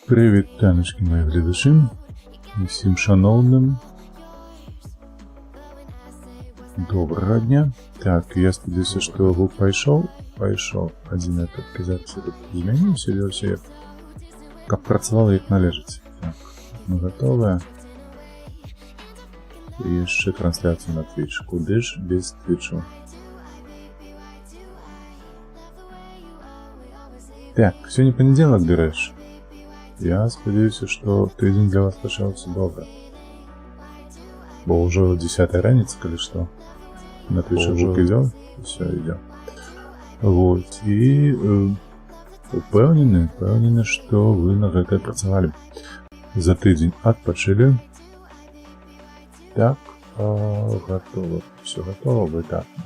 Прывітаначкі, мае гледачы, усім шаноўным. Добрага дня. Так, я спадзяюся, што гук пайшоў. Пайшоў. Адзінае, толькі зараз я тут змяніўся, вёўся як, каб працавала як належыць. Так, мы гатовыя. І яшчэ трансляцыю на Twitch. Куды ж без Twitchu? Так, сёння панядзелак, дарэчы. Я спадзяюся, што тыдзень для вас пачаўся добра. Бо ўжо 10 раніцы, калі што. На Twitch гук ідзе, всё ідзе. Вот. І упэўнены, што вы на гэта працавалі. За тыдзень адпачылі. Так, гатова. Всё гатова, выдатна.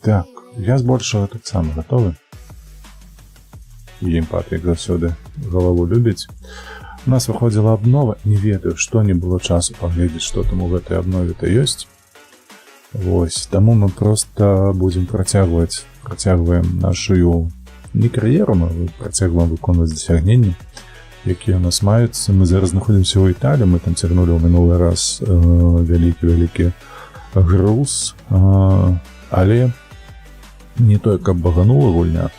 Так, я збольшага таксама гатовы. Геймпад, як заўсёды, галаву любіць. У нас выходзіла абнова, не ведаю, што не было часу паглядзець, што там у гэтай абнове-то ёсць. Вось, таму мы просто будзем працягваць, працягваем нашу не кар'еру, мы працягваем выконваць дасягненні, якія ў нас маюцца. Мы зараз знаходзімся ў Італіі, мы там цягнулі ў мінулы раз вялікі-вялікі груз, але не тое, каб баганула гульня.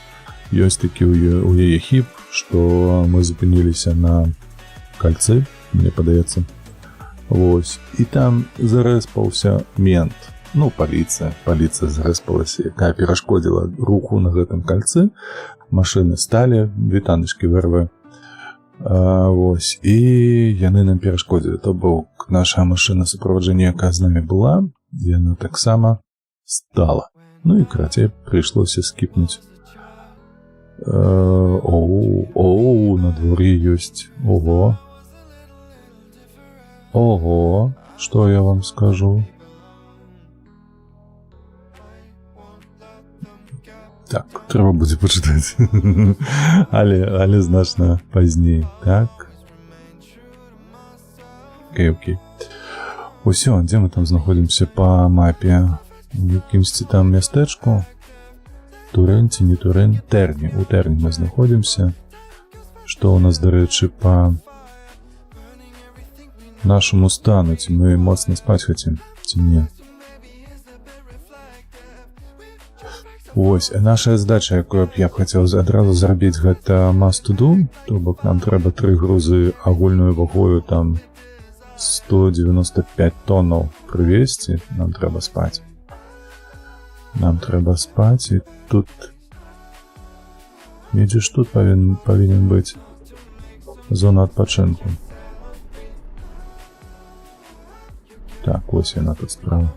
Ёсць такі ў яе хіб, што мы запыніліся на кальцы, мне падаецца. Вось. І там зарэспаўся мент. Ну, паліцыя зарэспалася, якая перашкодзіла руху на гэтым кальцы. Машыны сталі, вітаначкі ВРВ. Вось. І яны нам перашкодзілі. То бок наша машына суправаджэння, якая з намі была, яна таксама стала. Ну і карацей, прыйшлося скіпнуць. Оу, оу, на дворе ёсць. Ого. Ого, что я вам скажу? Так, трэба будзе пачытаць. Але значна пазней. Так. Окей. Усё, дзе мы там знаходзімся па мапе? У якімсьці там мястэчку. Турын ці не Турын? Тэрні. У Тэрні мы знаходзімся. Што ў нас, дарэчы, па нашаму стану? Ці мы моцна спаць хацім, ці не? Вось, наша задача, якую б я б хацеў адразу зрабіць, гэта must to do, то бок нам трэба тры грузы агульную вагою там 195 тоннаў прывезці, нам трэба спаць. Нам трэба спаць, і тут недзе ж тут павінен быць зона адпачынку. Так, ось яна тут справа.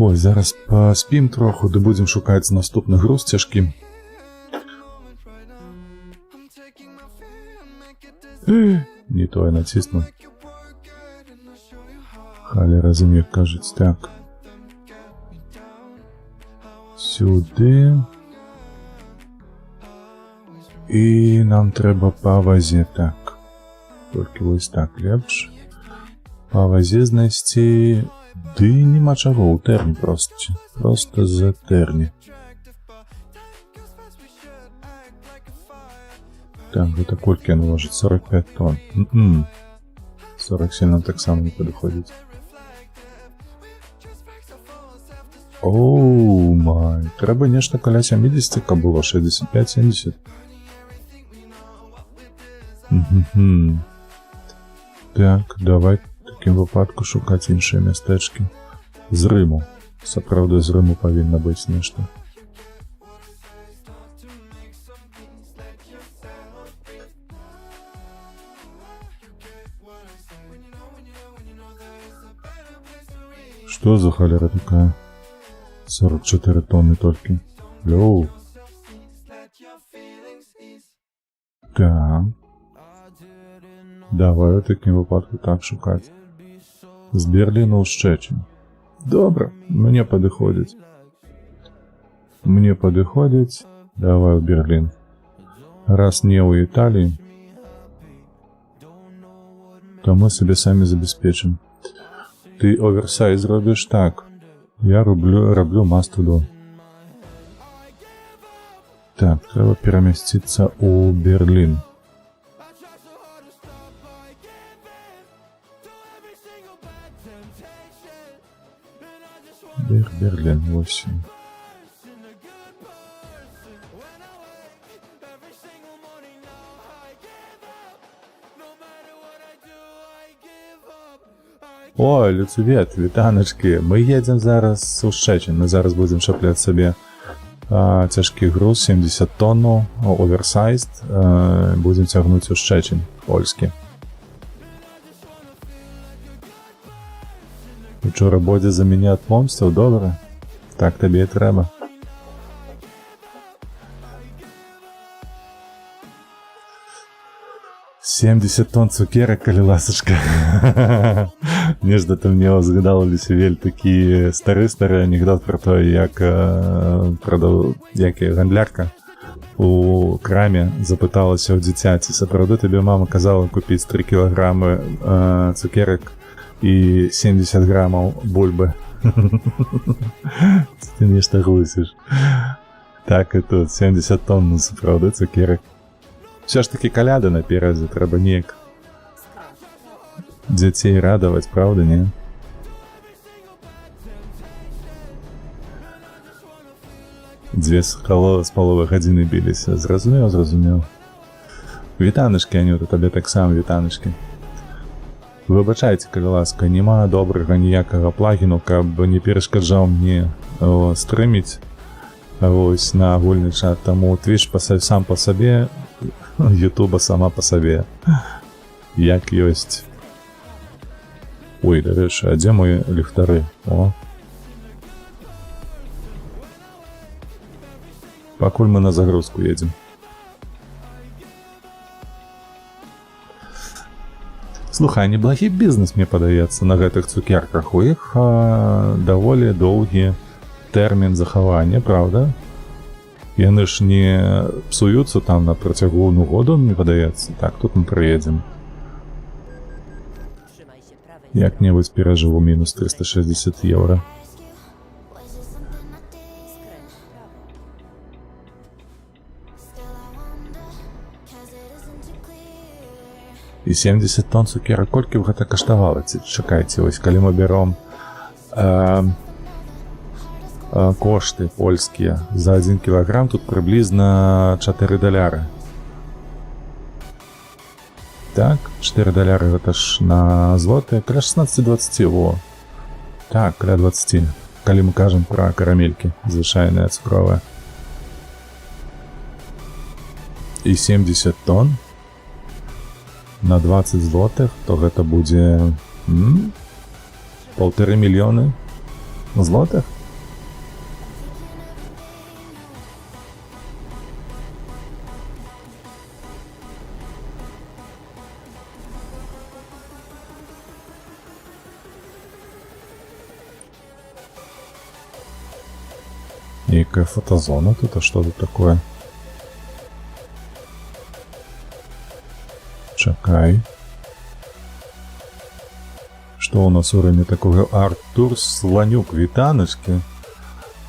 Ой, зараз паспім троху, ды будзем шукаць наступны груз цяжкі. Не тое націснуў. Халера з ім, як кажуць, так. Сюды. І нам трэба па вазе, так. Толькі вось так лепш. Па вазе знайсці. Ды нема чаго, ў Тэрні проста. Просто за Тэрні. Так, гэта колькі яно важыць? 45 тонн. 47 нам таксама не падыходзіць. Оу май, трэба нешта каля 70, каб было 65-70. Мгм. Так, давай в такім выпадку шукаць іншыя мястэчкі. З Рыму. Сапраўды, з Рыму павінна быць нешта. Что за холера такая? 44 тонны толькі. Лёу. Так. Давай у такім выпадку так шукаць. З Берліна ў Шчэчын. Добра, мне падыходзіць. Мне падыходзіць. Давай у Берлін. Раз не ў Італіі. То мы сабе самі забяспечым. Ты оверсайз робіш? Так. Я раблю Mastodon. Так, трэба перамясціцца ў Берлін. Берлін, 8. Ой, Люцвет, вітаначкі. Мы едзем зараз у Шчэцін. Мы зараз будзем чапляць сабе цяжкі груз 70 тонн, оверсайз. Будзем цягнуць у Шчэцін, польскі. Учора Бодзя за мяне адпомсціў, добра. Так табе і трэба. 70 тонн цукерак, калі ласачка. Нешта там мне згадала, Люсівель, такі стары-стары анекдот про тое, як прадаў, як і гандлярка у краме запыталася ў дзіцяці: «Сапраўды табе мама казала купіць 3 кілаграмы цукерак і 70 грамаў бульбы? Ці ты нешта глусіш?» Так і тут 70 тонн, ну, сапраўды цукерак. Все ж таки каляда наперадзе, трэба неяк дзяцей радаваць, праўда, не? Дзве з паловы гадзіны біліся. Зразумеў, зразумеў. Вітаначкі, Анюта, табе таксама вітаначкі. Выбачайце, калі ласка, няма добрага ніякага плагіну, каб не перашкаджаў мне стрыміць вось на агульны чат, таму Twitch сам па сабе, Ютуба сама па сабе. Як ёсць. Ой, дарэчы, а дзе мои ліхтары? О. Пакуль мы на загрузку едзем. Слухай, неблагі бізнес, мне падаецца, на гэтых цукерках. У іх даволі доўгі тэрмін захавання, правда? Яны ж не псуюцца там на працягу, ну, году, мне падаецца. Так, тут мы прыедзем. Trzymaj się prawej Як-небудзь перажыву мінус 360 еўра. Was it something I did? Skręć w prawo. Still I wonder, 'cause it isn't too clear. І 70 тонн цукерак, колькі б гэта каштавала? Ці, чакайце, ось калі мы бяром кошты польскія за 1 кілаграм, тут прыблізна 4 даляры. Так, 4 даляры, гэта ж на злоты каля 16-20, во. Так, каля 20. Калі мы кажам пра карамелькі, звычайныя цукровыя. І 70 тонн на 20 злотых, то гэта будзе 1,5 мільёны злотых. Нейкая фотозона тут, а что тут такое? Чакай. Что у нас у уровне такого? Артур Слонюк, вітаначкі.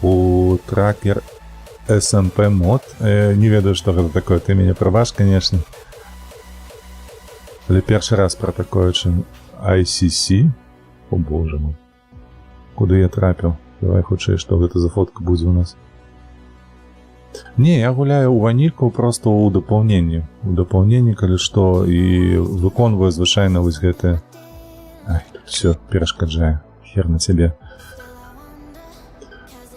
У Тракер SMP мод. Не ведаю, что гэта такое. Ты мяне прабач, конечно. Але першы раз про такое, чым ICC. О боже мой. Куды я трапіў? Давай хутчэй, што гэта за фотка будзе у нас? Не, я гуляю ў ванільку просто ў дапаўненні. У дапаўненні, калі што, і выконваю звычайна вось гэты. Ай, тут все перашкаджае. Хер на цябе.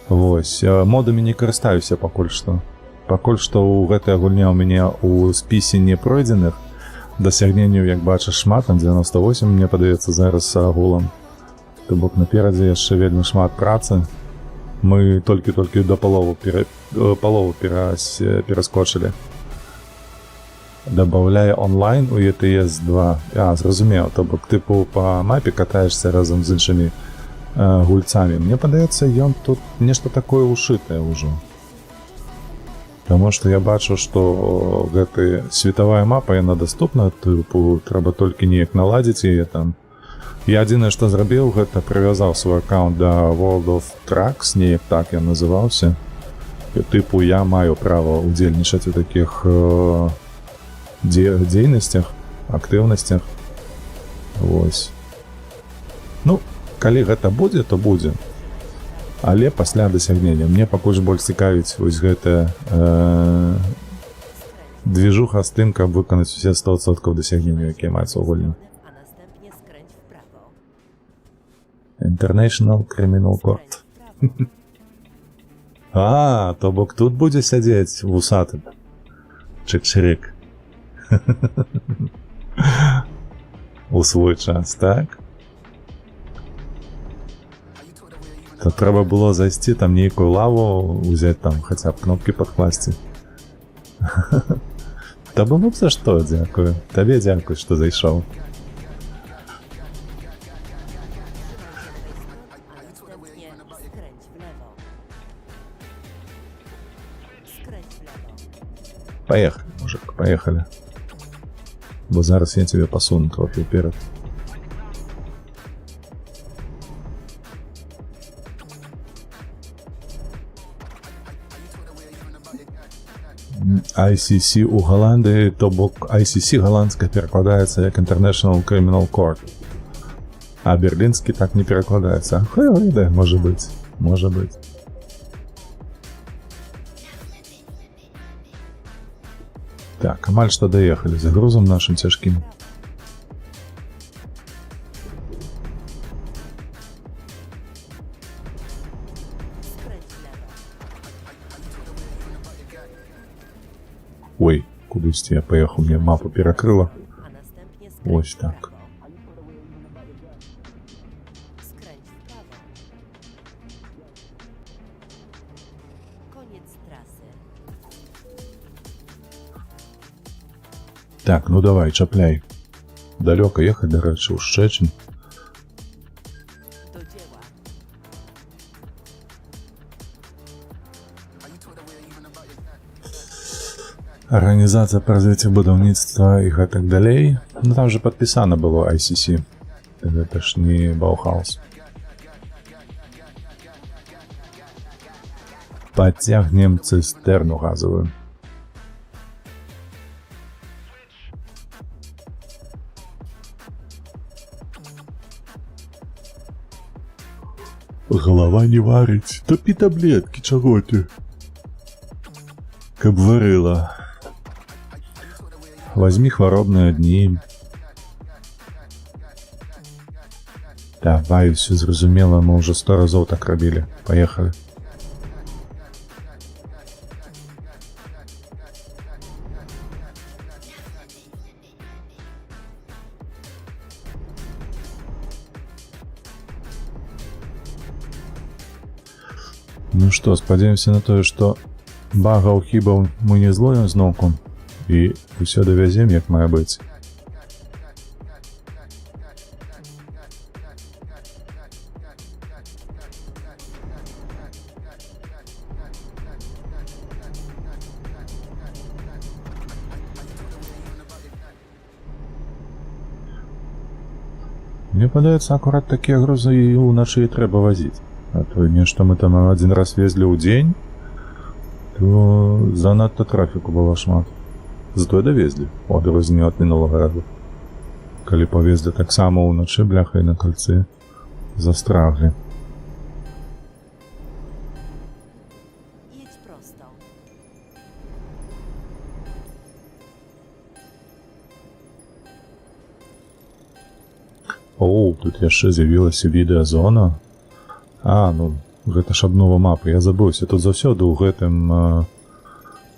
Вось, модамі не карыстаюся пакуль што. Пакуль што ў гэтая гульня ў мяне ў спісе не пройдзеных. Дасягненняў, як бачыш, шмат, там 98, мне падаецца, зараз агулам. То бок наперадзе яшчэ вельмі шмат працы. Мы толькі-толькі да палову пераскочылі. Добавляе онлайн у ETS 2. А, зразумеў, то бок тыпу па мапе катаешся разам з іншымі гульцамі. Мне падаецца, ён тут нешта такое ушытае ўжо. Таму што я бачу, што гэты светавая мапа, яна даступна, тыпу, трэба толькі неяк наладзіць яе там. Я адзінае, што зрабіў, гэта прывязаў свой аккаунт да World of Trucks, неяк так ён называўся. І, тыпу, я маю права удзельнічаць у такіх дзейнасцях, актыўнасцях. Вось. Ну, калі гэта будзе, то будзе. Але пасля дасягнення. Мне пакуль ж больш цікавіць вось гэта движуха з тым, каб выканаць усе 100% дасягненняў, якія маюцца ў гульні. A następnie skręć w prawo. International Criminal Court. Skręć w prawo. А, то бок тут будзе сядзець вусаты. Чык-чырык. У свой час, так? То трэба было зайсці там нейкую лаву, узяць там хаця б кнопкі падкласці. Та было б за што, дзякую. Табе дзякуй, што зайшоў. Trzymaj się lewej strony, a następnie skręć w lewo. Skręć w lewo. Поехали, мужик, поехали. Бо зараз я тебе посуну трохи вперед. ICC у Голландії, то бок ICC голландська перекладається як International Criminal Court. А берлінський так не перекладається. Хай вийде, може бути. Може бути. Так, амаль што даехалі за грузом нашим цяжкім. Skręć w lewo. Ой, кудысьці я паехаў, мне мапу перакрыла. A następnie skręć Ось w так. prawo. Skręć w prawo. Koniec trasy. Так, ну давай, чапляй. Далёка ехаць, дарэчы, у Шчэчын. Do dzieła. Арганізацыя па развіццю будаўніцтва і гэтак далей. Ну там же падпісана было ICC. Гэта ж не Баухаус. Пацягнем цыстэрну газавую. Голова не варыць. Топі таблеткі, чаго ты? Каб варыла. Возьми хваробныя дні. Давай, все зразумела, мы ўжо сто разоў так рабілі. Поехали. Ну што, спадзяемся на тое, што багаў хібаў мы не зловім зноўку і ўсё давязем, як мае быць. Мне падаецца, акурат такія грузы і ўначы і трэба вазіць. А то нешта мы там адзін раз везлі ў дзень, то занадта трафіку было шмат. Затое давезлі, у адрозненне ад мінулага разу. Калі павезлі таксама ўначы, бляха, і на кальцы застрагли. Jedź prosto. Оу, тут яшчэ з'явілася відэазона. А, ну, гэта ж абнова мапы, я забыўся. Тут заўсёды ў гэтым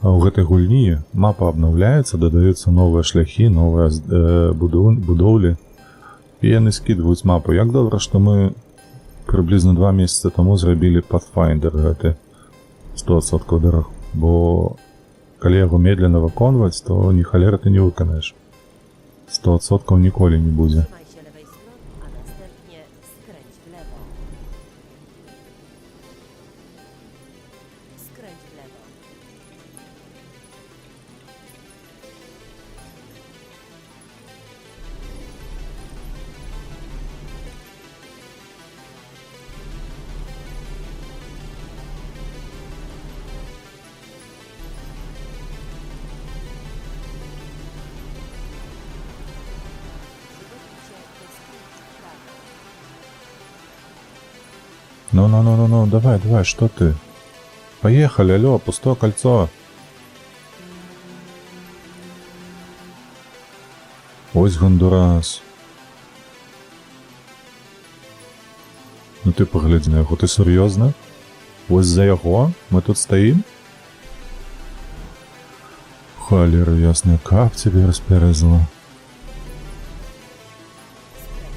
у гэтай гульні мапа абнаўляецца, дадаюцца новыя шляхі, новыя будоўлі. І яны скідваюць мапу. Як добра, што мы прыблізна 2 месяцы таму зрабілі Pathfinder гэты 100% дарог. Бо калі яго медленно выконваць, то ні халеры ты не выканаеш. 100% ніколі не будзе. Trzymaj się lewej strony, a następnie skręć w lewo. Skręć w lewo. Ну, ну, ну, ну, ну, давай, давай, что ты? Поехали, алло, пустое кольцо. Ось Гондурас. Ну ты паглядзі на яго, ты сур'ёзна? Вось за яго мы тут стаім? Халера ясная, как тебе расперезала? Skręć w prawo.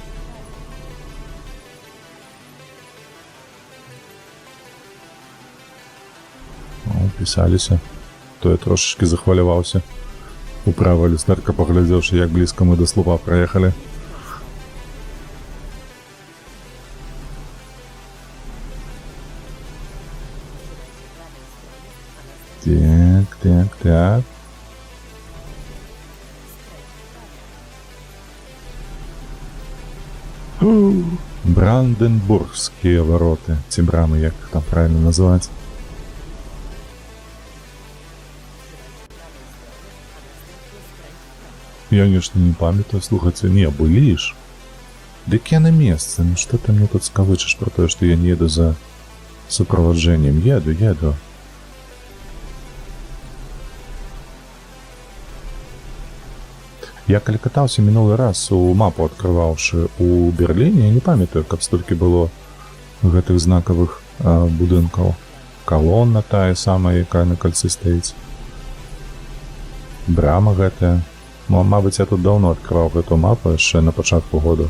О, пісаліся. То я трошачкі захваляваўся. У правае люстэрка паглядзеўшы, як блізка мы да слупа праехалі. Trzymaj się prawej strony, a następnie Так, так, так. skręć w prawo. Бранденбургскія вароты. Ці брамы, як іх там правільна называць. Trzymaj się prawej strony, a następnie skręć w prawo. Я нешта не памятаю, слухайце, не, былі ж. Дык я на месцы, ну што ты мне тут скавычаш пра тое, што я не еду за суправаджэннем. Еду, еду. Я калі катаўся мінулы раз у мапу адкрываўшы у Берліне, я не памятаю, каб столькі было гэтых знакавых будынкаў. Калона тая самая, якая на кальцы стаіць. Брама гэтая. Ну, а мабыць, я тут даўно адкрываў гэту мапу яшчэ на пачатку года.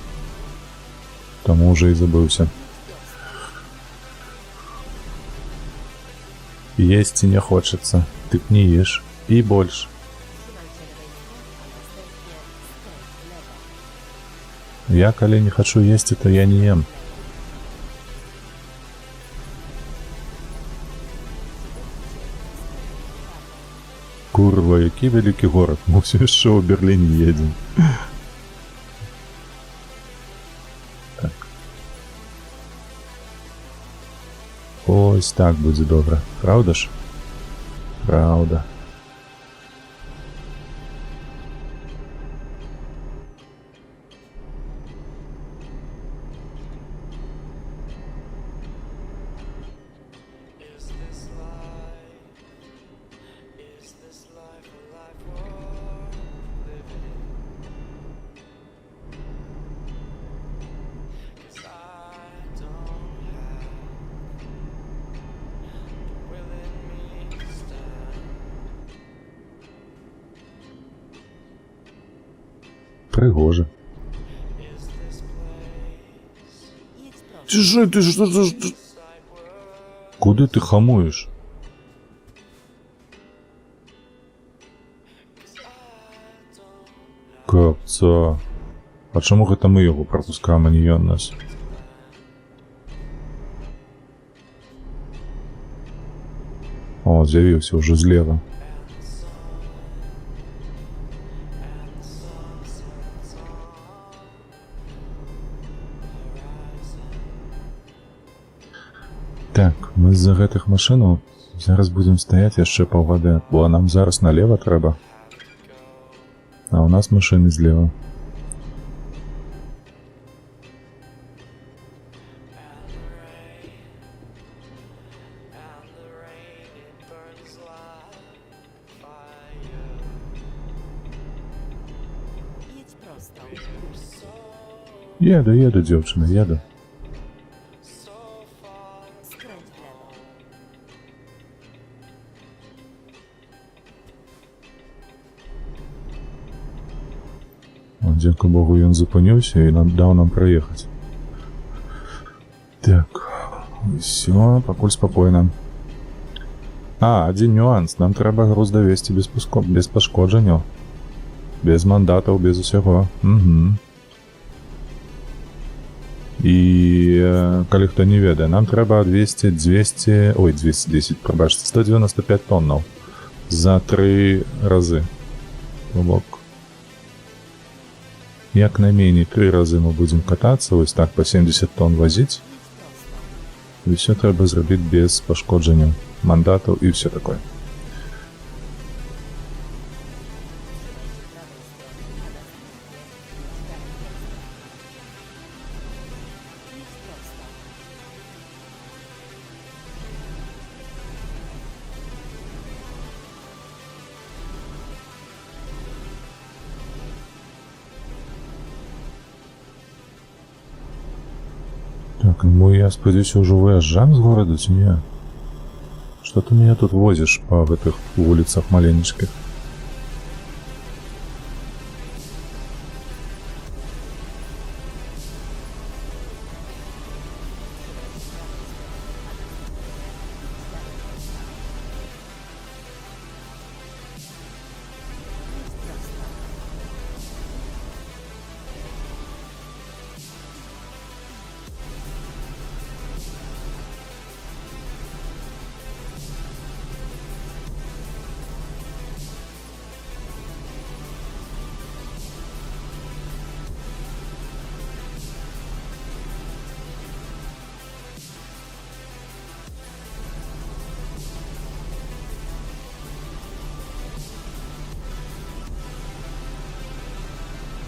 Таму ўжо і забыўся. Есці не хочацца. Дык не еш. Пі больш. Trzymaj się lewej strony, a następnie skręć w lewo. Я калі не хачу есці, то я не ем. Skręć w prawo. Курва, які вялікі горад. Мы ўсё яшчэ ў Берліне едзем. Так. Ось так будзе добра. Праўда ж? Праўда. Is this life? Is this life a life worth living? 'Cause I don't have the will in me to stand. Прыгожа. Is this place Jedź prosto. Ты ж, ты ж, ты ж, ты... sight worth? Куды ты хамуеш? 'Cause I don't Капца. А чаму гэта мы яго прапускаем, а не ён нас? О, з'явіўся ўжо злева. and the sun sets on the horizon. Так, мы з-за гэтых машынаў зараз будзем стаяць яшчэ паўгады, бо нам зараз налево трэба. А у нас машыны злева. And the rain, it burns like fire. Jedź prosto. So, Еду, еду, дзяўчына, еду. so far. Skręć w lewo. О, дзякуй Богу, ён запыніўся і нам даў нам праехаць. Так, всё, пакуль спакойна. А, адзін нюанс. Нам трэба груз давесці без пашкоджанняў. Без мандатаў, без усяго. Угу. І калі хто не ведае, нам трэба адвесці 200, ой, 210, прабачце, 195 тоннаў за тры разы. То бок як найменей тры разы мы будзем катацца, вось так па 70 тонн вазіць. Jedź prosto. І ўсё трэба зрабіць без пашкоджанняў, мандатаў і ўсё такое. Trzymaj się prawej strony, a następnie jedź dalej prosto. Jedź prosto. Так, ну мы, я спадзяюся, ўжо выязджаем з гораду ці не? Што ты мяне тут возіш па гэтых вуліцах маленечкіх? Idź prosto.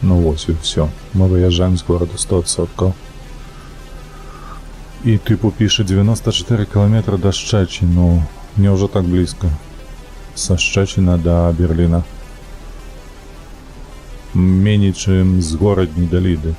Ну вось і ўсё. Мы выязджаем з гораду 100%. І тыпу піша 94 кіламетра да Шчэціну. Няўжо так блізка? Са Шчэціна да Берліна. Меней, чым з Горадні да Ліды.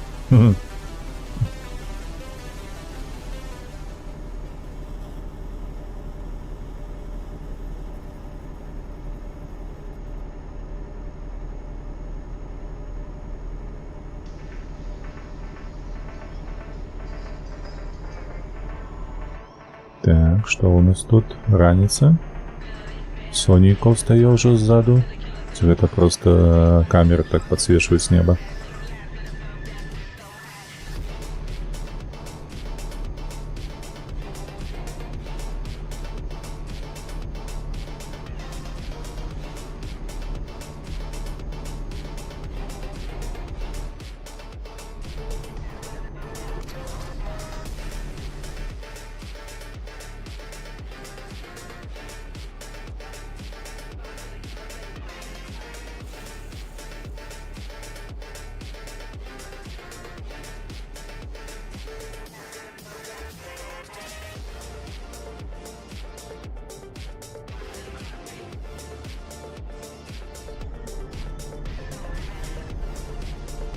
Так, што у нас тут? Раніца. Сонейка ўстае ўжо ззаду. Ці гэта проста камеры так падсвечваюць неба?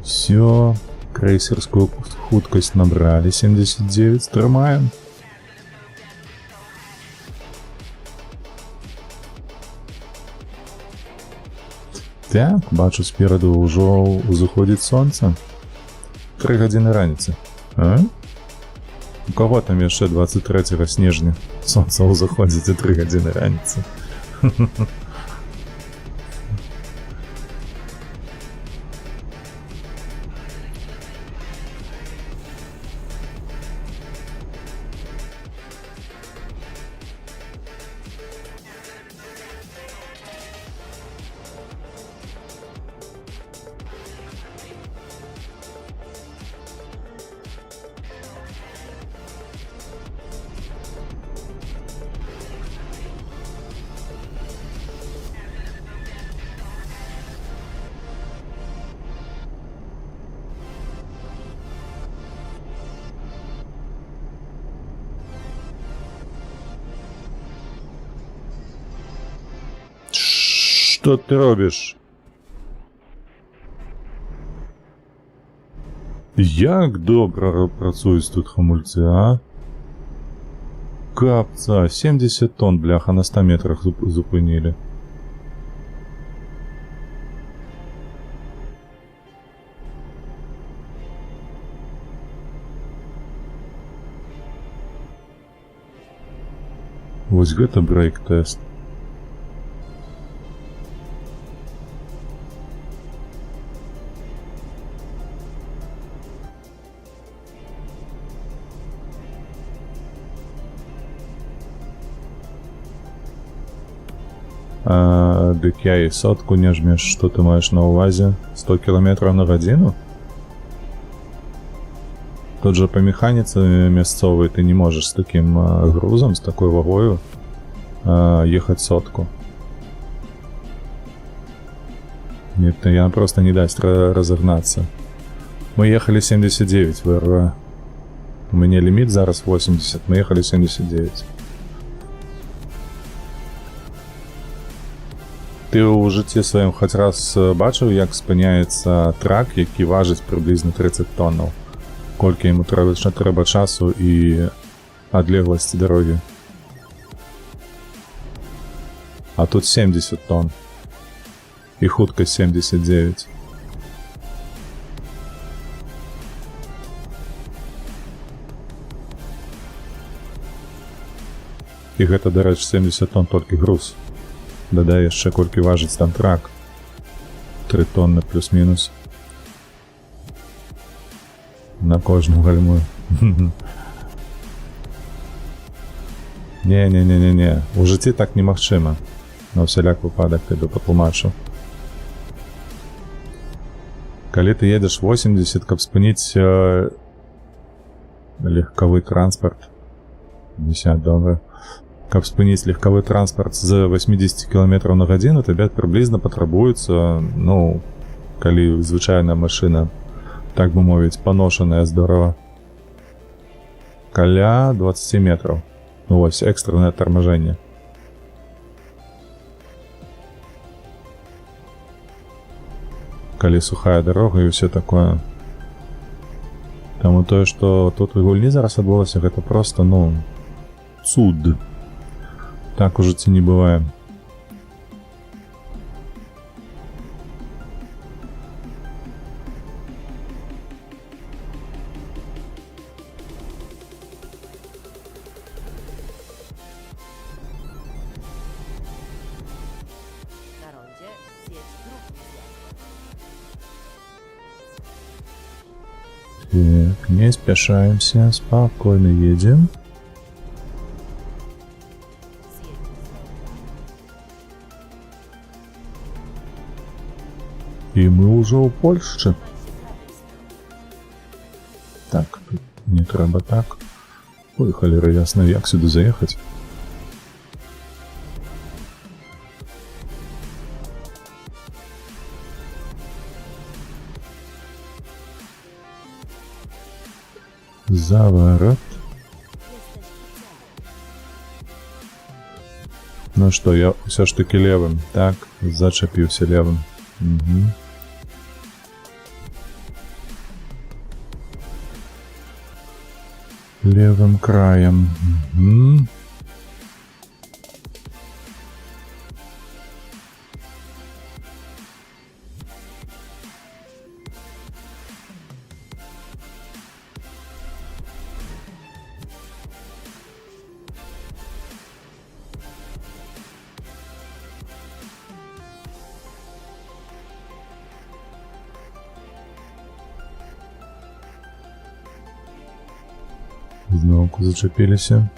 Все, крейсерскую хуткасць набрали 79, трымаем. Так, бачу, спераду ўжо ўзыходзіць сонца. 3 гадзіны раніцы. А? У каго там яшчэ 23 снежня сонца ўзыходзіць у 3 гадзіны раніцы? Што ты робіш? Як добра працуюць тут хамульцы, а? Капца, 70 тонн, бляха, на 100 метрах зупынілі. Вось гэта брейк-тест. А, дык я і сотку не жмеш, што ты маеш на ўвазе? 100 кіламетраў на гадзіну? Тут жа па механіцы мясцовай ты не можаш з такім грузам, з такой вагою ехаць сотку. Нет, яна проста не дасць разагнацца. Мы ехалі 79 ВРВ. У мяне ліміт зараз 80, мы ехалі 79. Ты ў жыцці сваім хоць раз бачыў, як спыняецца трак, які важыць прыблізна 30 тоннаў? Колькі яму трэба часу і адлегласці дарогі. А тут 70 тонн. І хуткасць 79. І гэта, дарэчы, 70 тонн толькі груз. Дадай яшчэ, колькі важыць там трак. 3 тонны плюс-мінус. На кожну гальмую. Не-не-не-не-не. У жыцці так немагчыма. На ўсяляк выпадак табе патлумачу. Калі ты едзеш 80, каб спыніць легкавы транспарт. 50, добра. Каб спыніць легкавы транспарт з 80 км на гадзіну, табе прыблізна патрабуецца, ну, калі звычайная машына, так бы мовіць, паношаная здорава, каля 20 метраў. Ну вось, экстранное торможение. Калі сухая дарога і ўсё такое. Таму тое, што тут у гульні зараз адбылося, гэта просто, ну, цуд. Так у жыцці не бывае. Na rondzie zjedź drugi zjazd. Так, не спяшаемся, спокойно едем. Zjedź z ronda. І мы ўжо ў Польшчы. Trzymaj się prawej strony. Так, тут не трэба так. Ой, халера, ясна, як сюды заехаць? Заварот. Jesteś w celu. Ну што, я ўсё ж таки левым. Так, зачапіўся левым. Угу. Левым краем. Угу. Зноўку зачапіліся.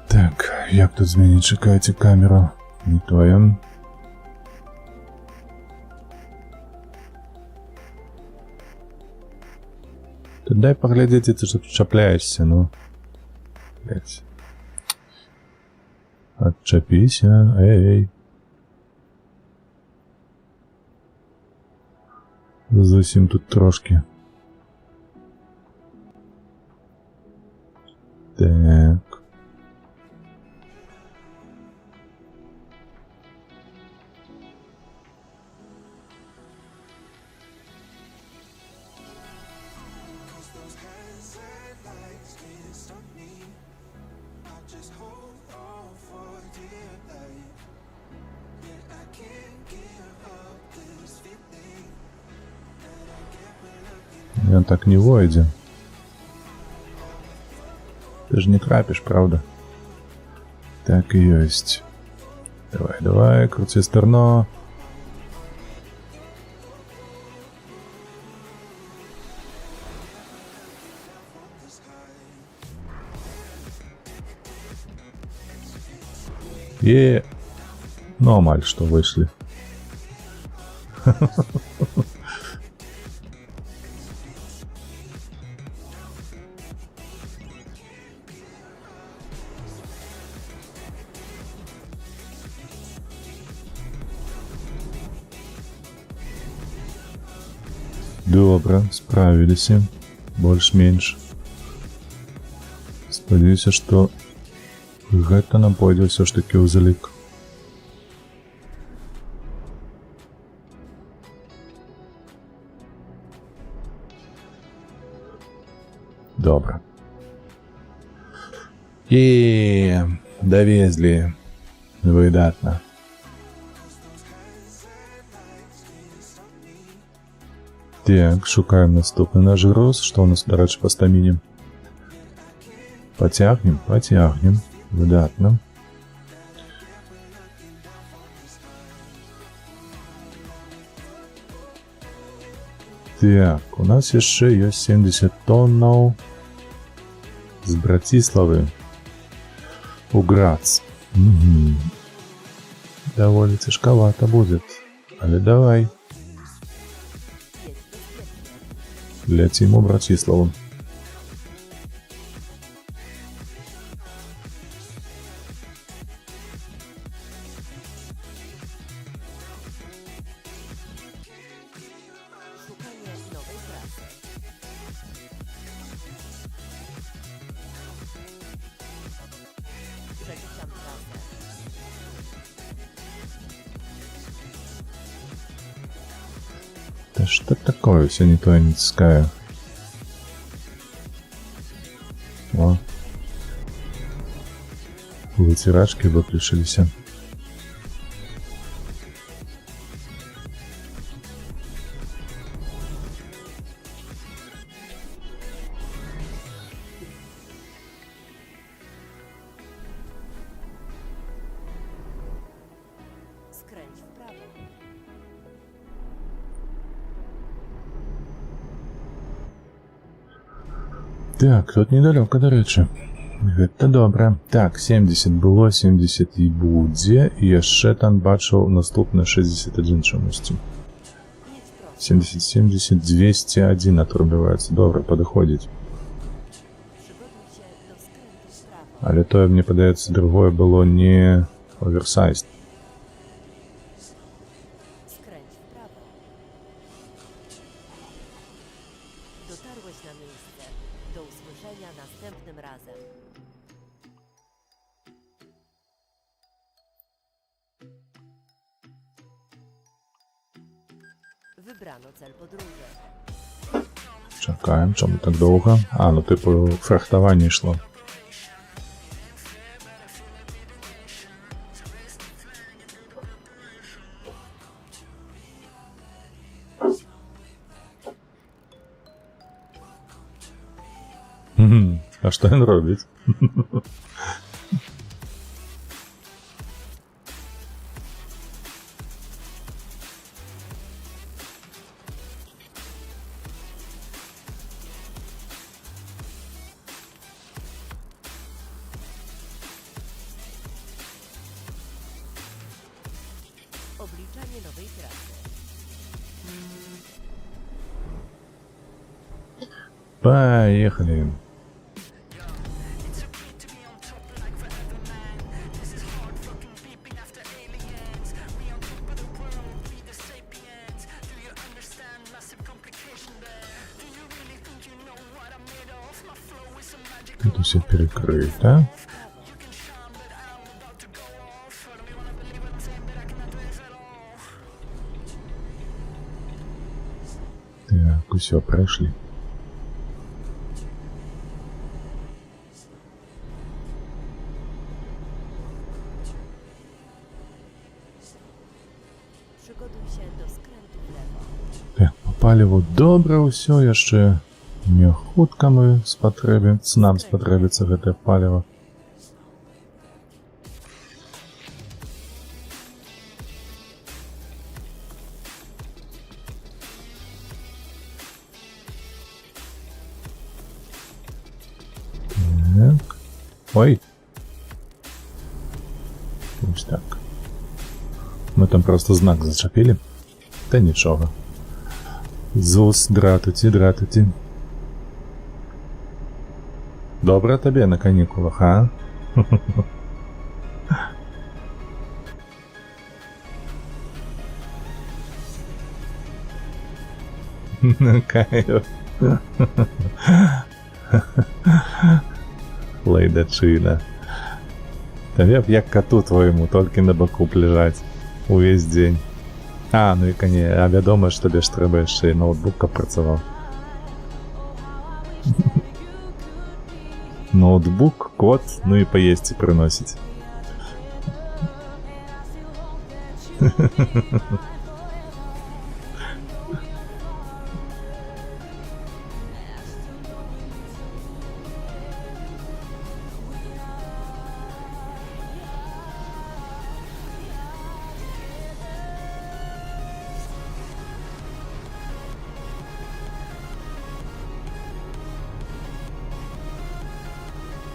Так, як тут змяніць, чакайце, камеру? Не тое. Ты дай паглядзець, дзе ты чапляешся, ну. Блядь. Адчапіся, эй. Зусім тут трошкі. Так. Ён так не войдзе. Ты же не трапіш, правда? Так і ёсць. Давай, давай, круці стерно. Е, ну амаль што выйшлі. Добра, справіліся. Больш-менш. Спадзяюся, што гэта нам пойдзе ўсё ж такі ў залік. І давезлі. Выдатна. Так, шукаем наступны наш груз. Што у нас, дарэчы, па стаміне? Пацягнем, пацягнем. Выдатна. Так, у нас яшчэ ёсць 70 тоннаў з Браціславы у Грац. Угу. Довольно цяжкавата будет. Але давай. Jedź bezpiecznie. Lecim у Браціславу. Szukanie nowej trasy. Przeczytam trasę. Да что такое? Все не то я не таскаю. О. Выцірачкі выключыліся. Skręć w prawo. Так, тут недалёка, дарэчы. Гэта добра. Так, 70 было, 70 і будзе. І яшчэ там бачыў наступны 61 чамусьці. Jedź prosto. 70, 70, 201 атрымліваецца. Добра, падыходзіць. Przygotuj się do skrętu w prawo. Але тое, мне падаецца, другое было не оверсайз. Skręć w prawo. Dotarłeś na miejsce. Do usłyszenia następnym razem. Wybrano cel podróży. Чакаем, чаму так доўга? А, ну тыпу фрахтаванне ішло. А што ён робіць? Obliczanie nowej trasy. Поехали. Тут все перекрыто. Так, все, прошли. Przygotuj się do skrętu w lewo. Так, па паліву добра ўсё яшчэ не хутка мы спатрэбім, нам спатрэбіцца гэтае паліва. Так. Ой. Вось так. Мы там просто знак зачапілі. Та нічога. Зус, дратуті, дратуті. Добра табе на канікулах, а? Кайф. Лайдачына. Табе б як кату твайму, толькі на баку б ляжаць увесь дзень. А, ну і коне, а вядома ж, табе ж трэба яшчэ і ноўтбук, каб працаваў. Ноўтбук, кот, ну і паесці прыносіць.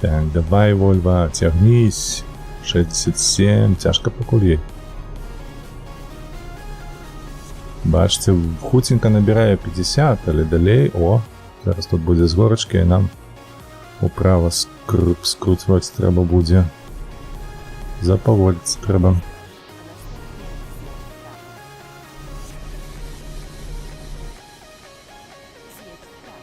Так, давай, Вольва, цягнісь. 67, цяжка пакуль ёй. Бачыце, хуценька набірае 50, але далей, о, зараз тут будзе з горачкі, і нам управа скруцваць трэба будзе. Запаволіцца трэба. A następnie zjedź w prawo. Zjedź w prawo.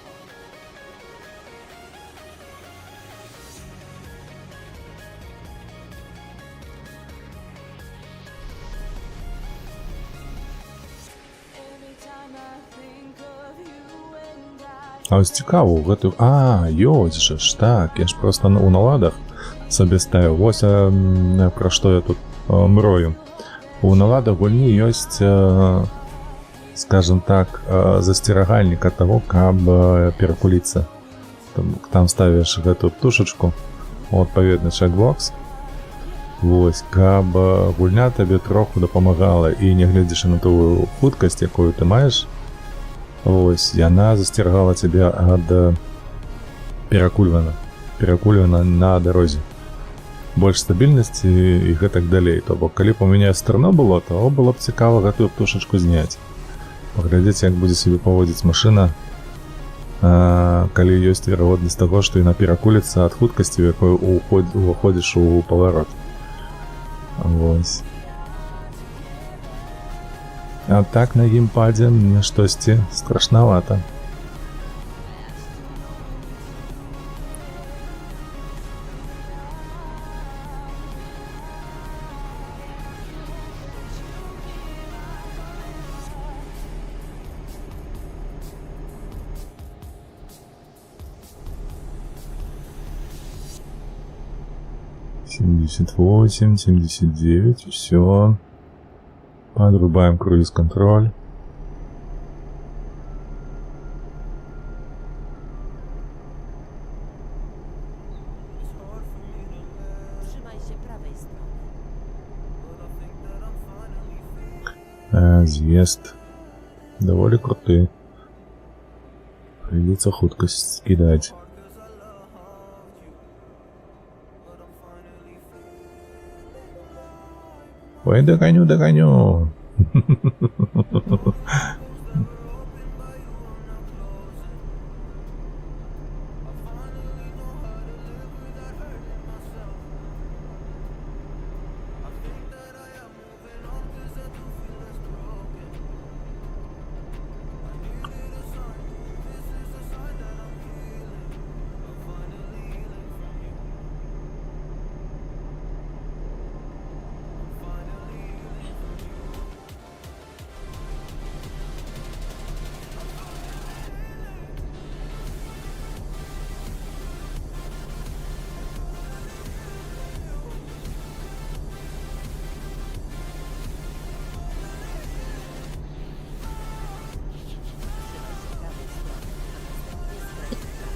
А ось цікаво, у гэту... А, ёсць жа ж, так, я ж просто у наладах сабе ставіў. Вось пра што я тут мрою. У наладах гульні ёсць, скажем так, засцерагальнік ад таго, каб перакуліцца. Там ставіш гэту птушачку, у адпаведны чэкбокс. Вось, каб гульня табе троху дапамагала і не гледзячы на тую хуткасць, якую ты маеш, вось, яна засцерагала цябе ад перакульвана на дарозе. Больш стабільнасці і гэтак далей. То бок, калі б у мяне стрно было, то было б цікава гэтую птушачку зняць. Паглядзець, як будзе сябе паводзіць машына, калі ёсць верагоднасць таго, што яна перакуліцца ад хуткасці, у якой уваходзіш у паварот. Вось. А так на геймпадзе мне штосьці страшнавата. 78, 79, всё. Подрубаем круиз-контроль. Trzymaj się prawej strony. З'езд доволі круты. Придется хуткость скидать. Ой, догоню, догоню. Trzymaj się prawej strony, a następnie skręć w prawo.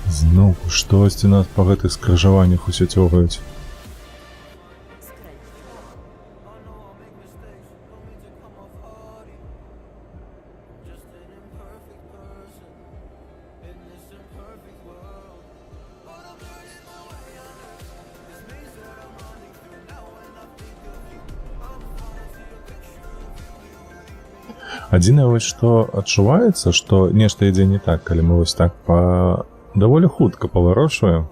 Зноў штосьці нас па гэтых скрыжаваннях усё цёгаюць. Skręć w prawo. Адзінае вось што адчуваецца, што нешта ідзе не так, калі мы вось так даволі хутка паварочваем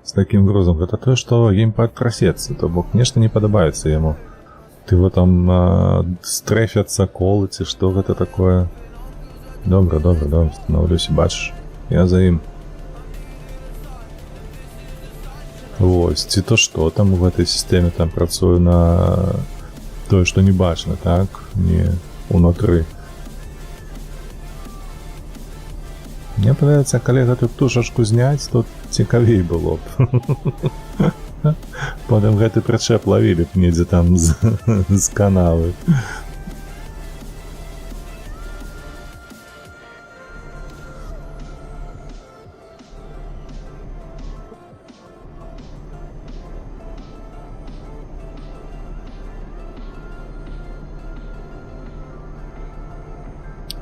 з такім грузам, гэта тое, што геймпад трасецца, то бок нешта не падабаецца яму. Ты его там стрэфяцца колы ці што гэта такое. Добра, добра, добра, становлюсь, бачыш, я за ім. Вось, ці то што там у гэтай сістэме там працую на тое, што не бачна, так? Не унутры. Мне падаецца, калі гэту птушачку зняць, то цікавей было б. Потым гэты прычэп лавілі б недзе там з канавы.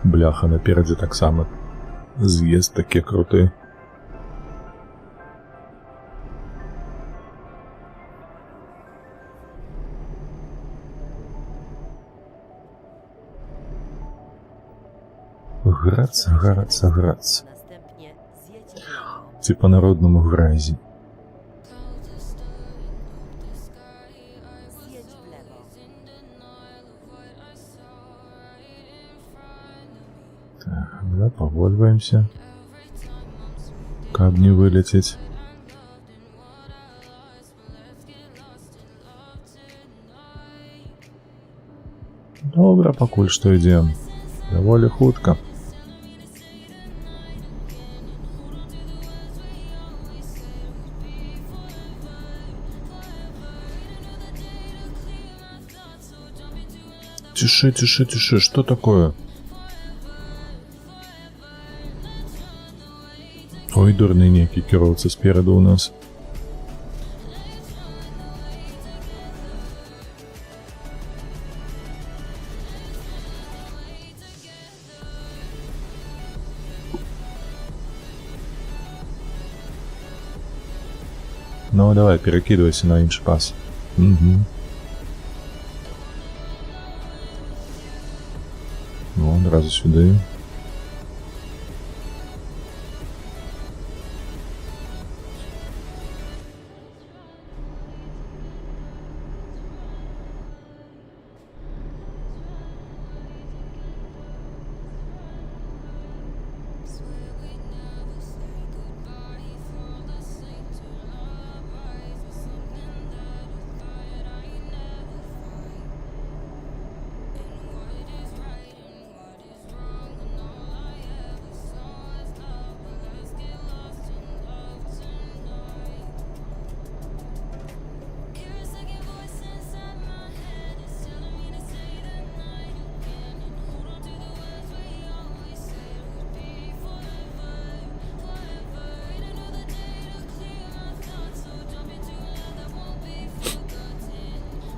Бляха, наперадзе таксама з'езд такі круты. Грац, грац, грац. Następnie zjedź w lewo. Ці па народнаму гразі. Zjedź w lewo. Так, да, павольваемся. Каб не вылететь. Добра, пакуль што ідзем. Даволі хутка. Тише, тише, тише, что такое? Ой, дурны некі кіроўца спереду у нас. Ну, давай, перекидывайся на іншы пас. Угу. Ну, одразу сюди.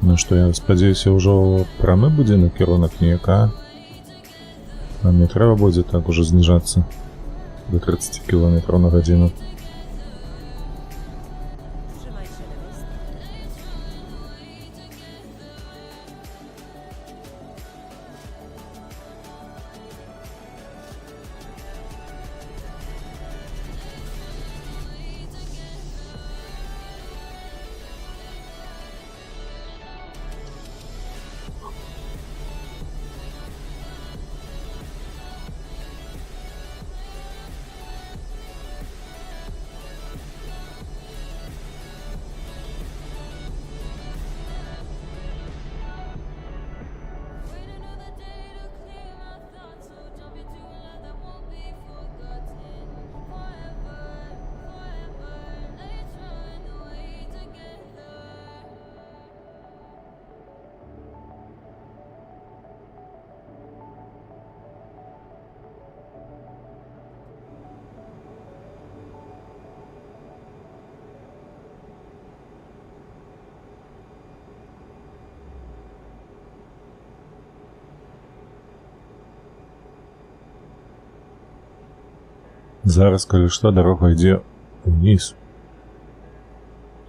Ну што, я спадзяюся, ўжо прамы будзе накірунак неяк, а? Нам не трэба будзе так ужо зніжацца до 30 км на гадзіну. Trzymaj się lewej strony. Зараз, калі што, дарога ідзе ўніз.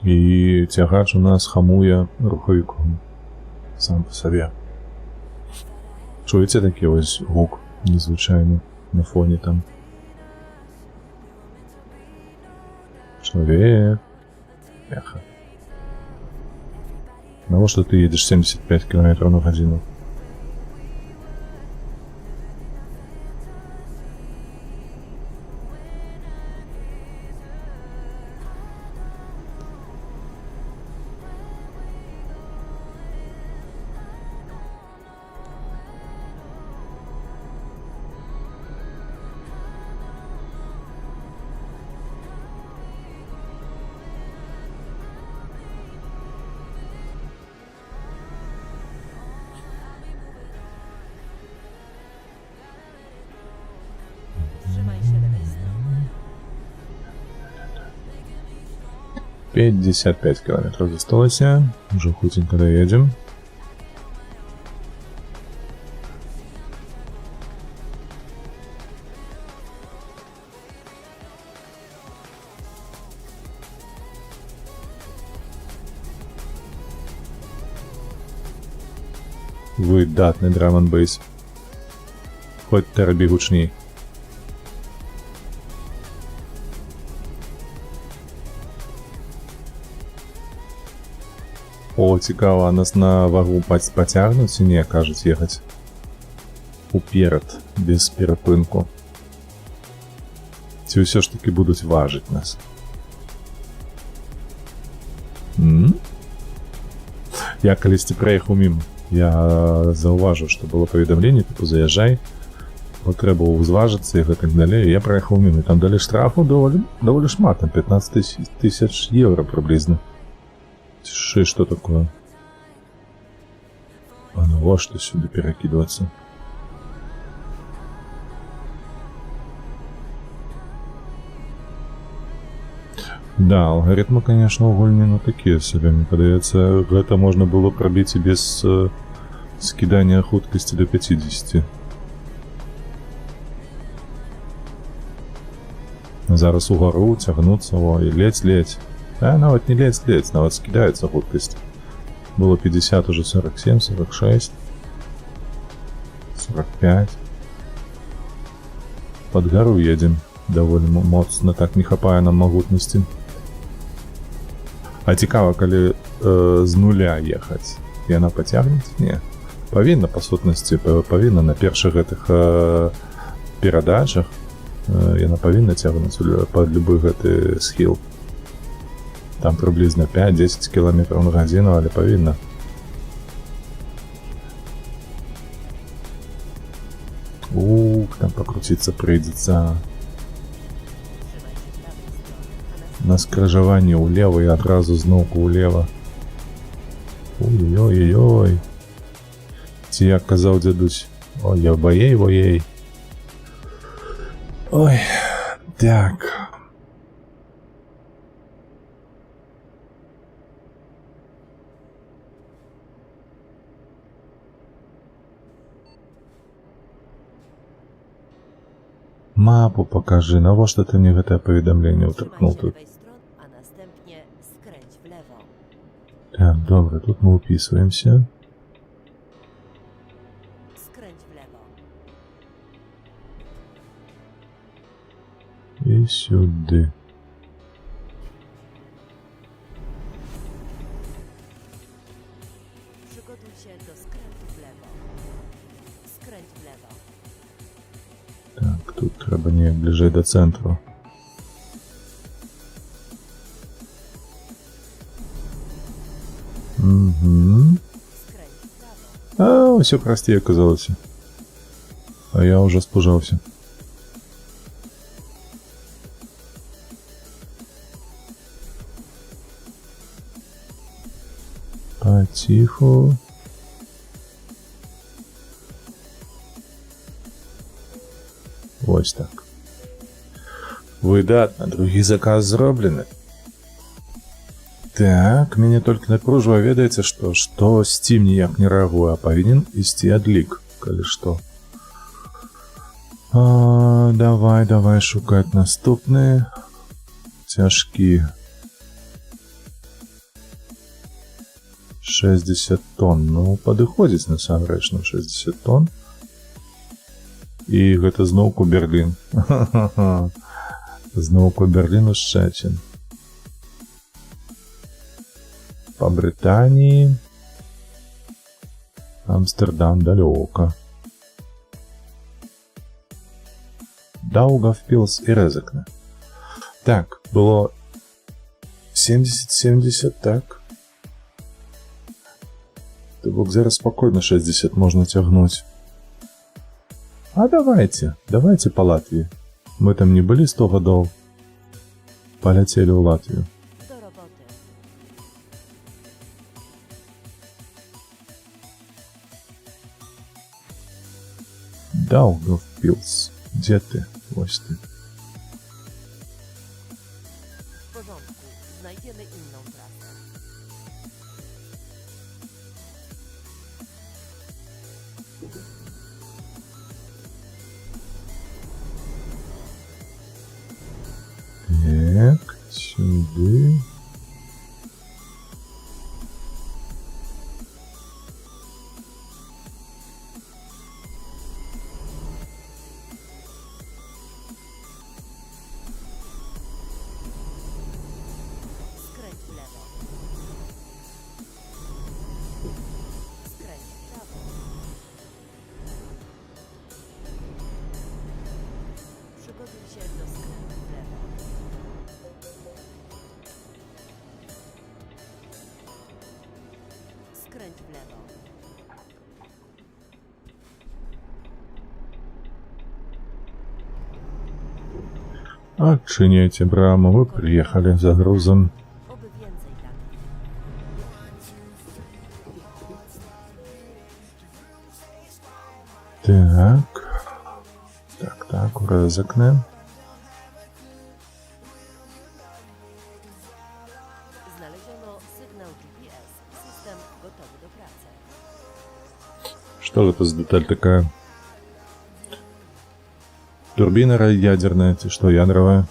І цягач у нас хамуе рухавіком сам па сабе. Чуеце такі вось гук незвычайны на фоне там? Чалавек. Бляха. Навошта ты едзеш 75 км на гадзіну? 55 кіламетраў засталося. Ужо хуценька даедзем. Выдатны драм н бейс. Хоць ты рабі гучней. О, цікава, а нас на вагу пацягнуць ці не, кажуць, ехаць уперад, без перапынку. Ці ўсё ж такі будуць важыць нас? М? Я калісьці праехаў міма. Я заўважыў, што было паведамленне, тыпу, заязджай, бо трэба ўзважыцца і гэтак далей. Я праехаў міма, і там далі штрафу даволі, даволі шмат, там 15 тысяч еўра прыблізна. Шы, что такое? А ну во что сюда перекидываться. Да, алгоритмы, конечно, у гульні, ну, такие себе, мне падаецца, гэта можна было прабіць і без скідання хуткасці до 50. Зараз угару цягнуцца, о, і ледзь-ледзь. А, нават не ледзь-ледзь, нават скідаецца хуткасць. Было 50, уже 47, 46, 45. Под гору едем довольно моцна, так не хапае нам магутнасці. А цікава, калі з нуля ехаць, яна пацягнець? Не. Павінна, па сутнасці, павінна на першых гэтых перадачах, яна павінна цягнуць пад любы гэты схіл. Там прыблізна 5-10 кіламетраў на гадзіну, але павінна. Ух, там пакруціцца прыйдзецца. Trzymaj się prawej strony, a następnie На скрыжаванні ўлева і адразу зноўку ўлева. Ой-ой-ой-ой. Ці як казаў дзядусь, ой, я баей, воей. Ой, так. Мапу покажи, навошта ты мне гэтае паведамленне trzymaj ўтрыкнуў się тут? lewej strony, a następnie skręć w lewo. Так, добра, тут мы упісваемся. Skręć w lewo. І сюды. Przygotuj się do skrętu w lewo. Skręć w lewo. Так, тут трэба неяк бліжэй да цэнтру. Угу. Skręć w prawo. А, ўсё прасцей аказалася. А я ўжо спужаўся. Паціху. Вось так. Выдатна, другі заказ зроблены. Так, мяне толькі напружвае, ведаеце што, што Steam ніяк не рэагуе, а павінен ісці адлік, калі што. А, давай, давай шукаць наступны. Цяжкі. 60 тонн. Ну, падыходзіць насамрэч на 60 тонн. І гэта зноўку Берлін. Зноўку Берлін у Шчэцін. Па Брытаніі. Амстердам далёка. Даугавпілс і Рэзекне. Так, было 70-70, так. То бок зараз спакойна 60 можна цягнуць. А давайте, давайте по Латвии. Мы там не были 100 годов. Полетели в Латвию. Do roboty. Даугавпилс. Где ты? Ось ты. W porządku. Znajdziemy inną Сюды. Skręć w lewo. Skręć w prawo. Przygotuj się do skrętu w lewo. Skręć w lewo. Адчыняйце браму, вы прыехалі за грузам. Oby więcej takich. Так. Так, рызыкнем. Znaleziono sygnał GPS. System gotowy do pracy. Что это за деталь такая? Турбина ядерная, ці что, ядровая?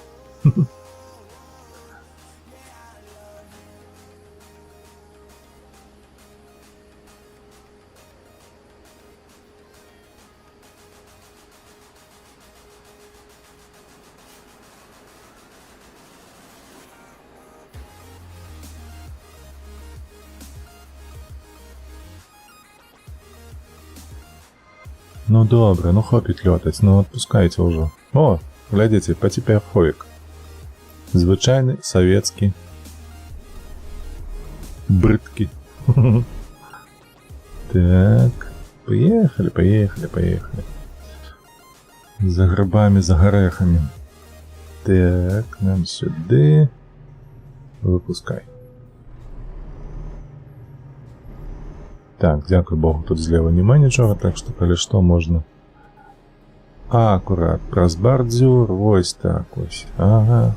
Ну добра, ну хопіць лётаць, ну адпускайце ўжо. О, глядзіце, паціпяховік. Звычайны савецкі. Брыдкі. Так, поехали, поехали, поехали. За грибами, за горехами. Так, нам сюды. Выпускай. Так, дзякуй Богу, тут злева няма нічога, так што калі што можна. Акурат, праз бардзюр, вось так вось. Ага.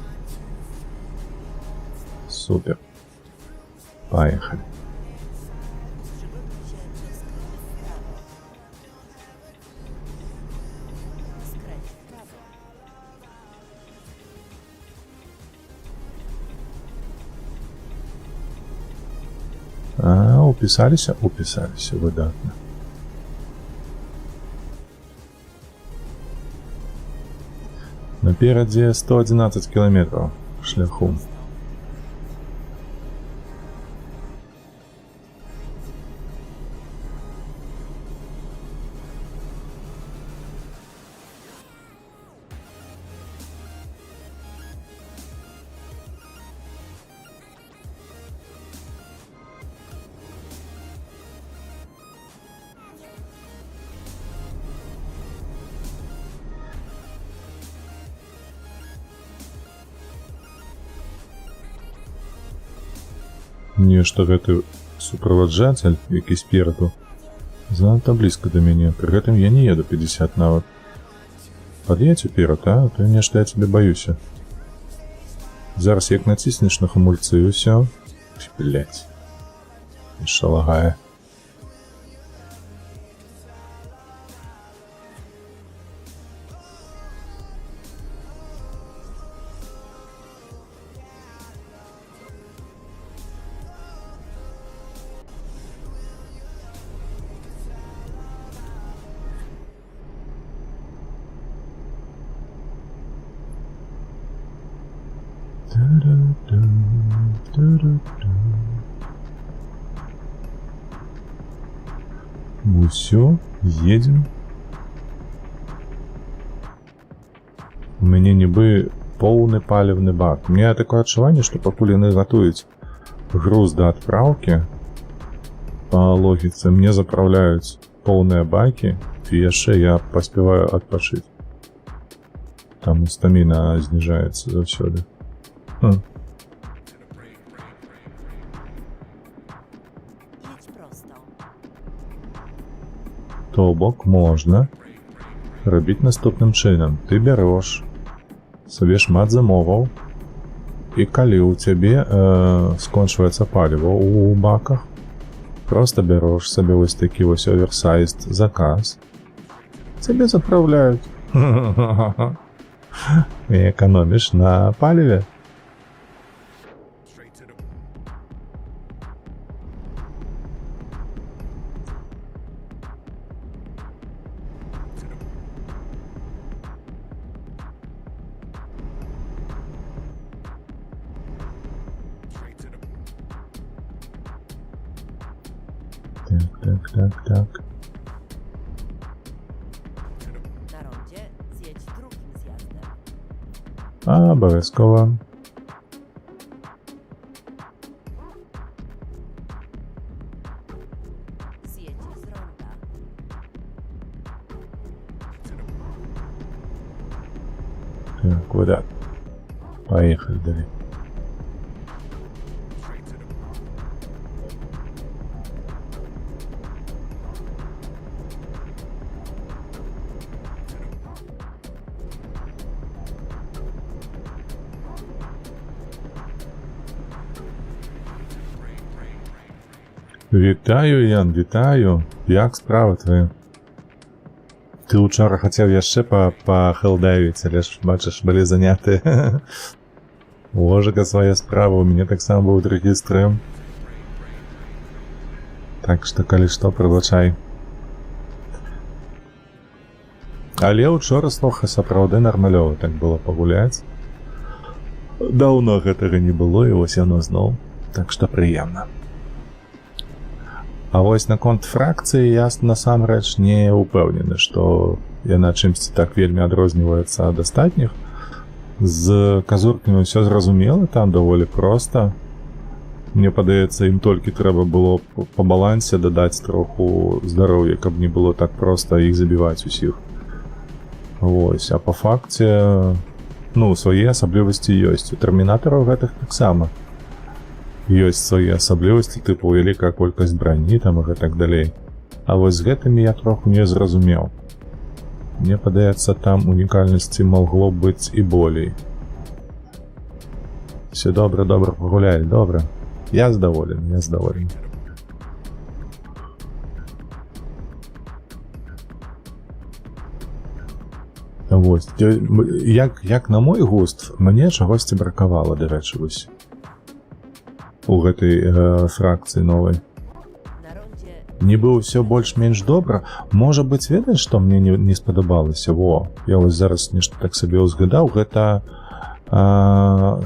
Супер. Поехали. Przygotuj się do skrętu w prawo. Skręć w prawo. А, упісаліся, упісаліся, выдатна. Наперадзе 111 кіламетраў шляху. Prosto. Нешта гэты суправаджацель, які спераду, занадта блізка да мяне. Пры гэтым я не еду 50 нават. Пад'едзь уперад, а? То нешта я цябе баюся. Зараз як націснеш на хамульцы і ўсё. Блять. Яшчэ лагае. Ту-ду-ду, ту-ду-ду. Усё, едем. У мяне нібы поўны паліўны бак. У меня такое адчуванне, што пакуль яны гатуюць груз да адпраўкі, па логіцы мне запраўляюць поўныя бакі, і яшчэ я паспяваю адпачыць. Там стаміна зніжаецца заўсёды. Хм. Jedź prosto. То бок можна рабіць наступным чынам. Ты бярэш сабе шмат замоваў, і калі ў цябе скончваецца паліва ў баках, просто бярэш сабе вось такі вось оверсайз заказ. Цябе запраўляюць. І эканоміш на паліве. Так. Na rondzie zjedź drugim zjazdem. Абавязкова. Zjedź z ronda. Так, куда? Поехали далее. Вітаю, Ян, вітаю. Як справы твае? Ты учора хацеў яшчэ па Хелдайвіць, але ж, бачыш, былі заняты. У Вожыка свая справа, у мяне таксама быў другі стрым. Так што, калі што, прыбачай. Але учора, слухай, сапраўды нармалёва так было пагуляць. Даўно гэтага не было, і вось яно зноў. Так што прыемна. А вось наконт фракцыі я насамрэч не ўпэўнены, што яна чымсьці так вельмі адрозніваецца ад астатніх. З казуркамі ўсё зразумела, там даволі проста. Мне падаецца, ім толькі трэба было па балансе дадаць троху здароўя, каб не было так проста іх забіваць усіх. Вось, а па факце, ну, свае асаблівасці ёсць. У тэрмінатараў гэтых таксама ёсць свае асаблівасці, тыпу вялікая колькасць брані там і гэтак далей. А вось з гэтымі я троху не зразумеў. Мне падаецца, там унікальнасці магло быць і болей. Все добра, добра пагулялі, добра. Я задаволены, я задаволены. Вось. Як на мой густ, мне чагосьці бракавала, дарэчы, вось. У гэтай фракцыі новай. Na rondzie Нібы ўсё больш-менш добра. Можа быць, ведаеш, што мне не спадабалася? Во, я вось зараз нешта так сабе ўзгадаў, гэта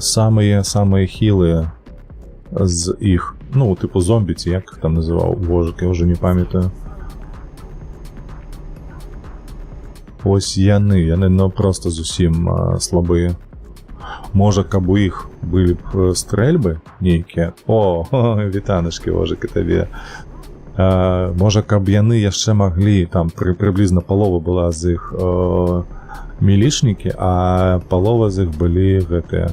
самыя хілыя з іх, ну, тыпу зомбі, ці як іх там называў, вожык, я ўжо не памятаю. Ось яны, ну, просто зусім слабыя. Можа, каб у іх былі б стрэльбы нейкія. О, вітаначкі, вожык, і табе. Можа, каб яны яшчэ маглі, там прыблізна палова была з іх мілішнікі, а палова з іх былі гэтыя.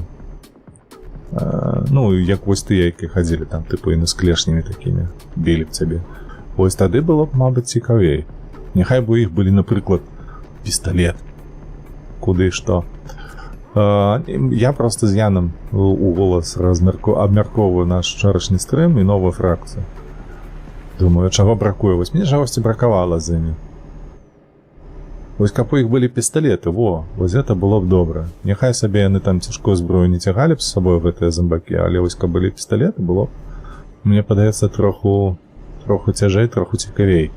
Ну, як вось тыя, якія хадзілі там, тыпу, і з клешнямі такімі, білі б цябе. Вось тады было б, мабыць, цікавей. Няхай бы у іх былі, напрыклад, пісталет. Куды што. Я просто з Янам у голас абмяркоўваю наш учорашні стрым і новую фракцыю. Думаю, чаго бракуе? Вось мне чагосьці бракавала з імі. Вось каб у іх былі пісталеты, во, вось гэта было б добра. Няхай сабе яны там цяжкую зброю не цягалі б з сабою гэтыя зомбакі, але вось каб былі пісталеты, было б, мне падаецца, троху цяжэй, троху цікавей.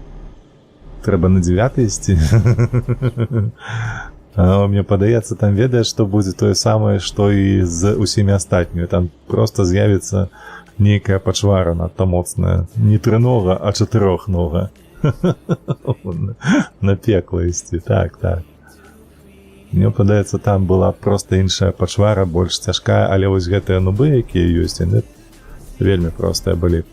Трэба на 9 ісці. А, мне падаецца, там ведаеш, што будзе тое самае, што і з усімі астатнімі. Там просто з'явіцца нейкая пачвара надта моцная. Не трынога, а чатырохнога. На пекла ісці, так, так. Мне падаецца, там была просто іншая пачвара, больш цяжкая, але вось гэтыя нубы, якія ёсць, яны вельмі простыя былі.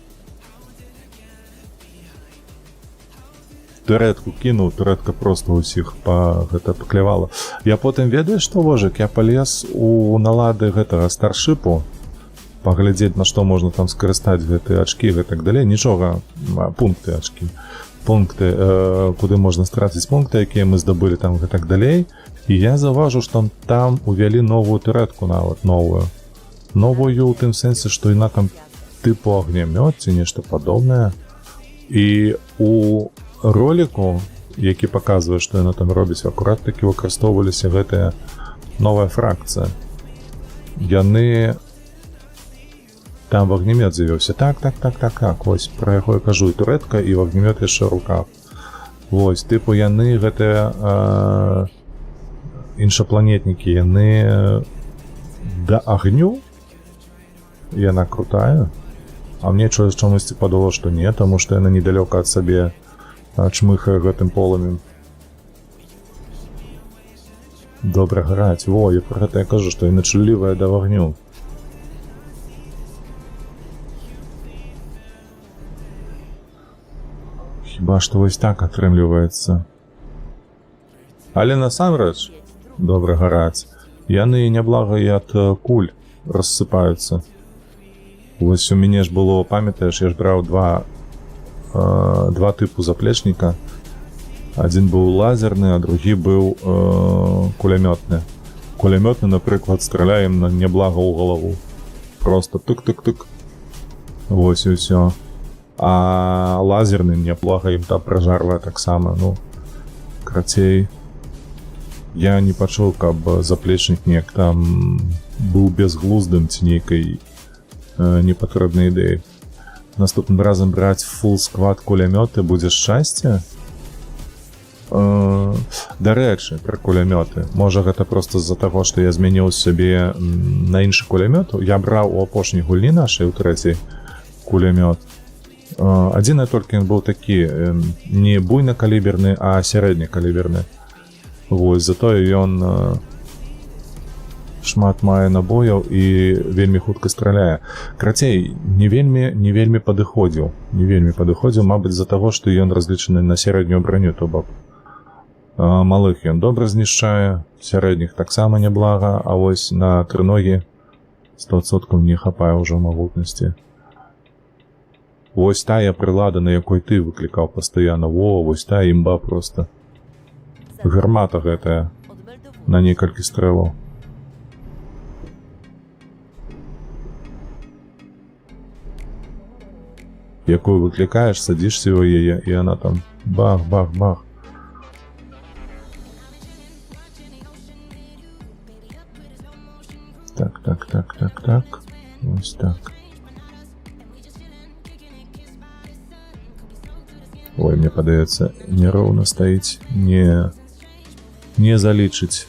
Туретку кінуў, туретка просто ўсіх гэта паклявала. Я потым, ведаеш што, вожык, я палез у налады гэтага старшыпу, паглядзець, на што можна там скарыстаць гэтыя ачкі і гэтак далей. Нічога, пункты ачкі. Пункты, куды можна страціць пункты, якія мы здабылі там і гэтак далей. І я заўважыў, што там увялі новую туретку нават, новую. Новую ў тым сэнсе, што яна там тыпу агнямёт ці нешта падобнае. І у роліку, які паказвае, што яна там робіць, акурат такі выкарыстоўваліся гэтая новая фракцыя. Яны... Там вогнемёт з'явіўся. Так. Вось, пра яго я кажу, і туретка, і вогнемёт яшчэ ў руках. Вось, тыпу, яны гэтыя, іншапланетнікі, яны да агню, яна крутая. А мне чамусьці падало, што не, таму што яна недалёка ад сабе чмыхае гэтым полымем. Добра гараць. Во, я пра гэта я кажу, што яна чуллівая да вагню. Хіба што вось так атрымліваецца. Але насамрэч добра гараць. Яны няблага і ад куль рассыпаюцца. Вось у мяне ж было, памятаеш, я ж браў два тыпу заплечніка. Адзін быў лазерны, а другі быў кулямётны. Кулямётны, напрыклад, страляем на няблага ў галаву. Просто тык-тык-тык. Вось і ўсё. А лазерны няблага ім там пражарвае таксама. Ну, карацей, я не пачуў, каб заплечнік неяк там быў безглуздым ці нейкай непатрэбнай ідэі. Наступным разам браць фул склад кулямёты будзе шчасце. Дарэчы, пра кулямёты. Можа, гэта проста з-за таго, што я змяніў сабе на іншы кулямёт. Я браў у апошняй гульні нашай, у трэцяй, кулямёт. Адзінае толькі ён быў такі не буйнакаліберны, а сярэднекаліберны. Вось, затое ён шмат мае набояў і вельмі хутка страляе. Карацей, не вельмі падыходзіў. Не вельмі падыходзіў, мабыць, з-за таго, што ён разлічаны на сярэднюю браню, то бок малых ён добра знішчае, сярэдніх таксама няблага, а вось на трыногі 100% не хапае ўжо магутнасці. Вось тая прылада, на якой ты выклікаў пастаянна. Во, вось тая імба просто. Гармата гэтая Odmeldowuję на некалькі стрэлаў. Якую выклікаеш, садзішся ў яе, і она там бах, бах, бах. Так. Вось так. Ой, мне падаецца, няроўна стаіць, не залічыць.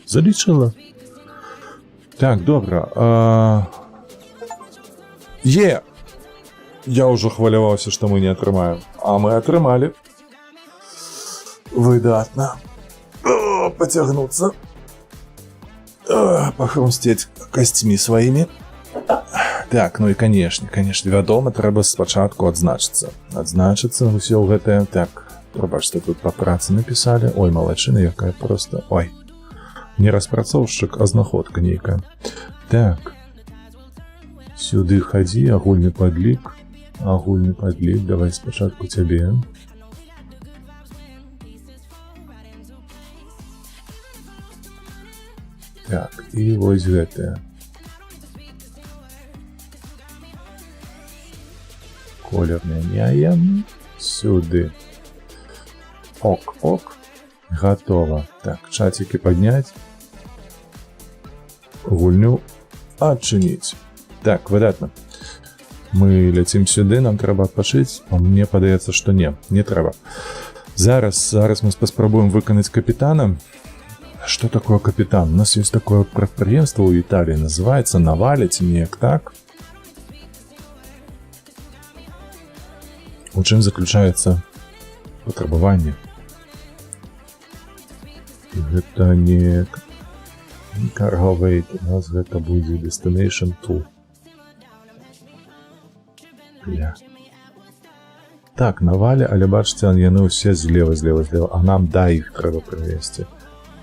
Залічыла. Так, добра. Е! Я ўжо хваляваўся, што мы не атрымаем. А мы атрымалі. Выдатна. О, пацягнуцца. О, пахрумсцець касцьмі сваімі. Так, ну і конечно, вядома, трэба спачатку адзначыцца. Адзначыцца ўсё гэтае. Так, прабачце, тут па працы напісалі. Ой, малайчына, якая просто. Ой. Не распрацоўшчык, а знаходка нейкая. Так. Сюды хадзі, агульны падлік. Агульны падлік, давай спачатку цябе. Так, і вось гэтае. Колер мяняем. Сюды. Ок, ок. Готово. Так, чатики поднять. Гульню адчыніць. Так, выдатна. Мы ляцім сюды, нам трэба адпачыць. А мне падаецца, што не трэба. Зараз мы паспрабуем выканаць капітана. Что такое капітан? У нас есть такое прадпрыемства ў Італіі, называется Навалі ці неяк так. У чым заключаецца патрабаванне? Гэта не cargo weight, у нас гэта будзе destination to. Бля. Так, Навалі, але бачыце, яны ўсе злева, злева, злева, а нам да іх трэба прывесці.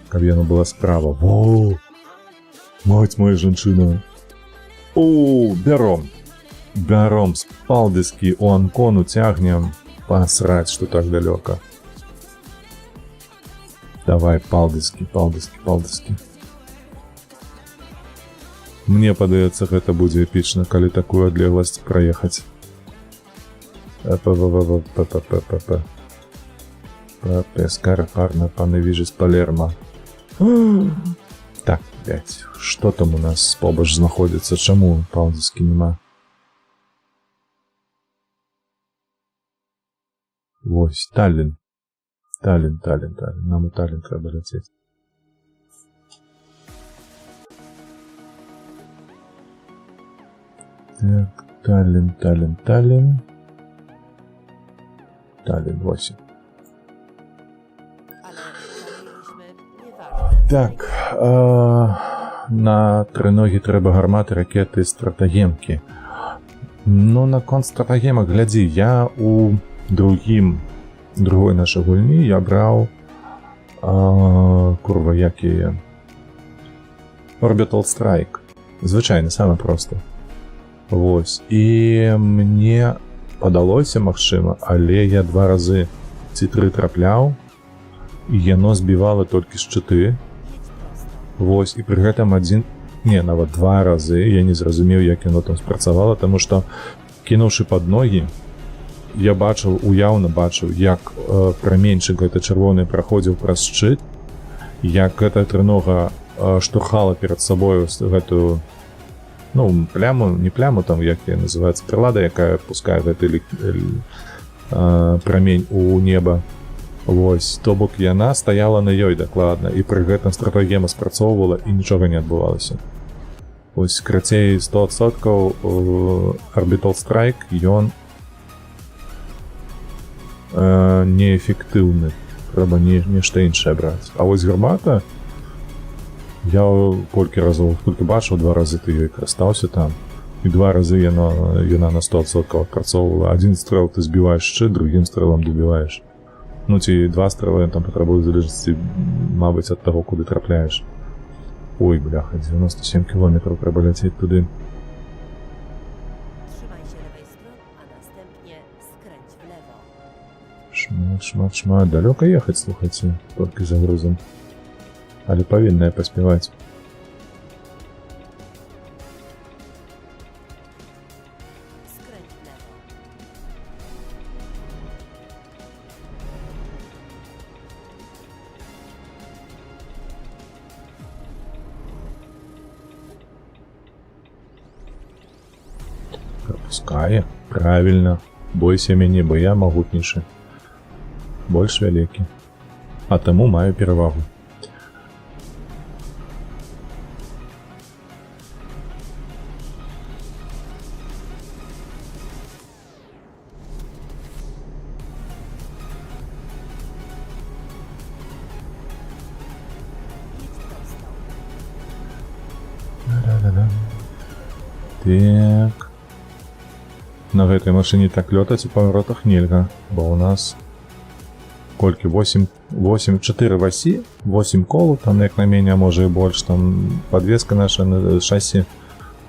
Каб яно была справа. Во! Мать моя жанчына. О, бяром. Бяром з Палдыскі у Анкону цягнем. Посрать, что так далёка. Давай, Палдыскі, Палдыскі, Палдыскі. Мне падаецца, гэта будзе эпічна, калі такую адлегласць праехаць. П, В, В, В, П, П, П, П, П. П, Пескара, Парна, Паневіжыс, Палерма. Так, блядь, што там у нас побач знаходзіцца? Чаму Палдыскі няма? Вось, Таллін. Таллін, Таллін, Таллін. Нам у Таллін трэба ляцець. Так, Таллін, Таллін, Таллін. Таллін, 8. Ale ustaliliśmy, nieważne. Так, на трыногі трэба гарматы, ракеты, стратагемкі. Ну, наконт стратагемак, глядзі, я у другой нашай гульні я браў, курва, як яе? Orbital Strike. Звычайна, самы просты. Вось. І мне падалося, магчыма, але я два разы ці тры трапляў, і яно збівала толькі шчыты. Jedź prosto. Вось, і пры гэтым адзін, не, нават два разы я не зразумеў, як яно там спрацавала, таму што, кінуўшы пад ногі, я бачыў, уяўна бачыў, як праменьчык гэты чырвоны праходзіў праз шчыт, як гэта трынога штурхала перад сабою гэтую, ну, пляму, не пляму, там, як яе называецца, прылада, якая пускае гэты прамень у неба. Вось, то бок яна стаяла на ёй дакладна, і пры гэтым стратагема спрацоўвала, і нічога не адбывалася. Вось, карацей, 100%, Orbital Strike, ён неэфектыўны. Трэба нешта іншае браць. А вось гармата, я колькі разоў толькі бачыў, два разы ты ёй карыстаўся там, і два разы яна на 100% адпрацоўвала. Адзін стрэл ты збіваеш шчыт, другім стрэлам добіваеш. Ну, ці два стрэлы там патрабуюць, у залежнасці, мабыць, ад таго, куды трапляеш. Ой, бляха, 97 кілометраў трэба ляцець туды. Trzymaj się lewej strony, a następnie skręć w lewo. Шмат, шмат, шмат. Далёка ехаць, слухайце, толькі за грузам. Але павінна я паспяваць. Skręć w lewo. Пропускае. Правильно. Бойся мяне, бо я могутнейшы. Больш вялікі. А таму маю перавагу. Jedź prosto. Да-да-да. Так. На гэтай машыне так лётаць у паваротах нельга, бо у нас колькі 8, 8, 4 васі, 8 колаў, там як на мяне, а можа і больш, там подвеска наша на шасі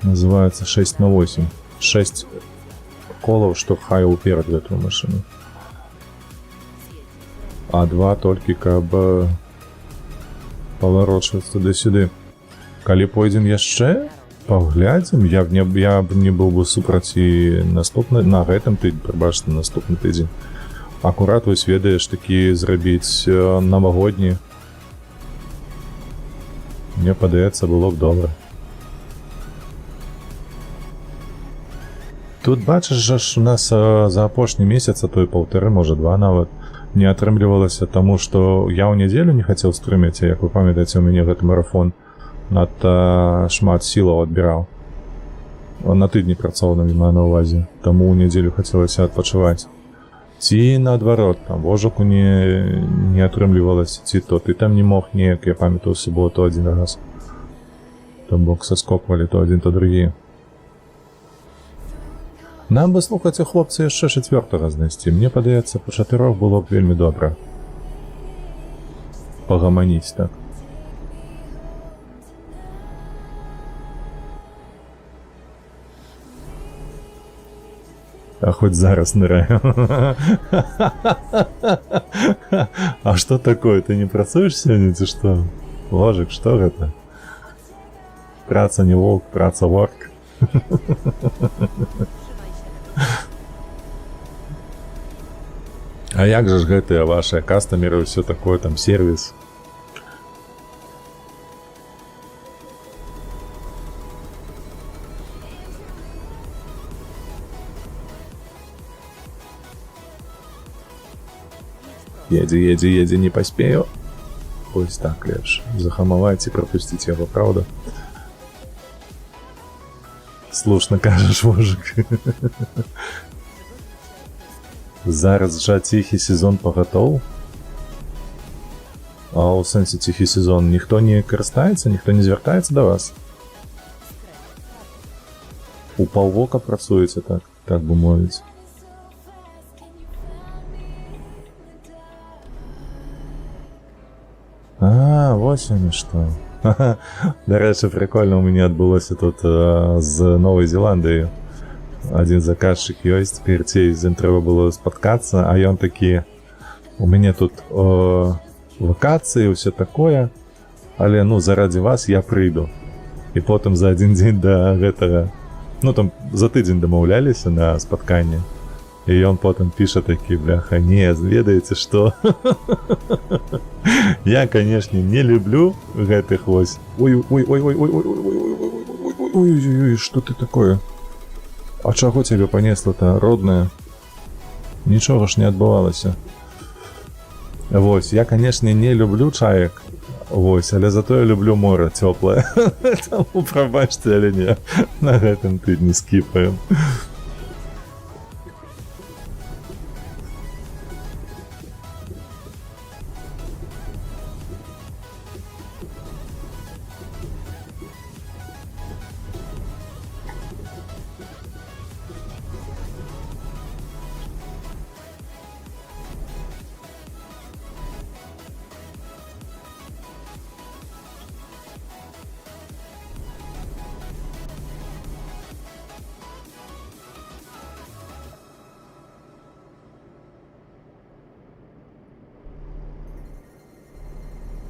называется 6 на 8. 6 колаў штурхае ўперад гэтую машыну. Zjedź w lewo. А 2 толькі каб паварочваць туды-сюды. Калі пойдзем яшчэ, паглядзім, я б не быў бы супраць і наступны, на гэтым тыдні, прабачце, наступны тыдзень. Акурат вось ведаеш, такі зрабіць навагодні. Мне падаецца, было б добра. Тут бачыш жа ж у нас за апошні месяц, а то і паўтары, можа два нават, не атрымлівалася, таму што я ў нядзелю не хацеў стрыміць, як вы памятаеце, у мяне гэты марафон надта шмат сілаў адбіраў. На тыдні працоўным маю на ўвазе, таму ў нядзелю хацелася адпачываць. Ці наадварот, там вожаку не атрымлівалася, ці то ты там не мог неяк, я памятаю, у суботу адзін раз. Там бок саскоквалі то адзін, то другі. Нам бы, слухайце, хлопцы, яшчэ чацвёртага знайсці. Мне падаецца, па чатырох было б вельмі добра. Пагаманіць так. А хоть зараз ныряю. А что такое? Ты не працуеш сегодня, ці что? Ложик, что это? Праца не волк, праца ворк. Trzymaj się lewej А як же ж гэтыя ваши кастомеры, все такое, там, сервис? Jedź prosto. Едзе, едзе, едзе, не паспею. Ось так лепш. Захамаваць і прапусціць яго, праўда? Слушна кажаш, мужик. Зараз жа ціхі сезон пагатоў. А ў сэнсе ціхі сезон ніхто не карыстаецца, ніхто не звяртаецца да вас. У паўвока працуеце так, так бы мовіць. А, вось яно што. Дарэчы, прикольно у мяне адбылося тут з Новай Зеландыі. Адзін заказчык ёсць, карцей, з ім трэба было спаткацца, а ён такі: у мяне тут вакацыі, ўсё такое, але ну зарадзе вас я прыйду. І потым за адзін дзень да гэтага, ну там за тыдзень дамаўляліся на спатканне. І ён потым піша такі: бляха, не, ведаеце што? Я, канешне, не люблю гэтых вось. Ой, ой, ой, ой, ой, ой, ой, ой, ой, ой, ой, ой, ой, ой, што ты такое? А чаго цябе панесла-то, родная? Нічога ж не адбывалася. Вось, я, канешне, не люблю чаек. Вось, але затое люблю мора цёплае. Таму прабачце, але не, на гэтым тыдні скіпаем.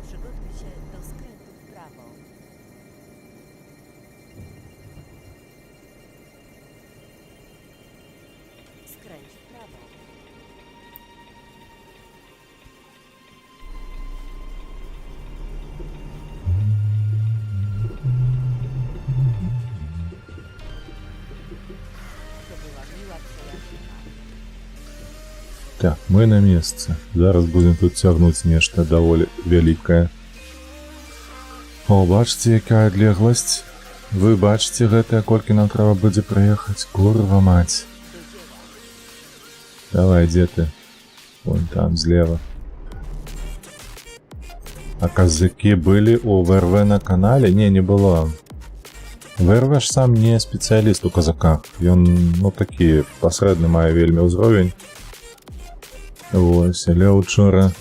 Przygotuj się do skrętu w prawo. Skręć w prawo. To była miła przejażdżka. Так, мы на месцы. Зараз будзем тут цягнуць нешта даволі вялікае. О, бачыце, якая адлегласць. Вы бачыце гэтае, колькі нам трэба будзе праехаць? Курва маць. Do dzieła. Давай, дзе ты? Вон там, злева. А казакі былі у ВРВ на канале? Не, не было. ВРВ ж сам не спецыяліст у казаках. Ён, ну, такі пасрэдны мае вельмі ўзровень. Вось, але учора...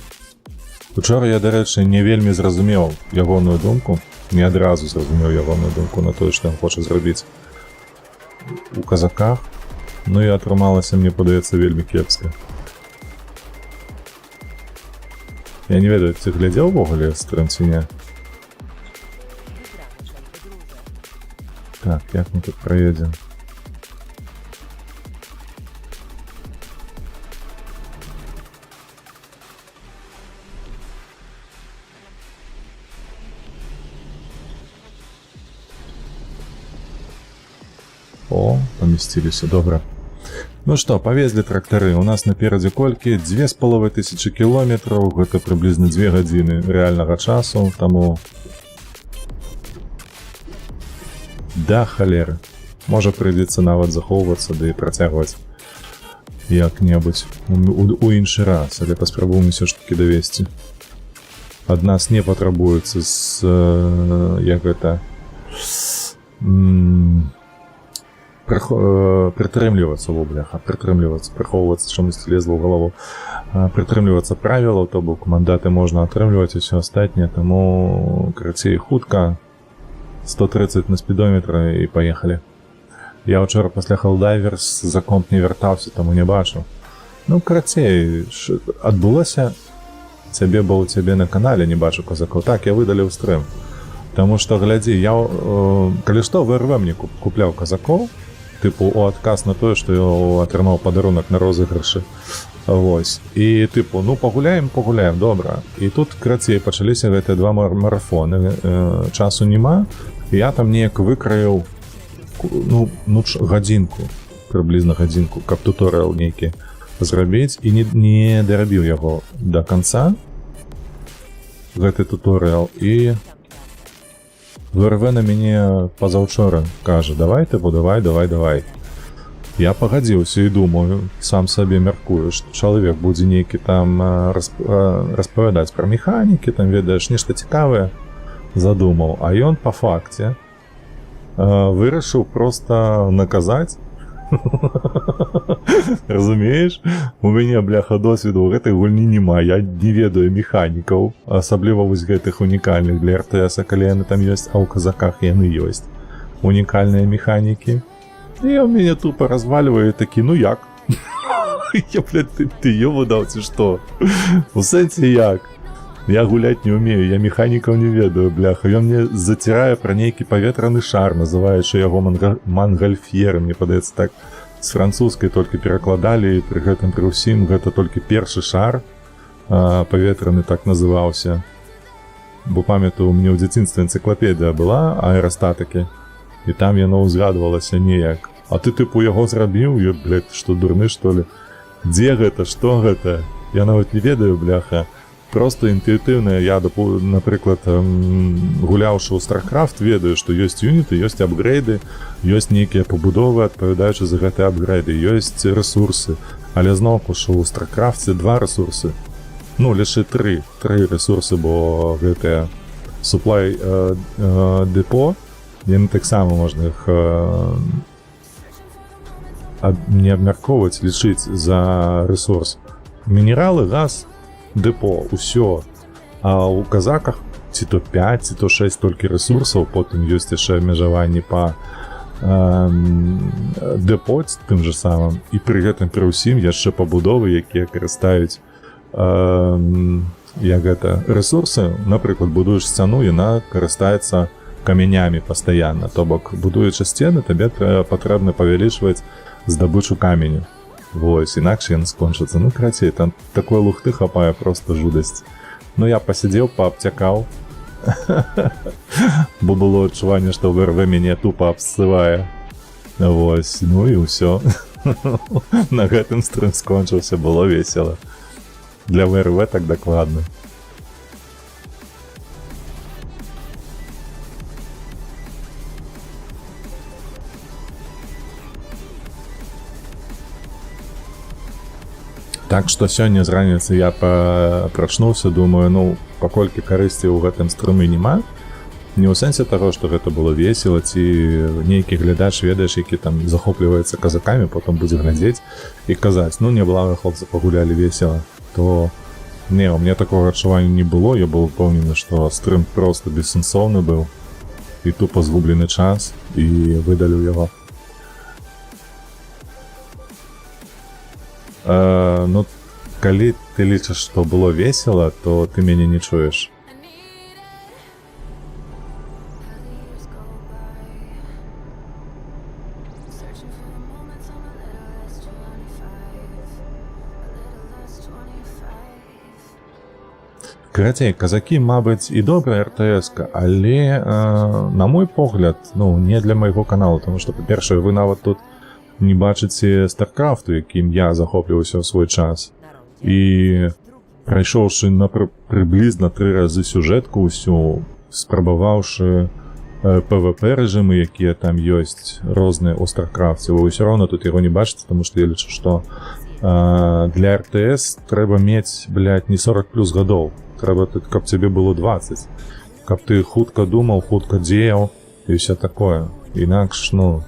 Учора я, дарэчы, не вельмі зразумеў ягоную думку. Не адразу зразумеў ягоную думку на тое, што ён хоча зрабіць у казаках. Ну і атрымалася, мне падаецца, вельмі кепска. Я не ведаю, ты глядзеў увогуле стрым ці не? Wybrany szlak podróży. Так, як мы тут праедзем? О, памясціліся, добра. Ну што, павезлі трактары. У нас наперадзе колькі? 2500 кіલોметраў, гэта прыблізна 2 гадзіны рэальнага часу, таму да халеры. Можа, прыйдзецца нават захоўвацца ды і працягваць як-небудзь у іншы раз, але паспрабуем усё ж такі давесці. Ад нас не патрабуецца з, як гэта, прытрымлівацца, во, бляха, прытрымлівацца, прыхоўвацца, чамусьці лезла ў галаву, прытрымлівацца правілаў, то бок мандаты можна атрымліваць і ўсё астатняе, таму карацей хутка 130 на спідометры і паехалі. Я учора пасля Helldivers за комп не вяртаўся, таму не бачыў. Ну, карацей, адбылося цябе, бо ў цябе на канале не бачу казакоў. Так, я выдаліў стрым. Таму што, глядзі, я, калі што, ВРВ мне купляў казакоў, тыпу, у адказ на тое, што я атрымаў падарунак на розыгрышы. Вось. І, тыпу, ну, пагуляем, пагуляем, добра. І тут, карацей, пачаліся гэтыя два марафоны. Часу няма. І я там неяк выкраіў ну, гадзінку, прыблізна гадзінку, каб туторыал нейкі зрабіць, і не дарабіў яго да канца, гэты туторыал, і Tam trasę. ВРВ на мяне пазаўчора кажа: «Давай, тыпу, давай, давай, давай». Я пагадзіўся і думаю, сам сабе мяркую, што чалавек будзе нейкі там распавядаць пра механікі, там, ведаеш, нешта цікавае задумаў. А ён па факце вырашыў проста наказаць. Разумееш? У мяне, бляха, досведу ў гэтай гульні няма. Я не ведаю механікаў, асабліва вось гэтых унікальных для РТС, калі яны там ёсць, а ў казаках яны ёсць. Унікальныя механікі. І ён мяне тупо развальвае, такі: «Ну як?» Я, блядь, ты ёбу даў ці што? У сэнсе як? Я гуляць не умею, я механікаў не ведаю, бляха. Ён мне зацірае пра нейкі паветраны шар, называючы яго мангальфьеры, мне падаецца, так з французскай толькі перакладалі, і пры гэтым пры ўсім гэта толькі першы шар паветраны так называўся. Бо памятаю, у мяне ў дзяцінстве энцыклапедыя была аэрастатыкі, і там яно ўзгадвалася неяк. А ты тыпу яго зрабіў, я, блядь, што, дурны, что ли? Дзе гэта, што гэта? Я нават не ведаю, бляха. Просто інтуітыўна я, напрыклад, гуляўшы ў StarCraft, ведаю, што ёсць юніты, ёсць апгрэйды, ёсць нейкія пабудовы, адпавядаючы за гэтыя апгрэйды, ёсць рэсурсы. Але зноўку ж у StarCraftе два рэсурсы. Ну, лічы тры рэсурсы, бо гэтыя supply депо, яны таксама можна іх не абмяркоўваць, лічыць за рэсурс. Мінералы, газ, дэпо, ўсё. А ў казаках ці то 5, ці то 6 толькі рэсурсаў, потым ёсць яшчэ абмежаванні па дэпо тым же самым, і пры гэтым пры ўсім яшчэ пабудовы, якія карыстаюць як гэта, рэсурсы. Напрыклад, будуеш сцяну, яна карыстаецца камянямі пастаянна, то бок будуючы сцены, табе патрэбна павялічваць здабычу каменю. Вось, інакш яны скончацца. Ну, карацей, там такой лухты хапае, просто жудасць. Ну, я пасядзеў, паабцякаў, бо было адчуванне, што ВРВ мяне тупо абссывае. Вось, ну і ўсё. На гэтым стрым скончыўся, было весела. Для ВРВ так дакладна. Так што сёння з раніцы я прачнуўся, думаю, ну, паколькі карысці ў гэтым стрыме няма, не ў сэнсе таго, што гэта было весела, ці нейкі глядач, ведаеш, які там захопліваецца казакамі, потом будзе глядзець і казаць: «Ну, неблага хлопцы пагулялі, весела», то не, у меня такого адчування не было, я был упэўнены, што стрым просто бессэнсоўны быў і тупо згублены час, і выдаліў яго. Ну, калі ты лічыш, што было весела, то ты мяне не чуеш. I need it. How the years go by. Searching for the moments I'm a little less 25. A little less 25. Карацей, казакі, мабыць, і добрая РТС-ка, але на мой погляд, ну, не для майго каналу, тому што, па-першае, вы нават тут не бачыце StarCraftу, якім я захопліваўся ў свой час. Na rondzie І drugim прайшоўшы на прыблізна тры разы сюжэтку ўсю, спрабаваўшы PvP рэжымы, якія там ёсць розныя ў StarCraftе, вы ўсё роўна тут яго не бачыце, тому што я лічу, што для РТС трэба мець, блядь, не 40 плюс гадоў. Трэба тут, каб цябе было 20. Каб ты хутка думаў, хутка дзеяў і ўсё такое. Інакш, ну,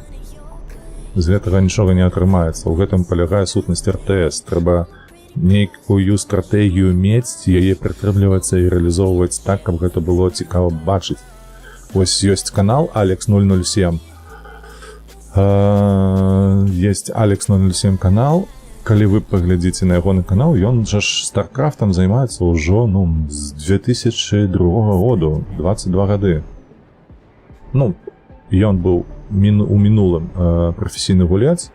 з гэтага нічога не атрымаецца. У гэтым палягае сутнасць РТС. Трэба нейкую стратэгію мець, яе прытрымлівацца і рэалізоўваць так, каб гэта было цікава бачыць. Вось ёсць канал Алекс 007. Есть Алекс 007 канал. Калі вы паглядзіце на ягоны канал, ён жа ж StarCraftом займаецца ўжо, ну, з 2002 году, 22 гады. Ну, ён быў у мінулым прафесійны гулец.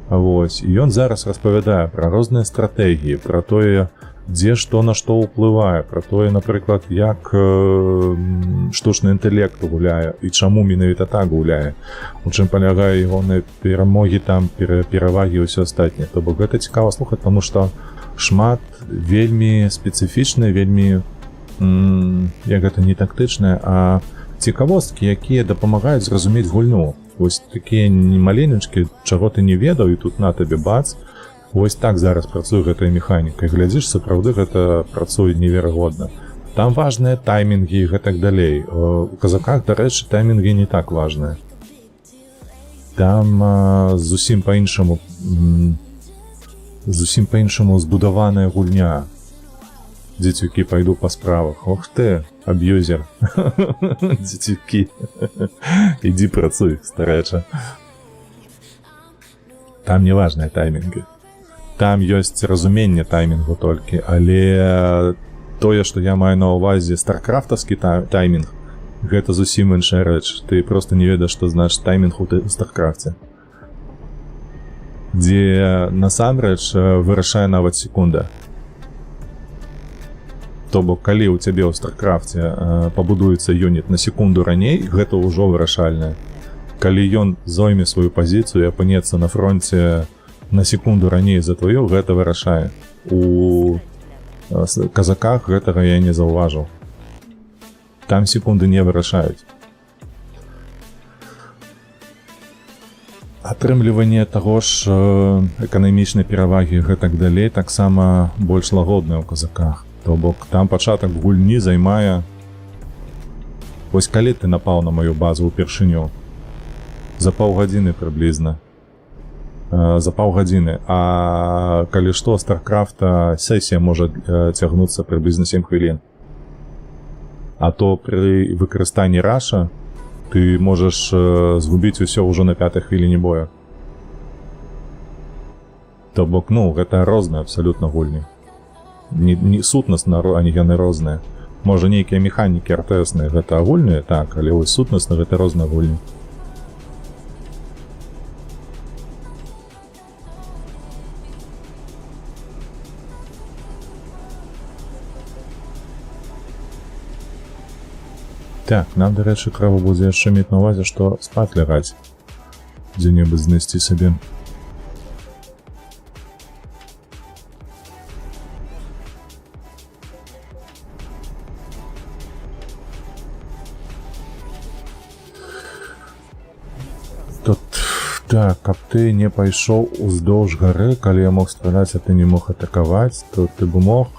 Вось, і ён зараз распавядае пра розныя стратэгіі, пра тое, дзе што на што ўплывае, пра тое, напрыклад, як штучны інтэлект гуляе і чаму менавіта так гуляе, у чым палягае ягоныя перамогі там, перавагі і ўсё астатняе. То бок гэта цікава слухаць, таму што шмат вельмі спецыфічнай, вельмі як гэта, не тактычная, а Цікавосткі, якія дапамагаюць зразумець гульню. Вось такія маленечкі, чаго ты не ведаў, і тут на табе бац. Вось так зараз працуе гэтая механіка. І глядзіш, сапраўды гэта працуе неверагодна. Там важныя таймінгі і гэтак далей. У казаках, дарэчы, таймінгі не так важныя. Там зусім па-іншаму збудаваная гульня. Дзецюкі, пайду па справах. Ох ты, аб'юзер. Дзецюкі. Ідзі працуй, старэча. Там не важныя таймінгі. Там ёсць разуменне таймінгу толькі, але тое, што я маю на ўвазе старкрафтаўскі таймінг, гэта зусім іншая рэч. Ты просто не ведаеш, што значыць таймінг у Старкрафце. Дзе насамрэч вырашае нават секунда. То бок, калі ў цябе ў Старкрафце пабудуецца юніт на секунду раней, гэта ўжо вырашальнае. Калі ён зойме сваю пазіцыю і апынецца на фронце на секунду раней за тваю, гэта вырашае. У казаках гэтага я не заўважыў. Там секунды не вырашаюць. Атрымліванне таго ж эканамічнай перавагі і гэтак далей таксама больш лагоднае ў казаках. То бок там пачатак гульні займае... Вось калі ты напаў на маю базу ўпершыню? За паўгадзіны прыблізна. За паўгадзіны. А калі што, Старкрафта сесія можа цягнуцца прыблізна 7 хвілін. А то пры выкарыстанні раша ты можаш згубіць усё ўжо на 5-й хвіліне боя. То бок, гэта розныя абсалютна гульні. Не сутнасна яны розныя. Можа, нейкія механікі эр тэ эсныя гэта агульныя, так, але вось сутнасна гэта розныя гульні. Так, нам, дарэчы, трэба будзе яшчэ мець на ўвазе, што спаць лягаць. Дзе-небудзь знайсці сабе. Тут, так, каб ты не пайшоў уздоўж гары, калі я мог страляць, а ты не мог атакаваць, то ты б мог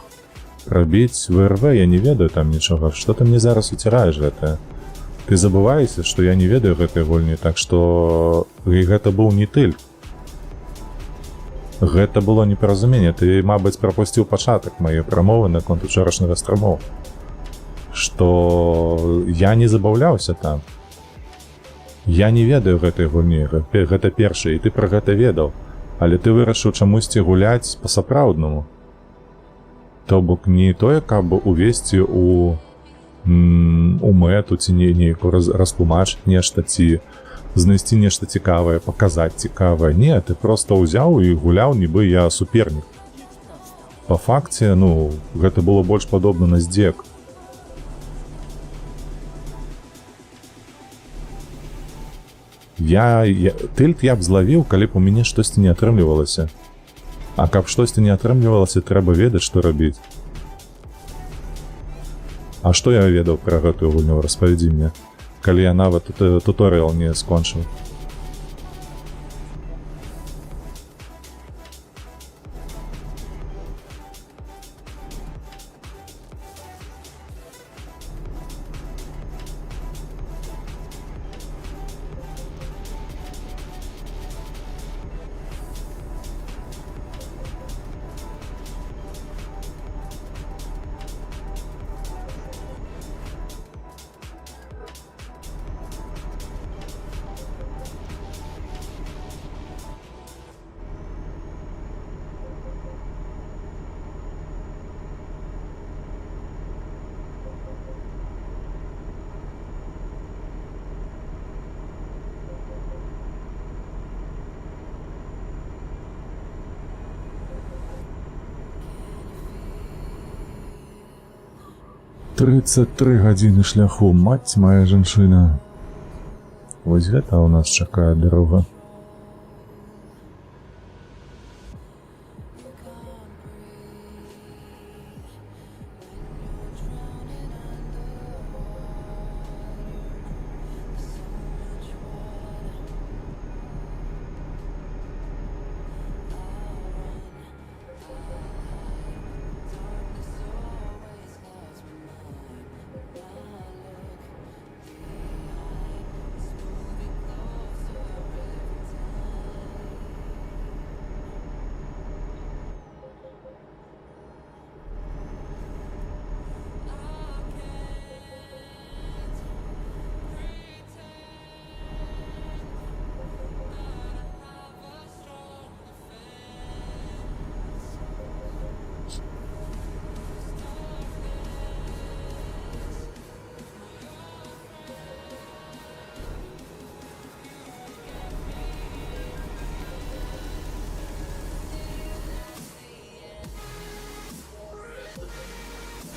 рабіць ВРВ, я не ведаю там нічога. Што ты мне зараз уціраеш гэтае? Ты забываешся, што я не ведаю гэтай гульні, так што і гэта быў не тыль. Гэта было непаразуменне. Ты, мабыць, прапусціў пачатак маёй прамовы наконт учорашняга стрыму. Што я не забаўляўся там. Я не ведаю гэтай гульні, гэта першае, і ты пра гэта ведаў. Але ты вырашыў чамусьці гуляць па-сапраўднаму. То бок не тое, каб увесці у мэту ці нейкую растлумачыць нешта, ці знайсці нешта цікавае, паказаць цікавае. Не, ты проста ўзяў і гуляў, нібы я супернік. Па факце, гэта было больш падобна на здзек. Тыльт я б злавіў, калі б у мяне штосьці не атрымлівалася. А каб штосьці не атрымлівалася, трэба ведаць, што рабіць. А што я ведаў пра гэтую гульню, распавядзі мне, калі я нават туторыял не скончыў. Тридцать три гадзіны шляху, мать моя жанчына. Вось гэта ў нас чакае дарога.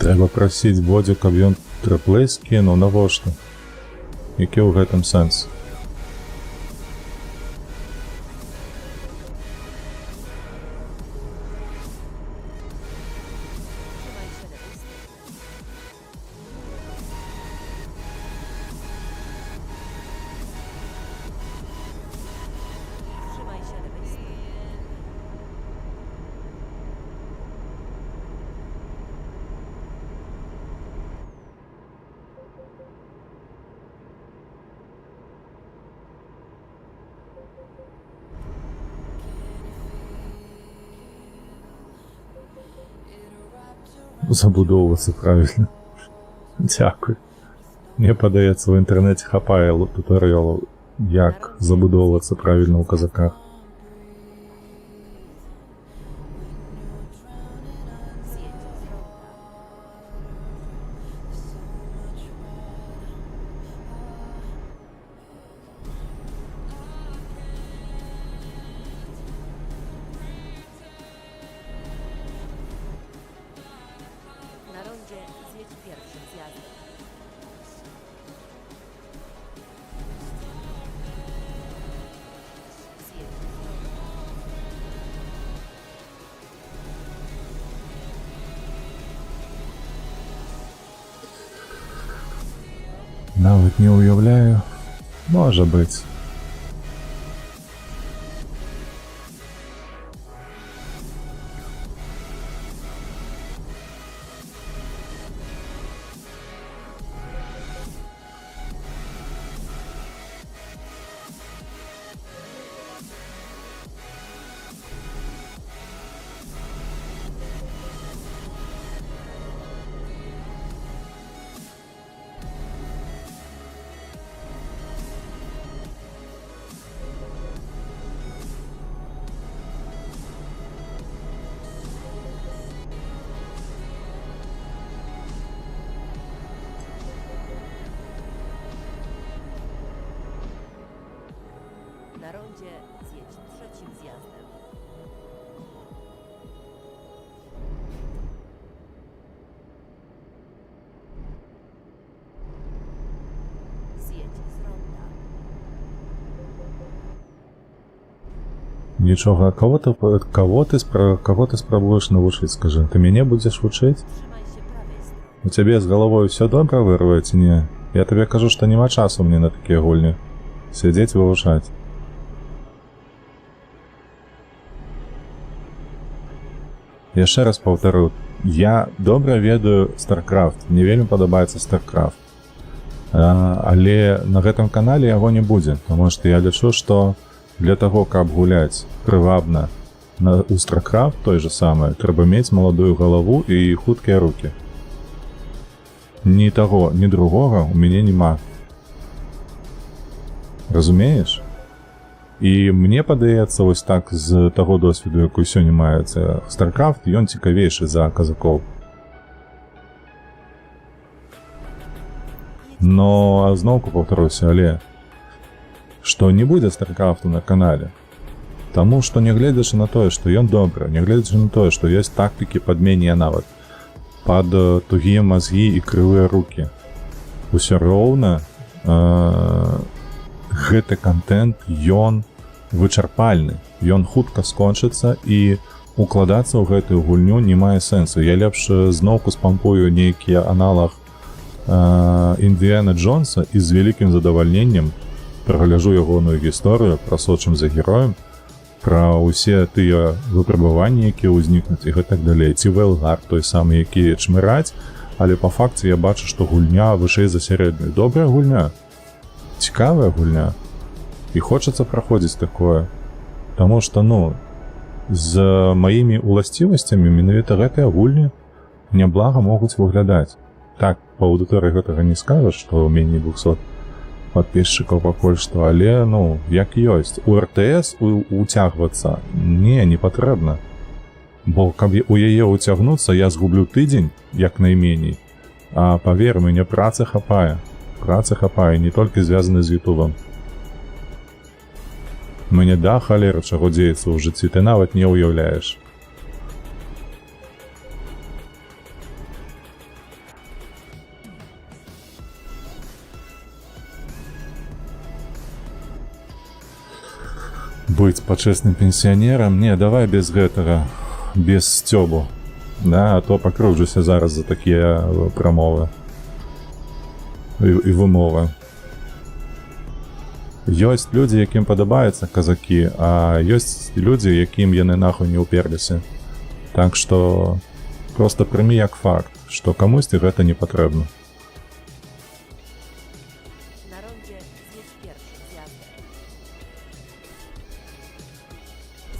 Трэба прасіць Бодзю, каб ён трэплей скінуў, навошта? Які ў гэтым сэнс? Trzymaj się lewej strony. Trzymaj się lewej strony. Забудоўвацца правільна. Дзякуй. Мне падаецца, у інтэрнэце хапае тутарыялаў, як забудоўвацца правільна ў казаках. Zjedź z ronda. Na rondzie zjedź pierwszym zjazdem. Zjedź z ronda. Нават не ўяўляю. Можа быць. Na rondzie zjedź trzecim zjazdem. Zjedź z ronda. Нічога, каго ты спрабуеш навучыць, скажы? Ты мяне будзеш вучыць? Trzymaj się prawej strony. У цябе з галавой усё добра вырвае ці не? Я табе кажу, што няма часу мне на такія гульні. Сядзець вывучаць. Яшчэ раз паўтару, я добра ведаю StarCraft, мне вельмі падабаецца StarCraft. Але на гэтым канале яго не будзе, таму што я лічу, што для таго, каб гуляць прывабна у StarCraft той же самае, трэба мець маладую галаву і хуткія рукі. Ні таго, ні другога у мяне няма. Разумееш? І мне падаецца, вось так з таго досведу, якой сёння маецца StarCraft, ён цікавейшы за казакоў. Jedź Но зноўку паўтаруся, але што не будзе StarCraftу на канале. Таму што нягледзячы на тое, што ён добры, нягледзячы на тое, што ёсць тактыкі пад мяне нават, пад тугія мазгі і крывыя рукі. Усё роўна гэты кантэнт ён вычарпальны, ён хутка скончыцца і укладацца ў гэтую гульню не мае сэнсу. Я лепш зноўку спампую нейкі аналаг Індыяна Джонса і з вялікім задавальненнем прагляжу ягоную гісторыю, прасочым за героем, пра ўсе тыя выпрабаванні, якія ўзнікнуць і гэтак далей. Ці Велгар той самы, які чмыраць, але па факце я бачу, што гульня вышэй за сярэднюю. Добрая гульня, цікавая гульня. І хочацца праходзіць такое. Таму што, ну, з маімі уласцівасцямі менавіта гэтыя гульні няблага могуць выглядаць. Так, па аўдыторыі гэтага не скажаш, што ў меней 200 падписчикаў пакуль што, але, ну, як ёсць. У РТС уцягвацца не патрэбна. Бо каб у яе ўцягнуцца, я згублю тыдзень, як найменей. А павер, мне працы хапае. Працы хапае, не толькі звязаны з Ютубам. Мне да халеры, чаго дзеецца ў жыцці, ты нават не ўяўляеш. Быць пачэсным пенсіянерам. Не, давай без гэтага, без сцёбу. Да, а то пакрыўджуся зараз за такія прамовы і вымовы. Ёсць людзі, якім падабаюцца казакі, а ёсць людзі, якім яны нахуй не ўперліся. Так што проста прымі як факт, што камусьці гэта не патрэбна. Na rondzie zjedź pierwszym zjazdem.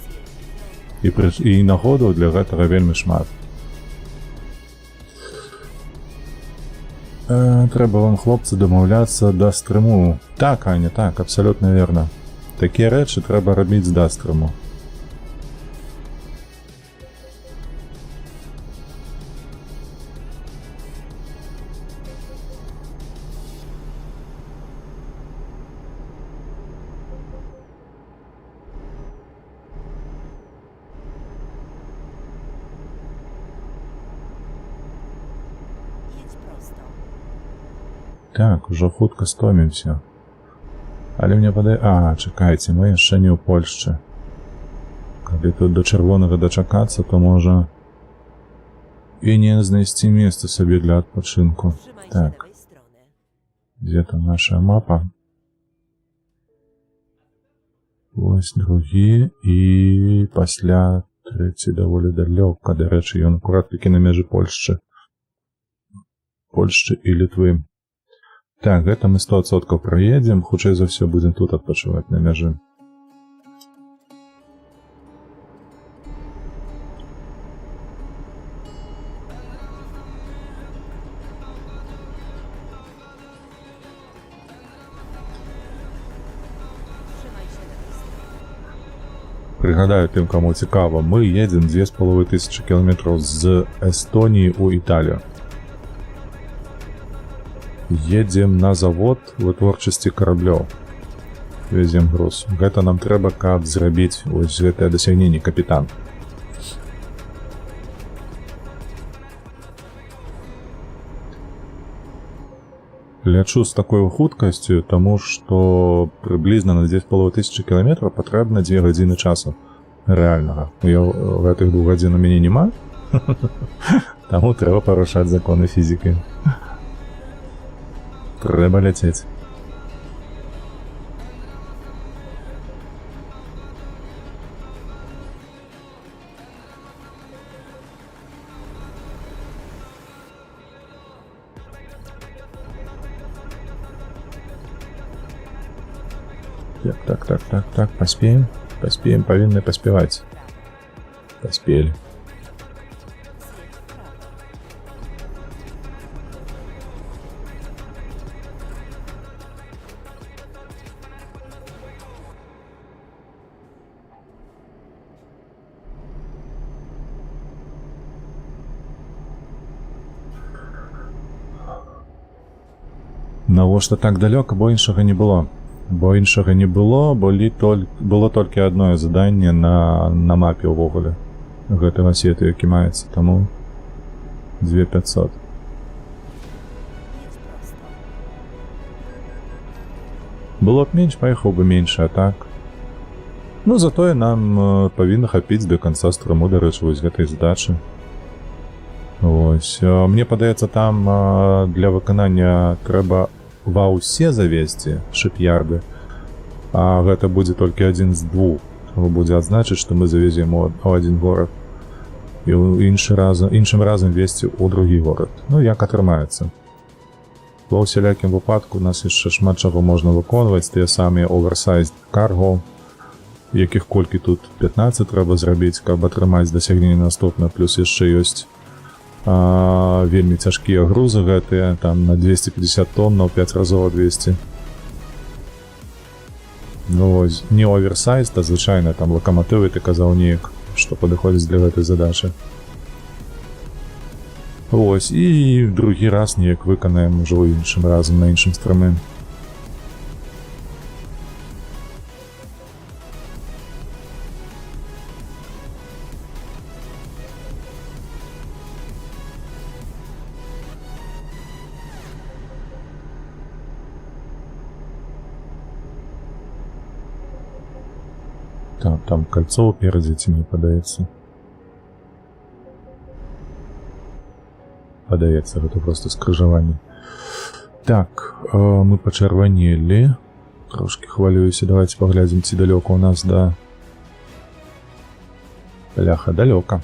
Zjedź z ronda. І нагодаў для гэтага вельмі шмат. Трэба вам, хлопцы, дамаўляцца да стрыму. Так, Аня, так, абсалютна верна. Такія рэчы трэба рабіць да стрыму. Jedź prosto. Так, ужо хутка стомімся. Але мне падае... А, чакайце, мы яшчэ не ў Польшчы. Калі тут да чырвонага дачакацца, то можа і не знайсці месца сабе для адпачынку. Trzymaj się Так. lewej strony. Дзе там наша мапа? Вось другі і пасля трэці даволі далёка. Дарэчы, ён акурат такі на мяжы Польшчы. Польшчы і Літвы. Так, гэта мы 100% праедзем, хутчэй за ўсё будзем тут адпачываць на мяжы. Trzymaj się lewej strony. Прыгадаю тым, каму цікава, мы едзем 2500 кіламетраў з Эстоніі ў Італію. Едзем на завод вытворчасці караблёў. Везем груз. Гэта нам трэба, каб зрабіць вось гэтае дасягненне, капітан. Лячу з такой хуткасцю, таму што прыблізна на 2500 кіламетраў патрэбна дзве гадзіны часу рэальнага. Гэтых двух гадзін у мяне няма, таму трэба парушаць законы фізікі. Трэба ляцець. Так, так, так, так, так, паспеем. Паспеем, павінны паспяваць. Паспелі. Zjedź w prawo. Навошта так далёка, бо іншага не было. Бо іншага не было, бо было толькі адно заданне на мапе ўвогуле гэтага свету, які маецца, таму 2500. Jedź prosto. Было б менш, паехаў бы менш, а так. Затое нам павінна хапіць да канца стрыму, дарэчы, вось гэтай задачы. Вось. Мне падаецца, там для выканання трэба ва ўсе завесці шып'ярды, а гэта будзе толькі адзін з двух. Трэба будзе адзначыць, што мы завезем у адзін горад і іншым разам везці ў другі горад. Як атрымаецца. Ва ўсялякім выпадку у нас яшчэ шмат чаго можна выконваць, тыя самыя oversized cargo, якіх колькі тут 15 трэба зрабіць, каб атрымаць дасягненне наступнае, плюс яшчэ ёсць вельмі цяжкія грузы гэтыя, там на 250 тонн, на 5 разоў 200. Не оверсайз, а звычайна там лакаматывы, ты казаў неяк, што падыходзіць для гэтай задачы. І другі раз неяк выканаем ужо іншым разам на іншым стрыме. Там, там кольцо ўперадзе, ці мне падаецца. Падаецца, гэта просто скрыжаванне. Так, мы пачырванелі. Трошкі хвалююся. Давайте паглядзім, ці далёка у нас да... Бляха, далёка.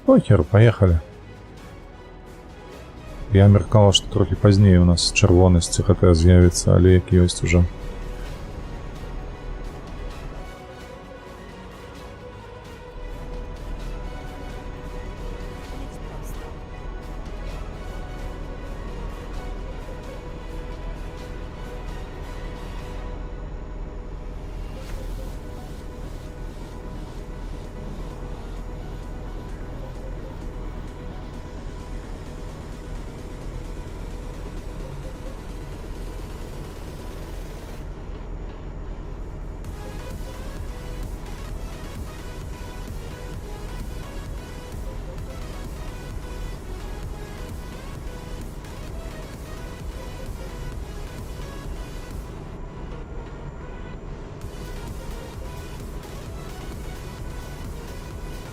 Похер, поехали. Я меркаваў, што трохі пазней у нас чырвонасць гэтая з'явіцца, але як ёсць уже. Jedź prosto.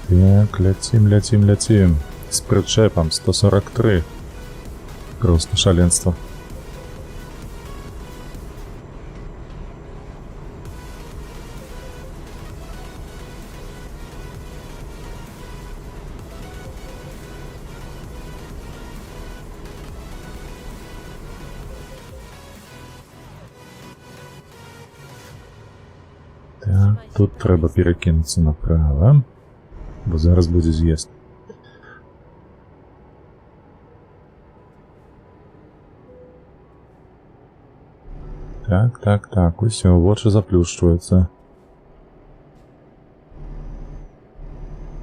Так, ляцім, ляцім, ляцім. З прычэпам 143. Просто шаленство. Так, Trzymaj się тут prawej трэба strony. перакінуцца направа, бо зараз будзе з'езд. Так, усё, вочы заплюшчваюцца.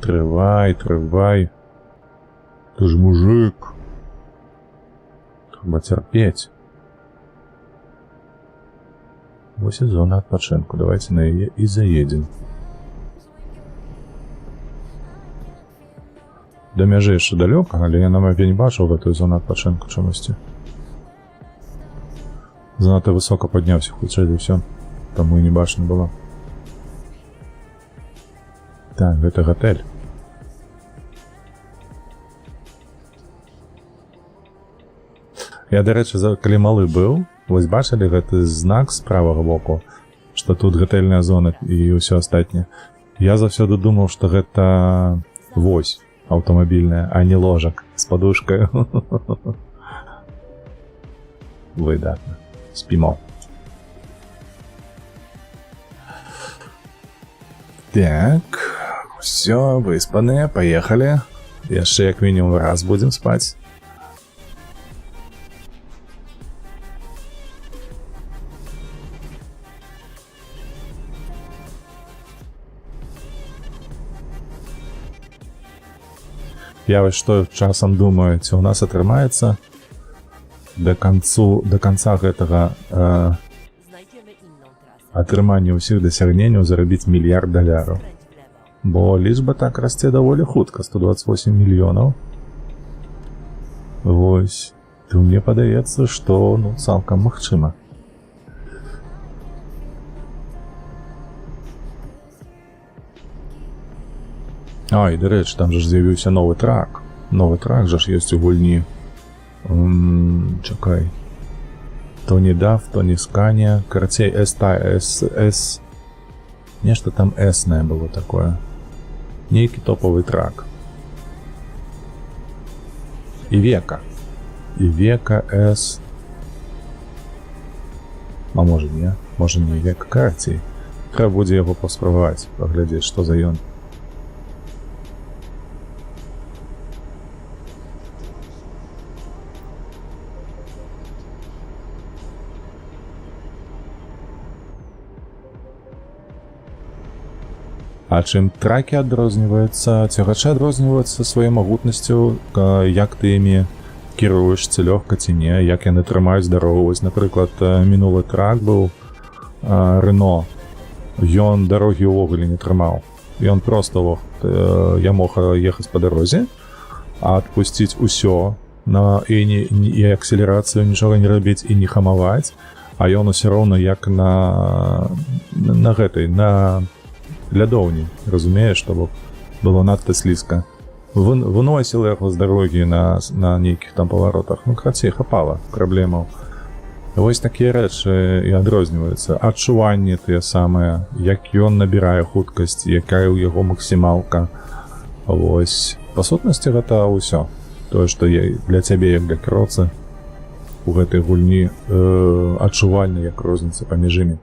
Трывай, трывай. Ты ж мужик. Трэба цярпець. Вось і зона адпачынку. Давайте на яе і заедзем. Да мяжы яшчэ далёка, але я на мапе не бачыў гэтую зону адпачынку чамусьці. Занадта высока падняўся, хутчэй за ўсё. Таму і не бачна было. Так, гэта гатэль. Я, дарэчы, калі малы быў, вось бачылі гэты знак з правага боку, што тут гатэльная зона і ўсё астатняе. Я заўсёды думаў, што гэта вось аўтамабільная, а не ложак з падушкаю. Выдатна. Спімо. Так, всё, выспаныя, поехали. Яшчэ як мінімум раз будзем спаць. Я вось што часам думаю, ці ў нас атрымаецца до конца гэтага Znajdziemy inną trasę. атрымання ўсіх дасягненняў зарабіць мільярд даляраў. Skręć w lewo. Бо лічба так расце даволі хутка, 128 мільёнаў. Вось. То мне падаецца, што, ну, цалкам магчыма. А, і дарэчы, там жа ж з'явіўся новы трак. Новы трак жа ж ёсць у гульні. Чакай. То не DAF, то не Scania. Карацей, S, S, S. Нешта там S-нае было такое. Нейкі топовы трак. Івека. Івека S. А можа не? Можа не Івека, карацей. Трэба будзе яго паспрабаваць, паглядзець, што за ён. А чым тракі адрозніваюцца, цягачы адрозніваюцца сваёй магутнасцю, як ты імі кіруеш, ці лёгка ці не, як яны трымаюць дарогу. Вось, напрыклад, мінулы трак быў, Рено. Ён дарогі ўвогуле не трымаў. Ён просто мог, я мог ехаць па дарозе, а адпусціць усё на, і, не, не, і акселерацыю нічога не рабіць і не хамаваць. А ён усё роўна як на гэтай, на лядоўні, разумееш, то бок было надта слізка. Выносіла яго з дарогі на нейкіх там паваротах. Ну, карацей, хапала праблемаў. Вось такія рэчы і адрозніваюцца. Адчуванні тыя самыя, як ён набірае хуткасць, якая ў яго максімалка. Вось. Па сутнасці гэта ўсё. Тое, што я, для цябе як для кіроўцы у гэтай гульні адчувальна як розніца паміж імі.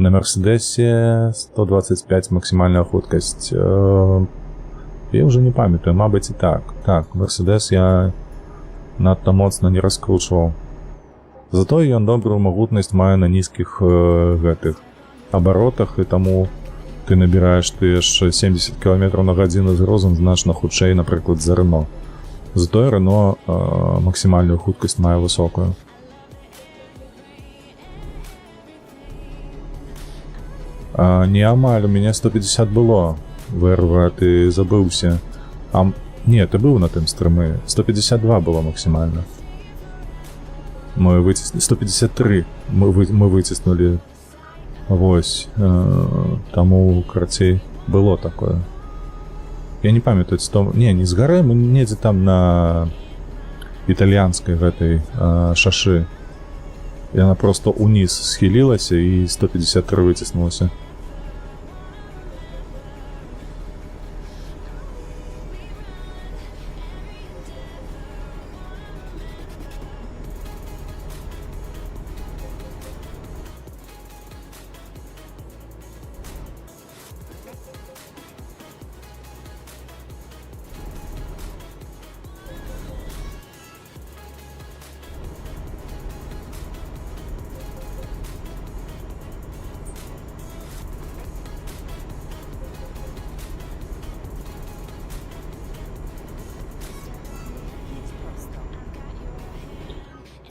На Мерседесе 125 максімальная хуткасць. Я ўжо не памятаю, мабыць, і так. Так, Мерседес я надта моцна не раскручваў. Затое ён добрую магутнасць мае на нізкіх гэтых абаротах, і таму ты набіраеш тыя ж 70 км на гадзіну з грузам значна хутчэй, напрыклад, за Рено. Затое Рено максімальную хуткасць мае высокую. А, не амаль, у мяне 150 было. ВРВ, ты забыўся. А, не, ты быў на тым стрымы. 152 было максімальна. Мы выціснулі 153 мы выціснулі. Вось. Таму, карацей, было такое. Я не памятаю, 100. Не, не з гары, мы недзе там на італьянскай гэтай шашы. Яна просто уніз схілілася і 153 выціснулася. Jedź prosto.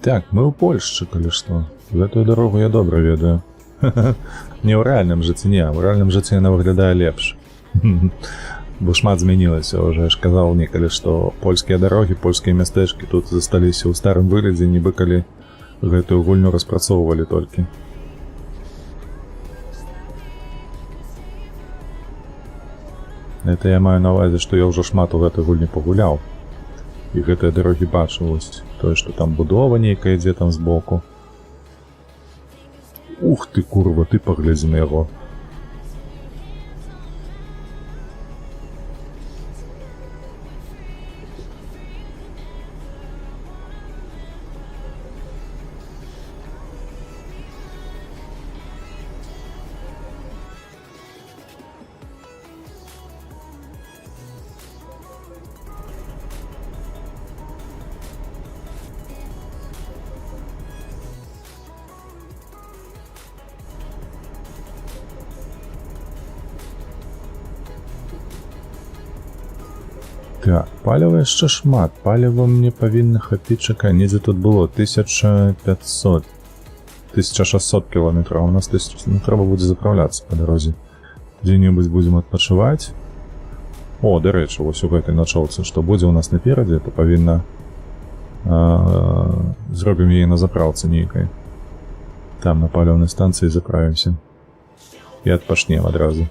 Так, мы ў Польшчы, калі што. Гэтую дарогу я добра ведаю. Не ў рэальным жыцці, не, ў рэальным жыцці яна выглядае лепш. Бо шмат змянілася ўжо, я ж казаў некалі, што польскія дарогі, польскія мястэчкі тут засталіся ў старым выглядзе, нібы калі гэтую гульню распрацоўвалі толькі. Это я маю на ўвазе, што я ўжо шмат у гэтай гульні пагуляў. І гэтыя дарогі бачу, вось тое, што там будова нейкая ідзе там збоку. Ух ты, курва, ты паглядзі на яго. Так, паліва яшчэ шмат. Паліва мне павінна хапіць, чакай, недзе тут было 1500. 1600 кіламетраў. У нас 1000. Ну, трэба будзе запраўляцца па дарозе. Дзе-небудзь будзем адпачываць. О, дарэчы, вось у гэтай начоўцы, што будзе ў нас наперадзе, то павінна зробім яе на запраўцы нейкай. Там на паліўнай станцыі заправімся. І адпачнем адразу.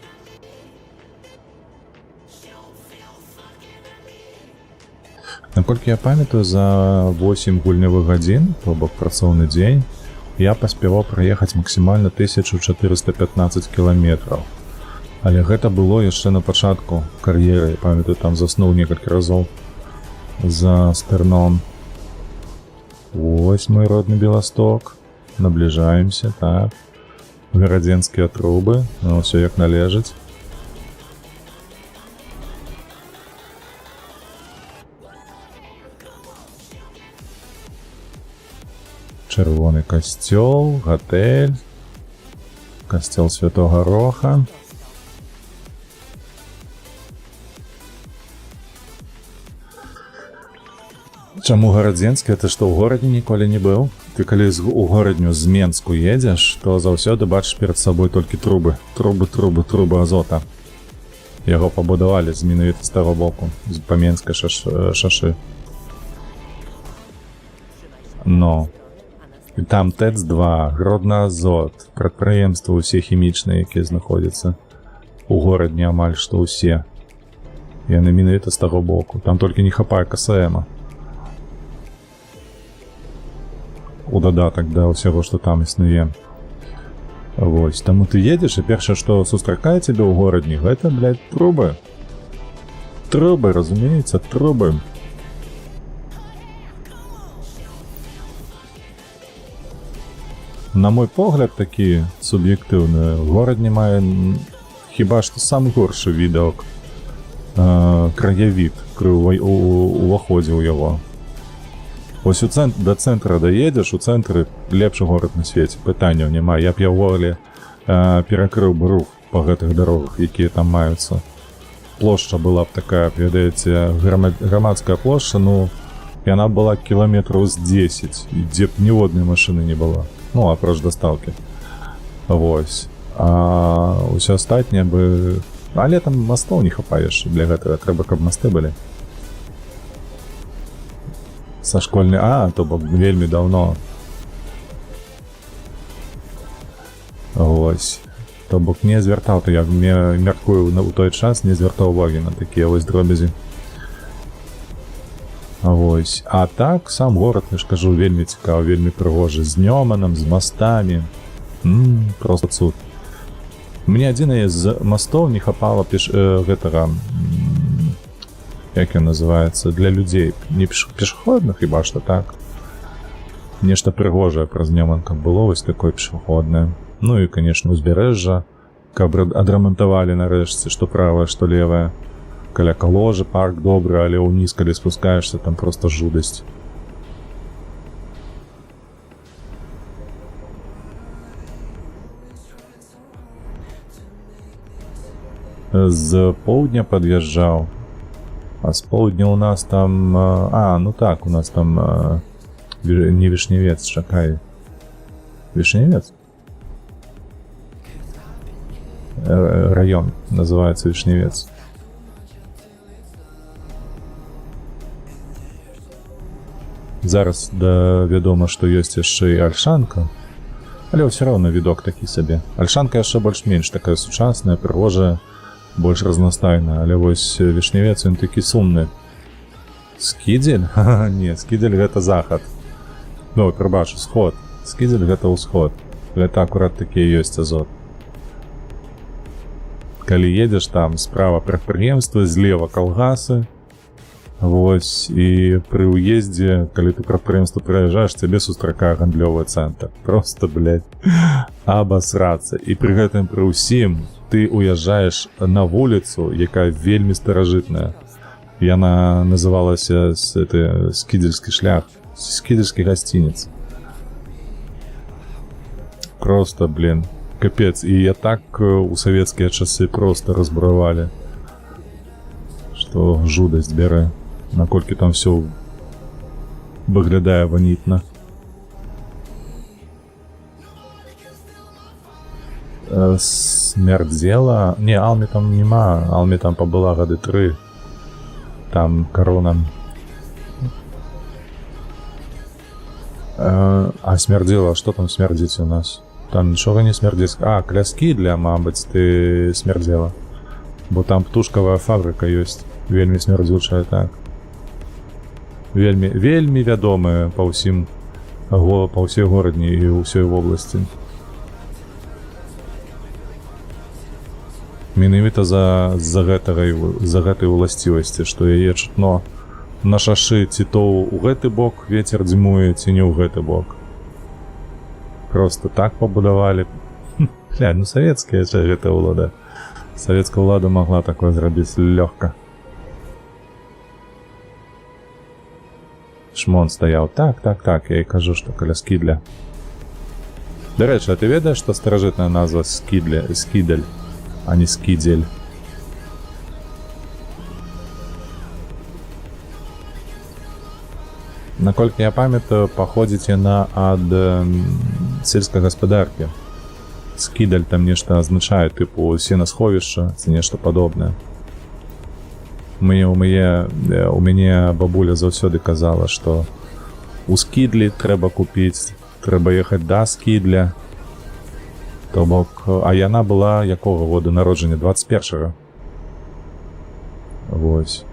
Наколькі я памятаю, за 8 гульнявых гадзін, то бок працоўны дзень, я паспяваў праехаць максімальна 1415 кіламетраў. Але гэта было яшчэ на пачатку кар'еры, я памятаю, там заснуў некалькі разоў за стэрном. Вось мой родны Беласток. Набліжаемся, так. Гарадзенскія трубы, ну, ўсё як належыць. Чырвоны касцёл, гатэль, касцёл Святога Роха. Prosto. Чаму Гарадзенскі? Ты што, ў горадзе ніколі не быў? Ты калі у Горадню з Менску едзеш, то заўсёды бачыш перад сабой толькі трубы. Трубы, трубы, трубы Азота. Яго пабудавалі з менавіта з таго боку, з па менскай шашы. Trzymaj się No. prawej strony, a następnie І там ТЭЦ-2, Гродна Азот, прадпрыемствы ўсе хімічныя, якія знаходзяцца у горадні амаль што ўсе. Яны менавіта з таго боку. Там толькі не хапае КСМа. У дадатак да ўсяго, што там існуе. Вось, таму ты едзеш, і першае, што сустракае цябе ў горадні, гэта, блядь, трубы. Трубы, разумееце, трубы. На мой погляд, такі суб'ектыўны, Горадня мае хіба што сам горшы відок, краявід пры уваходзе ў яго. Вось да цэнтра даедзеш, у цэнтры лепшы горад на свеце, пытанняў няма. Я б я ўвогуле перакрыў бы рух па гэтых дарогах, якія там маюцца. Плошча была б такая, ведаеце, грамадская плошча, ну, яна была кіламетраў з 10, і дзе б ніводнай машыны не было. Ну, апроч дастаўкі. Вось. А ўсё астатняе бы... Але там мастоў не хапае яшчэ для гэтага, трэба, каб масты былі. Са школьнай... А, то бок вельмі даўно. Вось. То бок не звяртаў, то я мяркую, у той час не звяртаў увагі на такія вось дробязі. Вось. А так, сам горад, я ж кажу, вельмі цікавы, вельмі прыгожы. З Нёманам, з мастамі. Просто цуд. Мне адзінае з мастоў не хапала гэтага, як ён называецца, для людзей, не пешаходных, хіба што так. Нешта прыгожае праз Нёман, каб было вось такое пешаходнае. Ну і, конечно, узбярэжжа, каб адрамантавалі нарэшце, што правае, што левае. Каля Каложы парк добры, але ўніз, калі спускаешся, там просто жудасць. З поўдня пад'язджаў. А з поўдня у нас там... А, ну так, у нас там... Не Вішнявец, чакай. Вішнявец? Раён называется Вішнявец. Зараз да, вядома, што ёсць яшчэ і Альшанка, але ўсё роўна відок такі сабе. Альшанка яшчэ больш-менш такая сучасная, прыгожая, больш разнастайная, але вось Вішнявец ён такі сумны. Скідзель? Ха-ха, не, Скідзель гэта захад. Ну, прабач, усход. Скідзель гэта ўсход. Гэта акурат такі ёсць Азот. Калі едзеш, там справа прадпрыемства, злева калгасы. Вось, і пры ўездзе, калі ты прадпрыемства праязджаеш, цябе сустракае гандлёвы цэнтр. Просто, блядь, абасрацца. І пры гэтым пры ўсім ты уязджаеш на вуліцу, якая вельмі старажытная. Яна называлася Скідзельскі шлях, Скідзельскі гасцінец. Просто, блин, капец. І я так у савецкія часы просто разбуравалі, што жудасць бярэ, наколькі там всё выглядае ванітна. Смярдзела. Не, Алмі там нема. Алмі там пабыла гады тры. Там карона. А смярдзела, што там смярдзіць у нас? Там нічога не смярдзіць. А, каля Скідля, мабыць, ты смярдзела. Бо там птушкавая фабрыка ёсць. Вельмі смярдзючая, так. Вельмі, вельмі вядомая па ўсёй горадні і ўсёй вобласці. Менавіта за гэтай уласцівасці, што яе чутно на шашы, ці то ў гэты бок ветер дзьмуе, ці не ў гэты бок. Просто так пабудавалі. Бля, ну савецкая ж гэта ўлада. Савецкая ўлада могла такое зрабіць лёгка. Шмон стаяў. Так, я і кажу, што каля Скідля. Дарэчы, а ты ведаеш, што старажытная назва Скідля, Скідель, а не Скідзель? Наколькі я памятаю, паходзіць яна ад сельскай гаспадаркі. Скідаль там нешта азначае, тыпу сенасховішча ці нешта падобнае. У мяне бабуля заўсёды казала, што у Скідлі трэба купіць Трэба ехаць да Скідля. То бок, а яна была якога года народжання? 21-го. Вось.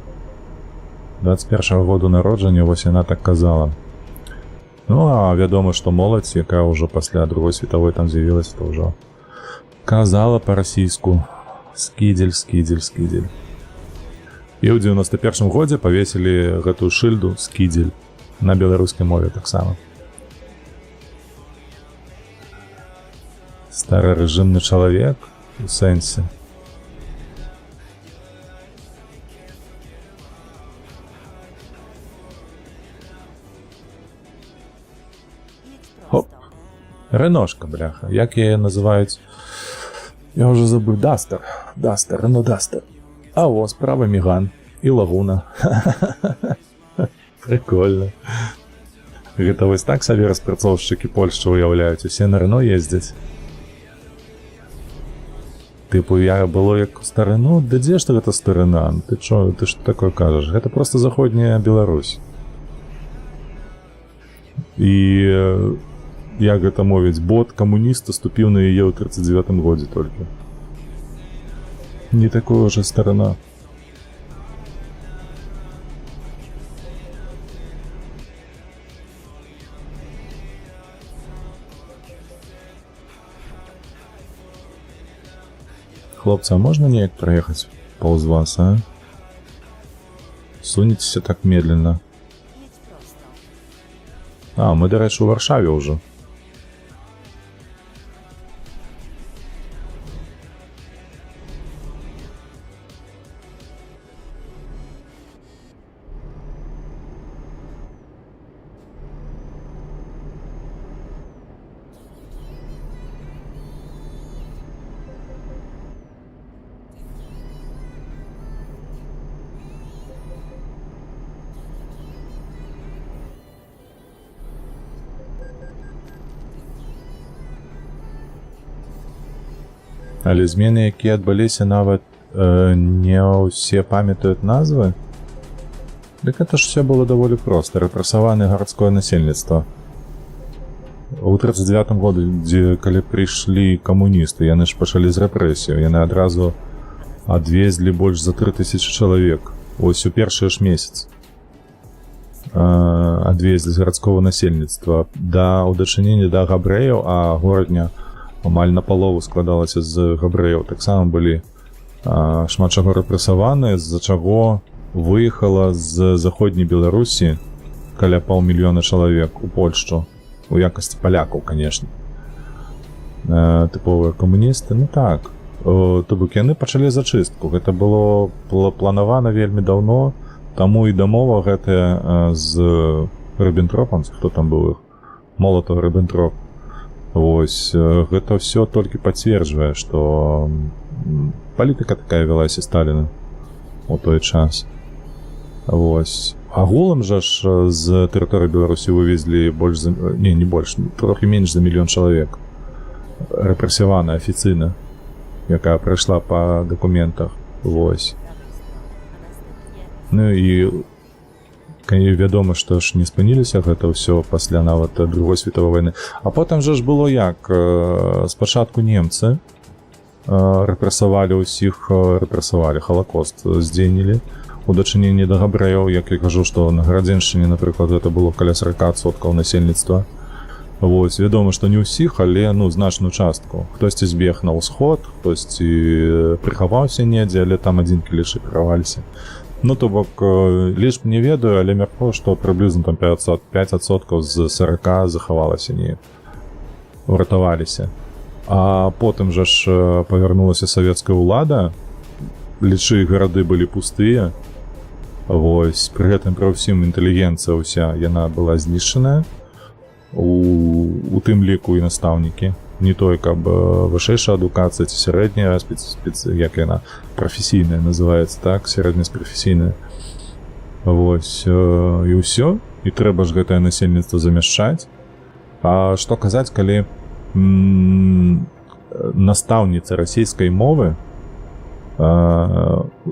21-го году народжання, вось яна так казала. Ну, а вядома, што моладзь, якая ўжо пасля Другой светавой там з'явілася, то ўжо казала па-расійску: «Скідзель, Скідзель, Скідзель». І ў 91 годзе павесілі гэтую шыльду «Скідзель» на беларускай мове таксама. Старарэжымны чалавек у сэнсе. Jedź Hop. prosto. Реношка, бляха. Як яе называюць? Я ўжо забыў. Дастер. Дастер, Рено Дастер. А о, справа Міган і Лагуна. Прикольно. Гэта вось так сабе распрацоўшчыкі Польшчы уяўляюць. Усе на Рено ездзяць. Тыпу, я было як у старыну, да дзе ж ты гэта старына? Ну, ты чо, ты што такое кажаш? Гэта просто заходняя Беларусь. І як гэта мовіць, бот камуніста ступіў на яе ў 39 годзе толькі. Не такое ўжо старына. Хлопцы, а можна неяк праехаць паўз вас, а? Сунецеся так медленно. Jedź prosto. А, мы, дарэчы, у Варшаве ўжо. Але змены, якія адбыліся, нават не ўсе памятаюць назвы. Дык это ж все было даволі проста. Рэпрэсаваны гарадское насельніцтва. У 39 году, дзе калі прыйшлі камуністы, яны ж пачалі з рэпрэсію. Яны адразу адвезлі больш за 3000 чалавек. Ось у першы ж месяц адвезлі з гарадскога насельніцтва да ў дачыненні да габрэяў, а Горадня амаль на палову складалася з габрэяў, таксама былі шмат чаго рэпрэсаваны, з-за чаго выехала з заходняй Беларусі каля паўмільёна чалавек у Польшчу у якасці палякаў, конечно. Тыповыя камуністы, ну так. То бок яны пачалі зачыстку. Гэта было планавана вельмі даўно, таму і дамова гэтая з Рыббентропам, хто там быў іх, Молатаў Рыббентроп. Вось, гэта ўсё толькі пацверджвае, што палітыка такая вялася Сталіна у той час. Вось. Агулам жа ж з тэрыторыі Беларусі вывезлі больш за, не, не больш, трохі менш за мільён чалавек. Рэпрэсавана афіцыйна, якая прайшла па дакументах. Вось. Prawej strony, a następnie Ну і вядома, што ж не спыніліся гэта ўсё пасля нават Другой световой войны. А потым жа ж было як, спачатку немцы рэпрэсавалі ўсіх, рэпрэсавалі, халакост здзейнілі у дачыненні да габрэяў, як я кажу, што на Гарадзеншчыне, напрыклад, гэта было каля 40% насельніцтва. Вось, вядома, што не ўсіх, але ну значную частку. Хтосьці збег на ўсход, хтосьці прыхаваўся недзе, але там адзінкі лічы прыхаваліся. Ну, то бок, лічб не ведаю, але мяркую, што прыблізна там 5% з 40 захавалася неяк. Уратаваліся. А потым жа ж павярнулася савецкая ўлада, лічы, гарады былі пустыя. Вось, пры гэтым пры ўсім інтэлігенцыя ўся, яна была знішчаная, у тым ліку і настаўнікі. Не той, каб вышэйшая адукацыя ці сярэдняя, як яна, прафесійная называецца, так, сярэдняя прафесійная. Вось, і ўсё, і трэба ж гэтае насельніцтва замяшчаць. А што казаць, калі настаўніца расійскай мовы,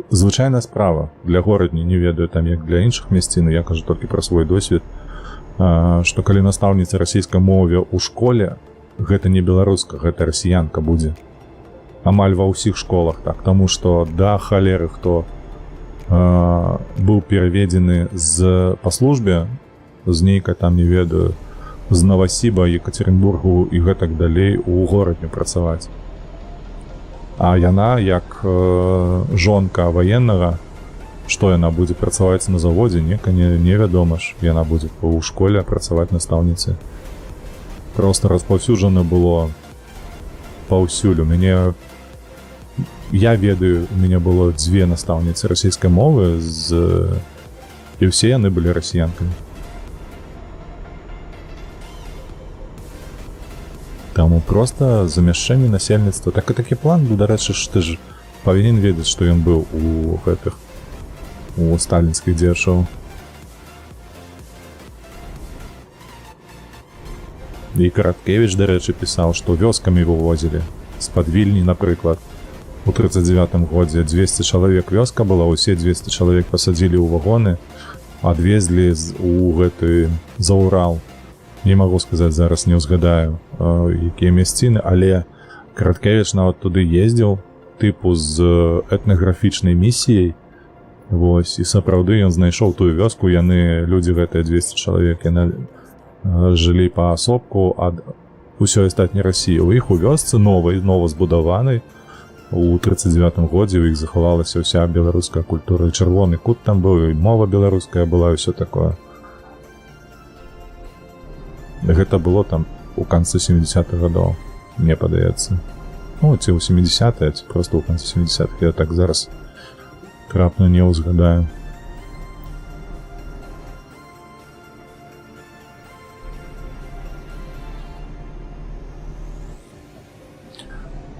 звычайная справа для Горадні, не ведаю там як для іншых мясцін, я кажу толькі пра свой досвед. Што калі настаўніца расійскай мове ў школе, гэта не беларуска, гэта расіянка будзе. Амаль ва ўсіх школах так, таму што да халеры хто быў пераведзены па службе з нейкай там, не ведаю, з Навасіба, Екатеринбургу і гэтак далей у Горадню працаваць. А яна, як жонка ваеннага, што яна будзе працаваць на заводзе, не, невядома ж, яна будзе ў школе працаваць настаўніцай. Просто распаўсюджана было паўсюль. У мяне, я ведаю, у мяне было дзве настаўніцы расійскай мовы, і ўсе яны былі расіянкамі. Таму просто замяшчэнне насельніцтва. Так і такі план быў, дарэчы ж, ты ж павінен ведаць, што ён быў у гэтых, у сталінскіх дзеячаў. І Караткевіч, дарэчы, пісаў, што вёскамі вывозілі з-пад Вільні, напрыклад. У 39 годзе 200 чалавек вёска была, усе 200 чалавек пасадзілі ў вагоны, адвезлі у гэты за Урал. Не магу сказаць зараз, не ўзгадаю, якія мясціны, але Караткевіч нават туды ездзіў, тыпу з этнаграфічнай місіяй. Вось, і сапраўды ён знайшоў тую вёску, яны, людзі гэтыя 200 чалавек, яны жылі паасобку ад усёй астатняй Расіі. У іх у вёсцы новай, новазбудаванай, у 39 годзе у іх захавалася ўся беларуская культура. І чырвоны кут там быў, і мова беларуская была, і ўсё такое. Гэта было там у канцы 70-х гадоў, мне падаецца. Ну, ці ў 70-е, ці просто ў канцы 70-х, я так зараз трапна не ўзгадаю.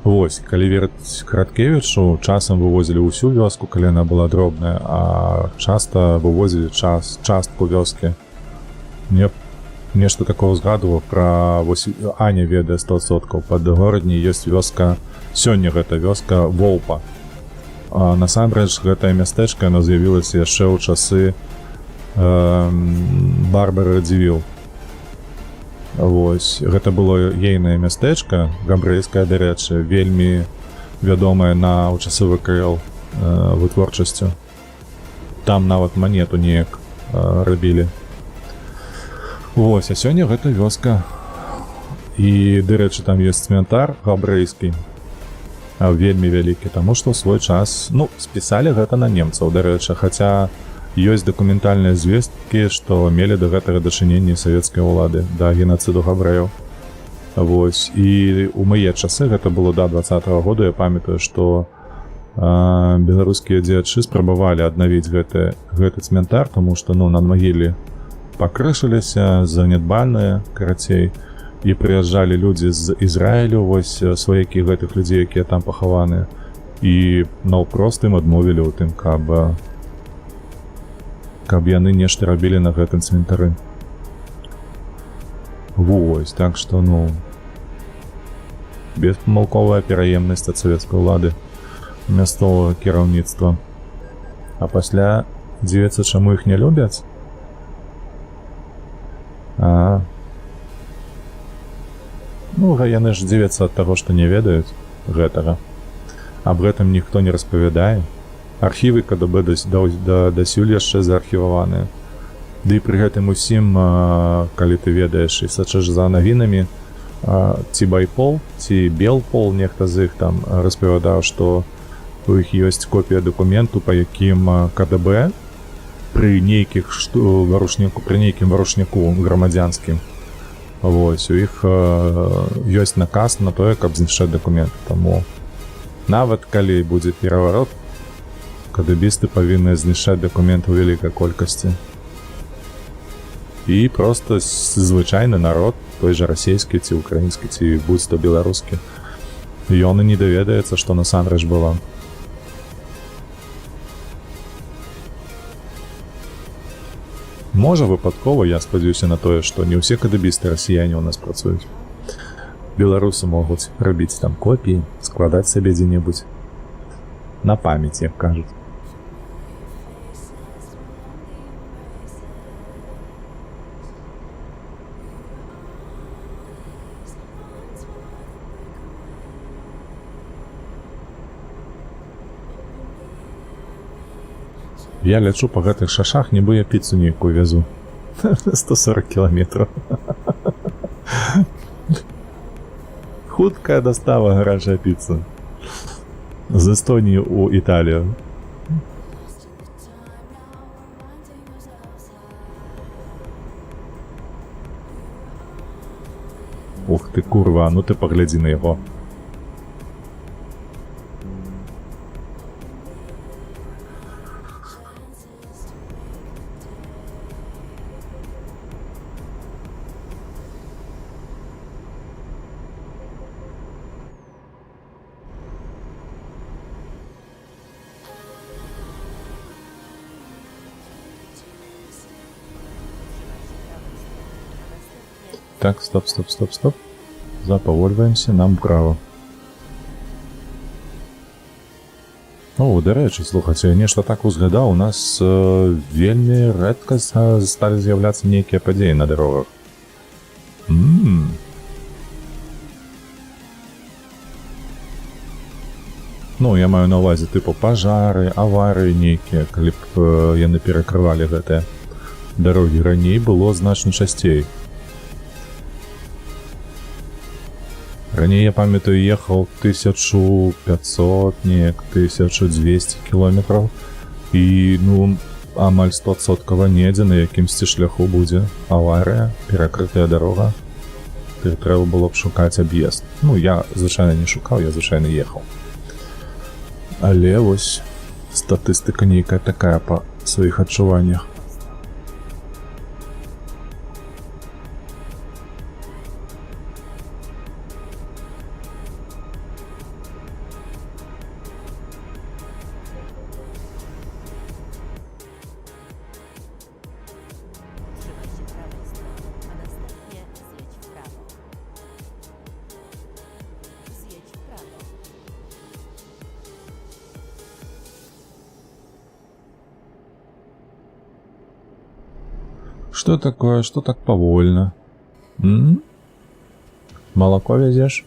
Вось, калі верыць Караткевічу, часам вывозілі ўсю вёску, калі яна была дробная, а часта вывозілі частку вёскі. Мне нешта такого згадваў пра, вось, Аня ведае 100%, пад Горадняй ёсць вёска, сёння гэта вёска Волпа. А насамрэч гэтае мястэчка, яно з'явілася яшчэ ў часы Барбары Радзівіл. Вось, гэта было ейнае мястэчка, габрэйскае, дарэчы, вельмі вядомае на ў часы ВКЛ вытворчасцю. Там нават манету неяк рабілі. Вось, а сёння гэта вёска. І, дарэчы, там ёсць цвінтар габрэйскі, вельмі вялікі, таму што ў свой час, ну, спісалі гэта на немцаў, дарэчы, хаця ёсць дакументальныя звесткі, што мелі да гэтага дачыненні савецкія ўлады, да генацыду габрэяў. Вось, і ў мае часы, гэта было да 20-го года, я памятаю, што беларускія дзеячы спрабавалі аднавіць гэты цмянтар, таму што, ну, надмагілі пакрышыліся, занядбальныя, карацей, і прыязджалі людзі з Ізраілю, вось, сваякі гэтых людзей, якія там пахаваныя, і наўпрост ім адмовілі ў тым, каб яны нешта рабілі на гэтым цвінтары. Вось, так што, ну, беспамылковая пераемнасць ад савецкай улады мясцовага кіраўніцтва. А пасля дзівяцца, чаму іх не любяць? А. Ну, яны ж дзівяцца ад таго, што не ведаюць гэтага. Аб гэтым ніхто не распавядае. Архівы КДБ дасюль яшчэ заархіваваныя. Ды і пры гэтым усім, калі ты ведаеш і сачыш за навінамі, ці Байпол, ці Белпол, нехта з іх там распавядаў, што у іх ёсць копія дакументу, па якім КДБ пры нейкіх што, варушняку, пры нейкім варушняку грамадзянскім, вось, у іх ёсць наказ на тое, каб знішчаць дакументы. Таму нават калі будзе пераварот, кадэбісты павінны знішчаць дакументы ў вялікай колькасці. І просто звычайны народ, той жа расійскі ці украінскі, ці будь-то беларускі, ён і не даведаецца, што насамрэч было. Можа, выпадкова, я спадзяюся на тое, што не ўсе кадэбісты расіяне ў нас працуюць. Беларусы могуць рабіць там копіі, складаць сабе дзе-небудзь. На памяць, як кажуць. Я лячу па гэтых шашах, нібы я піцу нейкую вязу. 140 кіламетраў. Хуткая дастава гарачая піца. З Эстоніі ў Італію. Lost in the time now, reminding ourselves how. Ух ты, курва, ну ты паглядзі на яго. Chances to make today. Trzymaj się prawej strony, a następnie Так, стоп, стоп, стоп, стоп. Запавольваемся нам права. О, дарэчы, слухайце, я нешта так узгадаў, у нас вельмі рэдка сталі з'яўляцца нейкія падзеі на дарогах. Ну, я маю на ўвазе, тыпу, пажары, аварыі нейкія, калі б яны перакрывалі гэтыя дарогі. Раней было значна часцей. Раней, я памятаю, ехаў 1500, неяк 1200 кіламетраў і, ну, амаль 100% недзе на якімсьці шляху будзе аварыя, перакрытая дарога. Ты трэба было б шукаць аб'езд. Ну, я, звычайна, не шукаў, я, звычайна, ехаў. Але вось статыстыка нейкая такая па сваіх адчуваннях. prosto. Trzymaj się prawej strony, a następnie zjedź w prawo. Zjedź w prawo. Что такое? Что так павольна? М? Молоко везешь?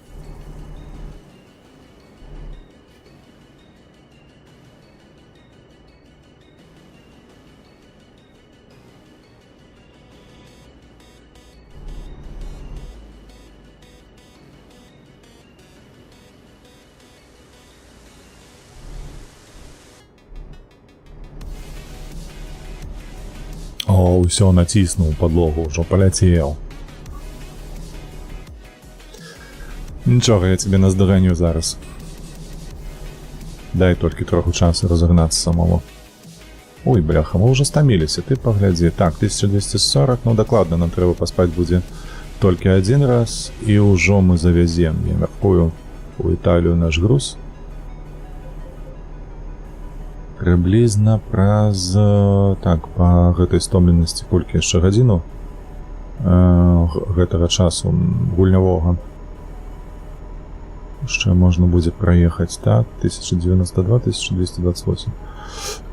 О, ўсё, націснуў падлогу, ўжо паляцеў. Нічога, я цябе наздаганю зараз. Дай толькі троху часу разагнацца самому. Ой, бляха, мы ўжо стаміліся, ты паглядзі. Так, 1240, ну дакладна нам трэба паспаць будзе толькі адзін раз, і ўжо мы завязем, я мяркую, у Італію наш груз. Прыблізна праз, так, па гэтай стомленасці колькі яшчэ гадзіну гэтага часу гульнявога яшчэ можна будзе праехаць, так, 1092, 1228.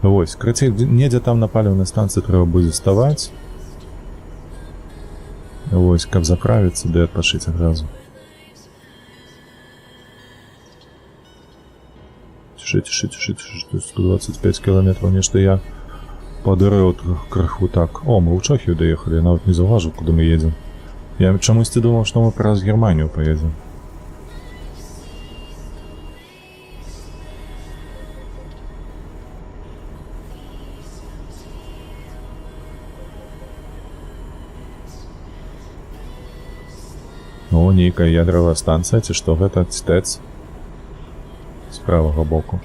Вось, карацей, недзе там на паліўнай станцыі трэба будзе ставаць. Вось, каб заправіцца ды адпачыць адразу. Цішэй, цішэй, цішэй, цішэй, тут 125 кіламетраў, нешта я падарэў крыху так. О, мы ў Чэхію даехалі, я нават не заўважыў, куды мы едзем. Я чамусьці думаў, што мы праз Германію паедзем. О, нейкая ядравая станцыя, ці што гэта, ці ТЭЦ з правага боку.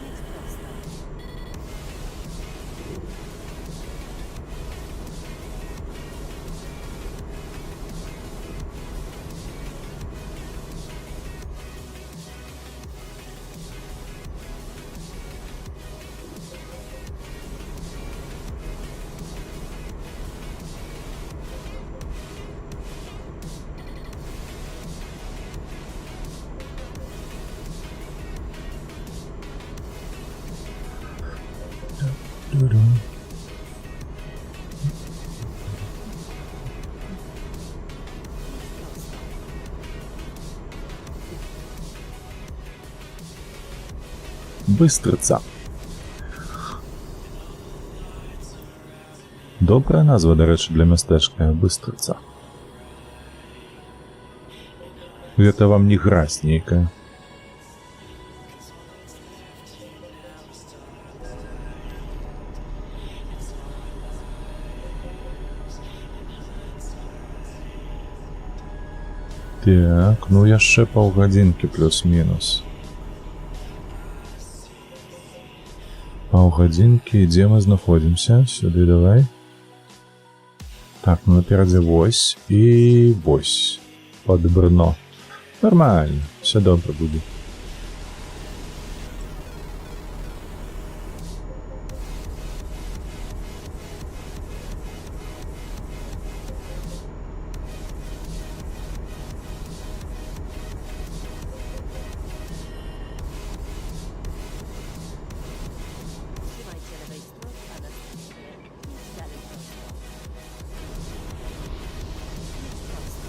Jedź prosto. Быстрыца. Добрая назва, дарэчы, для мястэчка Быстрыца. Гэта вам не гразь нейкая. Так, ну яшчэ паўгадзінкі плюс-мінус. Паўгадзінкі, дзе мы знаходзімся? Сюды давай. Так, ну наперадзе вось і вось. Пад Брно. Нармальна, все добра будзе. Trzymajcie lewej strony, a następnie idź dalej prosto. Idź prosto.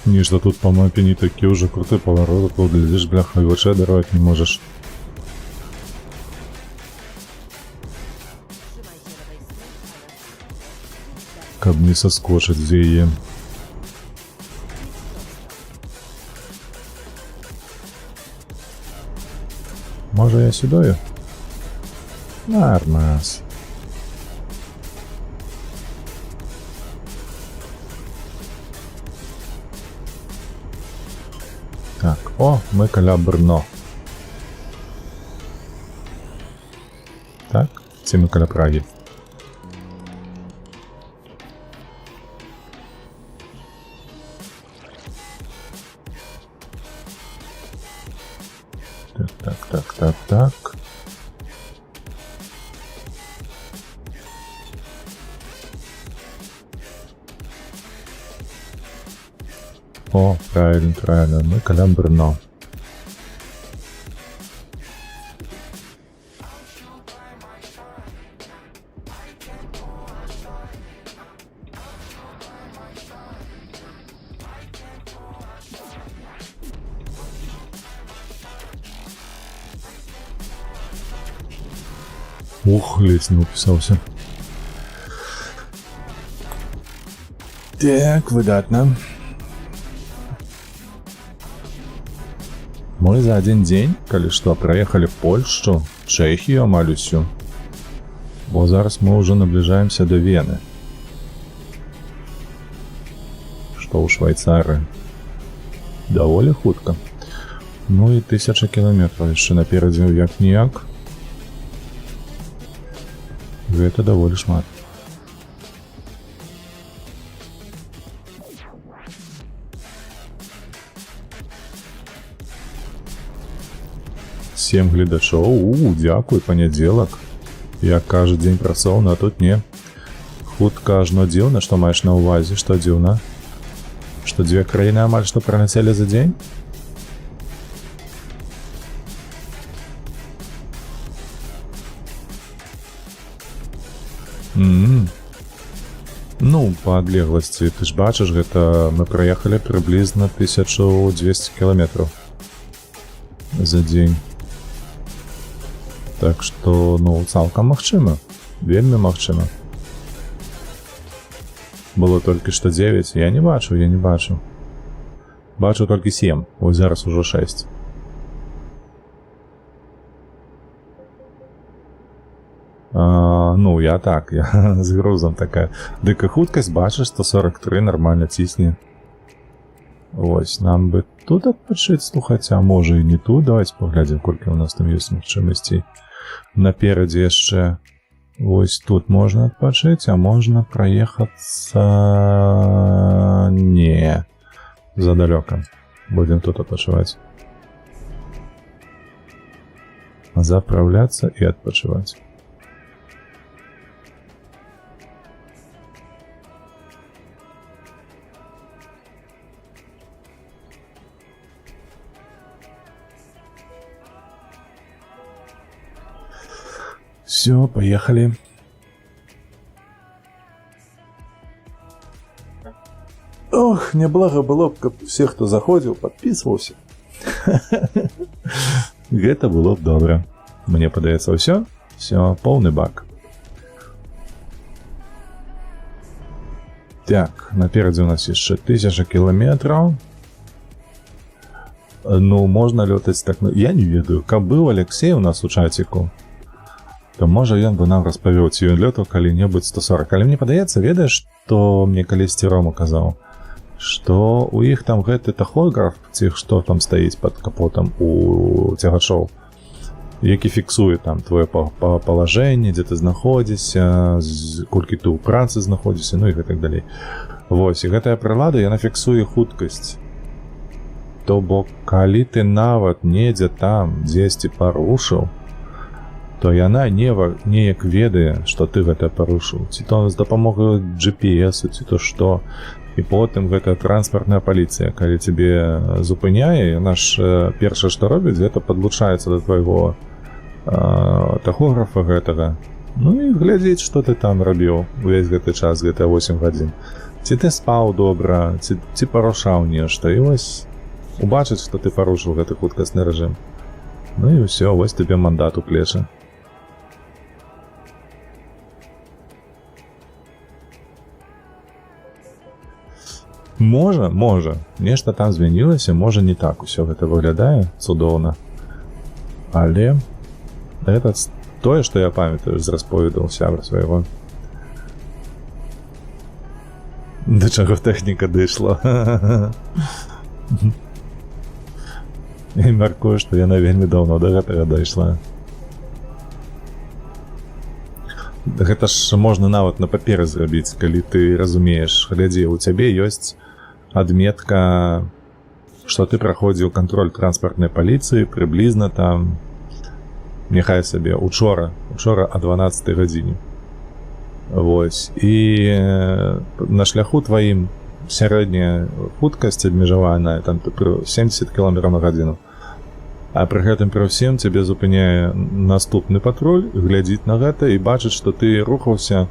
Нешта тут па мапе не такі ўжо круты паварот, глядзіш, бляха, і вачэй дараваць не можаш. Trzymajcie lewej strony, a następnie idź dalej. Каб не саскочыць з яе. Idź prosto. Можа, я сюдою? Нормас. Так, о, мы каля Брно. Так, ці мы каля Прагі. Так, так, так, так, так. О, правильно, правильно, мы каля Брно. Ух, ледзь не упісаўся. Так, выдатна. Мы за адзін дзень, калі што, праехалі Польшчу, Чэхію амаль усю. Бо зараз мы ўжо набліжаемся да Вены. Што ў Швайцары. Даволі хутка. Ну і 1000 кіламетраў яшчэ наперадзе як ніяк. Гэта даволі шмат. Сем гледачоў, у, дзякуй, панядзелак. Як кажа, дзень працоўны, а тут не. Хутка ажно дзіўна, што маеш на ўвазе, што дзіўна? Што дзве краіны амаль што праляцелі за дзень? Ну, па адлегласці, ты ж бачыш, гэта мы праехалі прыблізна 1200 кіламетраў за дзень. Так што, ну, цалкам магчыма. Вельмі магчыма. Было толькі што 9. Я не бачу, я не бачу. Бачу толькі 7. Ось зараз ужо 6. А, ну, я так, я з грузам такая. Дык і хуткасць, бачыш, 143 нармальна цісне. Вось, нам бы тут адпачыць, слухайце, а можа і не тут. Давайте паглядзім, колькі у нас там ёсць магчымасцей. Наперадзе яшчэ вось тут можна адпачыць, а можна праехацца... Не, задалёка. Будзем тут адпачываць. Запраўляцца і адпачываць. Все, поехали. Ох, неблага было б, каб все, хто заходзіў, подписывался. Гэта было б добра. Мне падаецца, ўсё. Все, поўны бак. Так, наперадзе у нас яшчэ 1000 кіламетраў. Ну, можна лётаць так, ну, я не ведаю, каб быў Алексей у нас у чаціку, то можа ён бы нам распавёў, ці ён лётаў калі-небудзь 140. Але мне падаецца, ведаеш, што мне калісьці Рома казаў, што у іх там гэты тахограф, ці што там стаіць пад капотам у цягачоў, які фіксуе там твоё палажэнне, дзе ты знаходзішся, колькі ты ў працы знаходзішся, ну і гэтак далей. Вось, і гэтая прылада, яна фіксуе хуткасць. То бок, калі ты нават недзе там дзесьці парушыў, то яна неяк ведае, што ты гэта парушыў. Ці то з дапамогай джі пі эс, ці то што. І потым гэтая транспартная паліцыя, калі цябе зупыняе, яна ж першае, што робіць, гэта падлучаецца да твайго тахографа гэтага. Ну і глядзець, што ты там рабіў увесь гэты час, гэта 8 гадзін. Ці ты спаў добра, ці парушаў нешта. І вось убачыць, што ты парушыў гэты хуткасны рэжым. Ну і ўсё, вось табе мандат у плечы. Можа, можа, нешта там змянілася, можа не так усё гэта выглядае цудоўна. Але гэта тое, што я памятаю з расповедаў сябра свайго. Да чаго тэхніка дайшла. Я мяркую, што яна вельмі даўно да гэтага дайшла. Гэта ж можна нават на паперы зрабіць, калі ты разумееш, глядзі, у цябе ёсць адметка, што ты праходзіў кантроль транспартнай паліцыі прыблізна там, няхай сабе, учора а 12 гадзіне. Вось. І на шляху тваім сярэдняя хуткасць абмежаваная, там ты пры 70 кіламетраў на гадзіну. А пры гэтым пры ўсім цябе зупыняе наступны патруль, глядзіць на гэта і бачыць, што ты рухаўся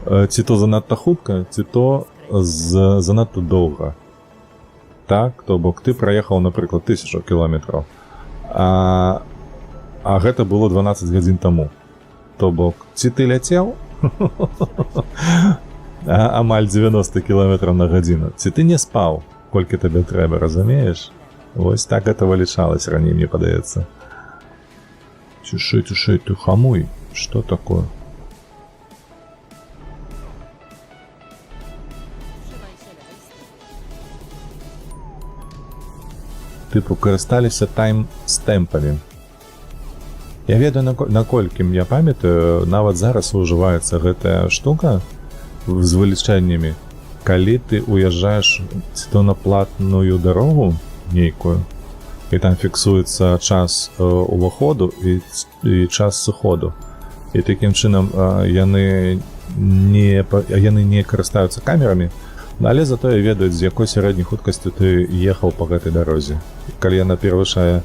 ці то занадта хутка, ці то занадта доўга. Так, то бок ты праехаў, напрыклад, 1000 кіламетраў, а гэта было 12 гадзін таму. То бок, ці ты ляцеў амаль 90 кіламетраў на гадзіну, ці ты не спаў, колькі табе трэба, разумееш? Вось так это вылічалось раней, мне падаецца. Цішэй, цішэй, ты хамуй. Что такое? Тыпу, карысталіся тайм-стэмпамі. Я ведаю, наколькі я памятаю, нават зараз ужываецца гэтая штука з вылічэннямі. Калі ты уязджаеш ці то на платную дарогу нейкую, і там фіксуецца час уваходу і час сыходу. І такім чынам яны не карыстаюцца камерамі, але затое ведаюць, з якой сярэдняй хуткасцю ты ехаў па гэтай дарозе. Калі яна перавышае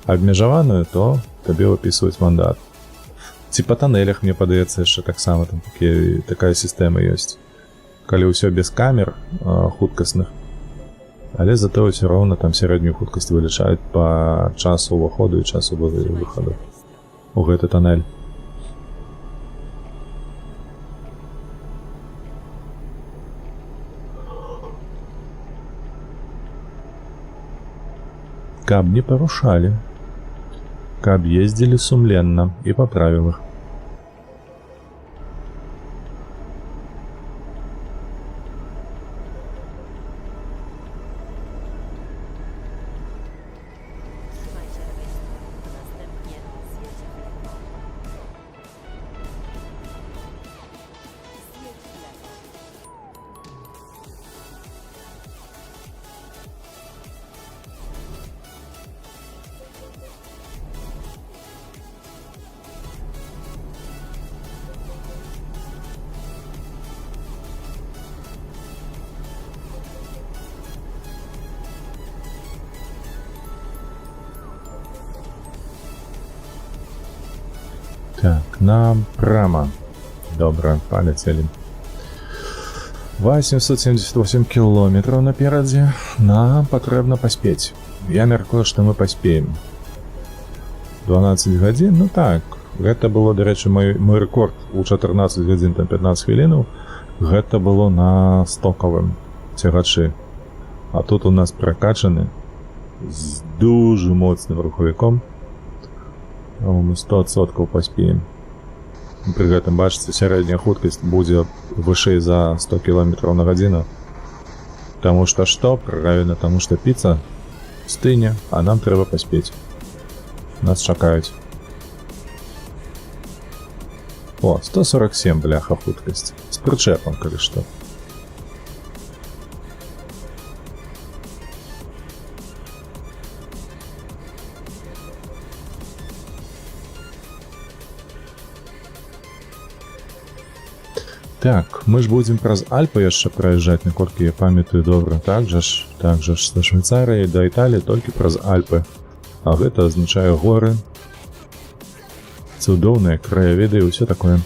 абмежаваную, то табе выпісваюць мандат. Ці па тоннелях, мне падаецца, яшчэ таксама там такая сістэма ёсць. Калі ўсё без камер хуткасных, але затое ўсё роўна там сярэднюю хуткасць вылічаюць па часу ўваходу і часу выхаду. У гэты тоннель. Каб не парушалі. Каб ездзілі сумленна і па правілах. Trzymaj się lewej strony, a następnie zjedź w lewo. Zjedź w lewo. Так, нам прама. Добра, паляцелі. 878 кіламетраў наперадзе. Нам патрэбна паспець. Я мяркую, што мы паспеем. 12 гадзін, ну так. Гэта было, дарэчы, мой рэкорд у 14 гадзін там 15 хвілінаў. Гэта было на стокавым цягачы. А тут у нас пракачаны з дужа моцным рухавіком. Таму мы 100% паспеем. Пры гэтым, бачыце, сярэдняя хуткасць будзе вышэй за 100 км на гадзіну. Таму што што? Правільна, таму што піца стыне, а нам трэба паспець. Нас чакаюць. О, 147, бляха, хуткасць. З прычэпам, калі што. Так, мы ж будзем праз Альпы яшчэ праязджаць, наколькі я памятаю добра. Так жа ж са Швейцарыі да Італіі толькі праз Альпы. А гэта азначае горы, цудоўныя краявіды і ўсё такое.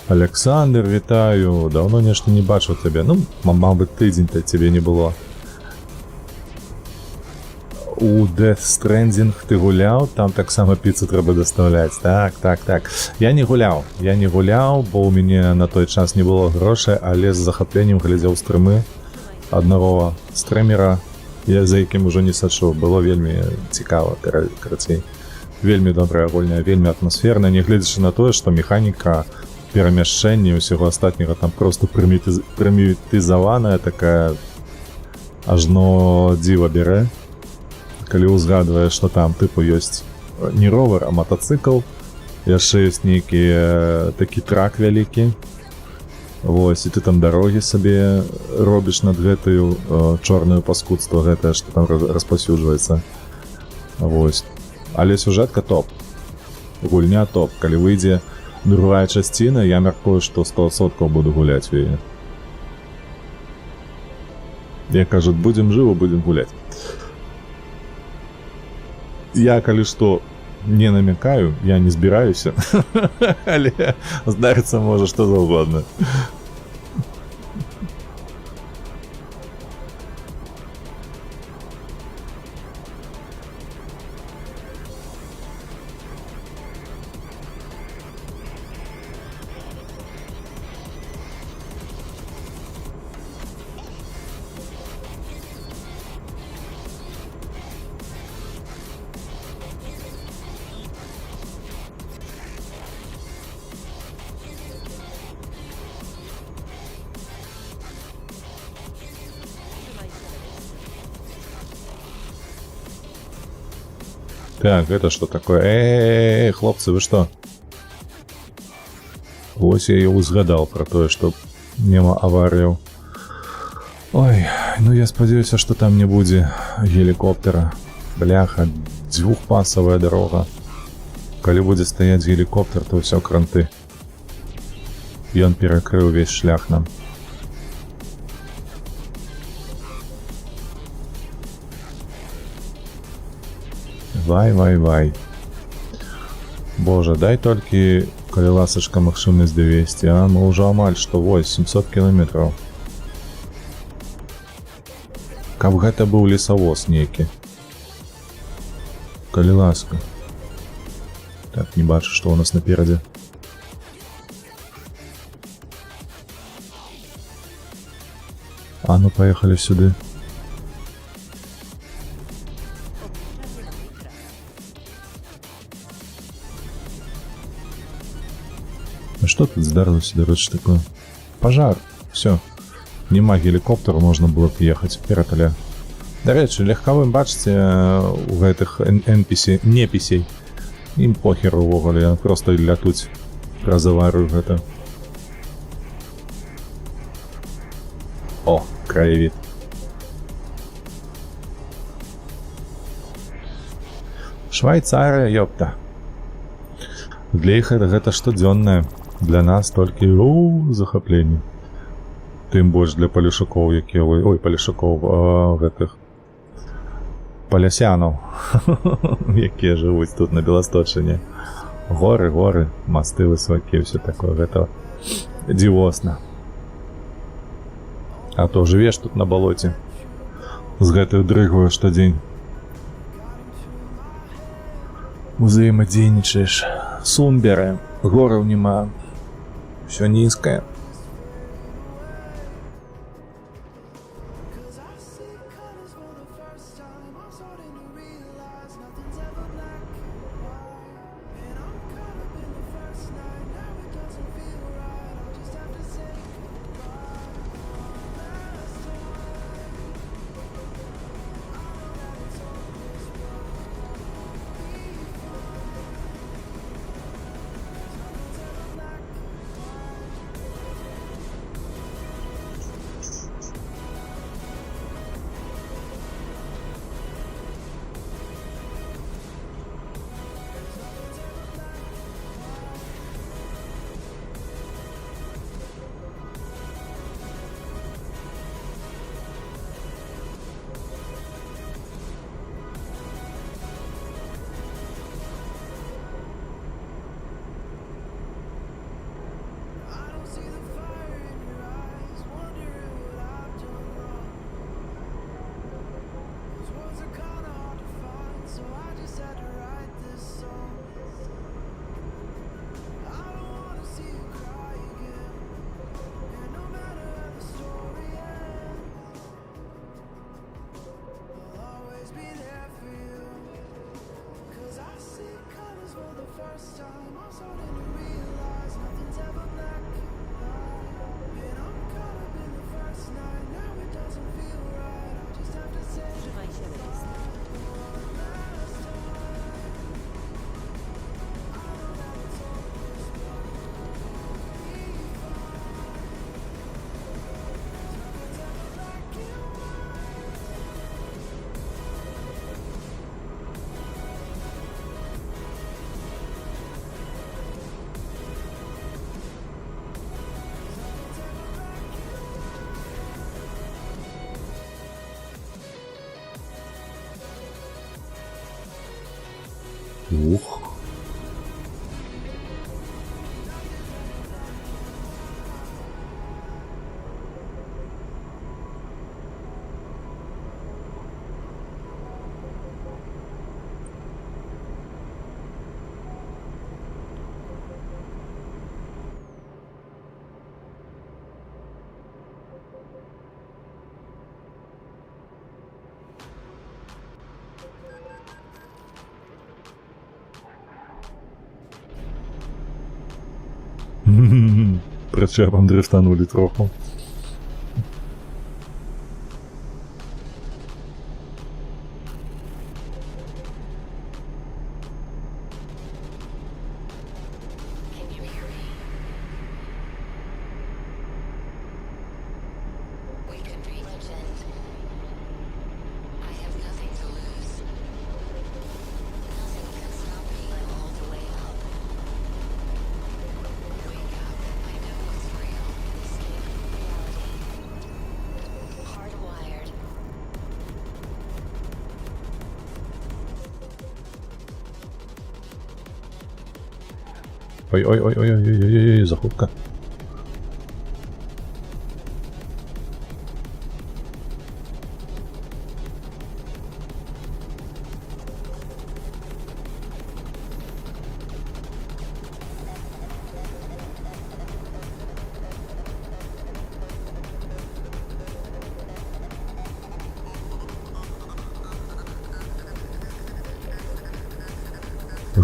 Александр, вітаю! Даўно нешта не бачыў цябе. Ну, мабыць, тыдзень-то цябе не было. У Death Stranding ты гуляў, там таксама піцу трэба дастаўляць. Так. Я не гуляў. Я не гуляў, бо ў мяне на той час не было грошай, але з захапленнем глядзеў стрымы аднаго стрымера, я за якім ужо не сачу. Было вельмі цікава, карацей. Вельмі добрая гульня, вельмі атмасферная, нягледзячы на тое, што механіка перамяшчэння і ўсяго астатняга там просто прымітызаваная такая, ажно дзіва бярэ, калі ўзгадваеш, што там тыпу ёсць не ровар, а матацыкл, яшчэ ёсць нейкі такі трак вялікі. Вось, і ты там дарогі сабе робіш над гэтую чорную паскудства гэтае, што там распаўсюджваецца. Вось. Але сюжэтка топ. Гульня топ. Калі выйдзе другая часціна, я мяркую, што 100% буду гуляць у яе. Як кажуць, будзем жывы, будзем гуляць. Я, калі што, не намякаю, я не збіраюся, але здарыцца можа што заўгодна. Trzymaj się lewej strony. Так, это что такое? Эй, хлопцы, вы что? Вось я і узгадаў пра тое, што няма аварыяў. Ой, ну я спадзяюся, што там не будзе гелікоптера. Бляха, дзвюхпасавая дарога. Калі будзе стаяць гелікоптер, то ўсё, кранты. Ён перакрыў увесь шлях нам. Вай, вай, вай. Божа, дай толькі, калі ласачка, магчымасць давесці, а мы ўжо амаль што, вось 700 кіламетраў. Каб гэта быў лесавоз нейкі. Калі ласка. Так, не бачу, што ў нас наперадзе. А ну, паехалі сюды. Obliczanie nowej trasy. А што тут здарылася, дарэчы, такое? Пажар. Всё. Няма гелікоптару, можна было б ехаць ператаля. Дарэчы, легкавым, бачыце, у гэтых NPC, непісей. Ім похер увогуле, просто лятуць праз аварыю гэта. О, краєвід. Швайцарыя, ёпта. Для іх гэта штодзённае. Для нас толькі у захапленне. Тым больш для палешукоў, якія вы... Ой, палешукоў, а, гэтых палясянаў, якія жывуць тут на Беласточыне. Горы, горы, масты высокія, всё такое. Гэта дзівосна. А то жывеш тут на балоце з гэтаю дрыгваю штодзень. Узаемадзейнічаеш. Сум бярэ, гораў няма. Всё нізкае. Cause I see colors for the first time. I'm starting to realize nothing's ever black and white. And I'm caught up in the first night. Now it doesn't feel right. I'll just have to say goodbye. Last time. I know that it's hopeless, but we'll be fine. 'Cause nothing's ever black and white. I don't see the fire in your eyes, wondering what I've done wrong. Those words are kinda hard to find, so I just had to write this song. I don't wanna see you cry again, and no matter how the story ends, I'll always be there for you. 'Cause I see colors for the first time. I'm starting to realize nothing's ever black and white. And I'm caught up in the first night. Now it doesn't feel right. I'll just have to say Trzymaj się lewej strony. last time. I know that it's hopeless, but we'll be fine. 'Cause nothing's ever black and white. 'Cause nothing's ever black and Ух. Прычэпам дрыфтанулі троху. Can you hear me? We could be legend. I have nothing to lose. Nothing can stop me. I'm all the way up. Wake up. I know what's real. Escape reality. Hardwired. Ой-ой-ой-ой-ой-ой-ой, захопка.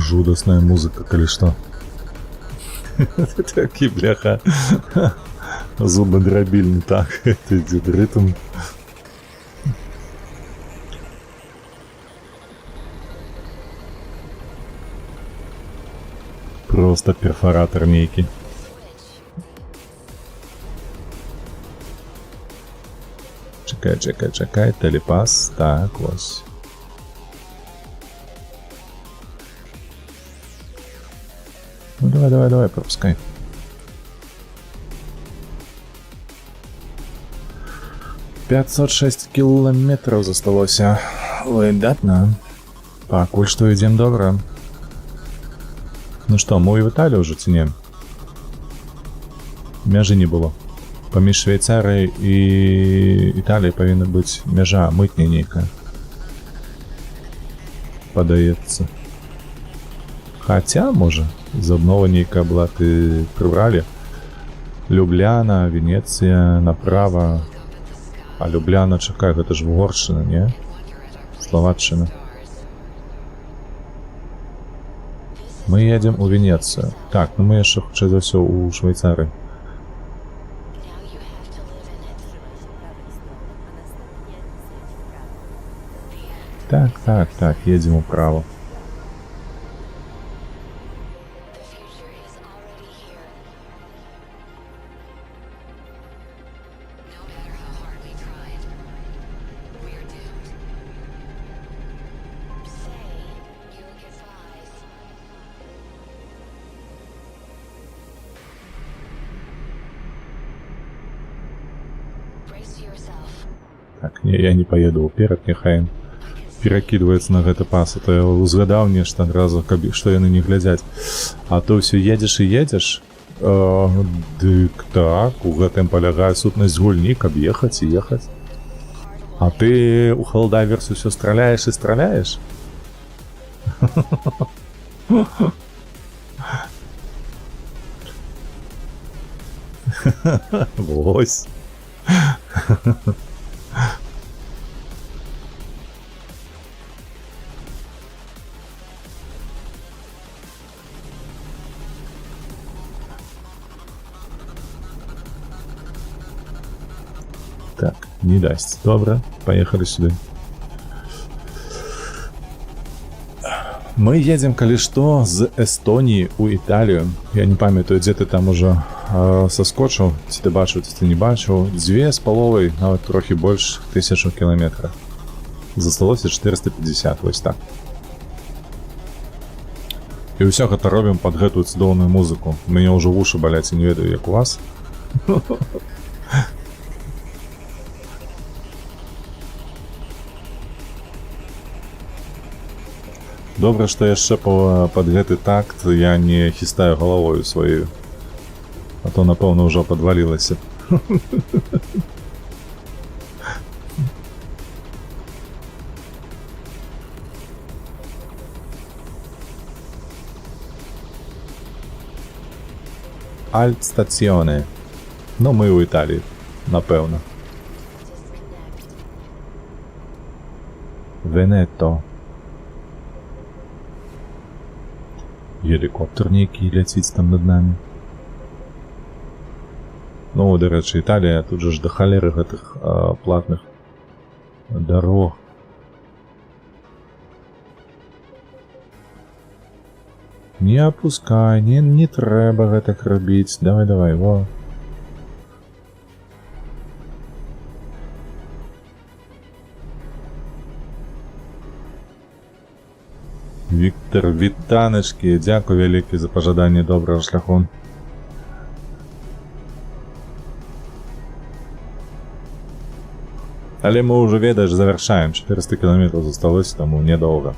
Жудасная музыка, калі што. Такі, бляха, зубадрабільны, так, это ідзе рытм. Просто перфоратор нейкі. Чакай, чакай, чакай, тэлепас, так, вось. Ну давай, давай, давай, пропускай. 506 кіламетраў засталося. Выдатна. Пакуль што ідзем добра. Ну што, мы ў Італію ўжо ці не? Мяжы не было. Паміж Швейцарыяй і Італіяй павінна быць мяжа мытня нейкая. Падаецца. Хаця, можа, з абнова нейкая была, ты прыбралі. Любляна, Венецыя, направа. А Любляна, чакай, гэта ж Угоршчына, не? Словаччына. Мы едзем у Венецыю. Так, ну мы яшчэ хутчэй за ўсё ў Швейцарыі. Now you have to live in it. Trzymaj się prawej strony, a następnie skręć w prawo. Так, так, так, едзем управа. The future is already here. No matter how hard we tried, we're doomed. Say your goodbyes. Brace yourself. Так, не, я не паеду ўперад, няхай перакідваецца на гэты пас, а то я узгадаў нешта адразу, каб што яны не глядзяць. А то ўсё едзеш і едзеш. Дык так, у гэтым палягае сутнасць гульні, каб ехаць і ехаць. А ты у Helldivers усё страляеш і страляеш? Вось. Так, не дасць. Добра, паехалі сюды. Мы едзем, калі што, з Эстоніі ў Італію. Я не памятаю, дзе ты там ужо саскочыў, ці ты бачыў, ці ты не бачыў. 2,5, нават трохі больш тысячу кіламетраў. Засталося 450, вось так. І ўсё гэта робім пад гэтую цудоўную музыку. У мяне ўжо вушы баляць, я не ведаю, як у вас. Добра, што яшчэ пад гэты такт я не хістаю галавою сваёю. А то, напэўна, ўжо падвалілася. Альт-стацыёне. Ну, мы ў Італіі, напэўна. Disconnect. Венето. Гелікоптер нейкі ляціць там над намі. Ну, дарэчы, Італія, тут жа ж да халеры гэтых платных дарог. Не апускай, не трэба гэтак рабіць. Давай, давай, во. Віктор, вітаначкі, дзякуй вялікі за пажаданне добрага шляху. Але мы ўжо, ведаеш, завяршаем. 400 кіламетраў засталося, таму нядоўга.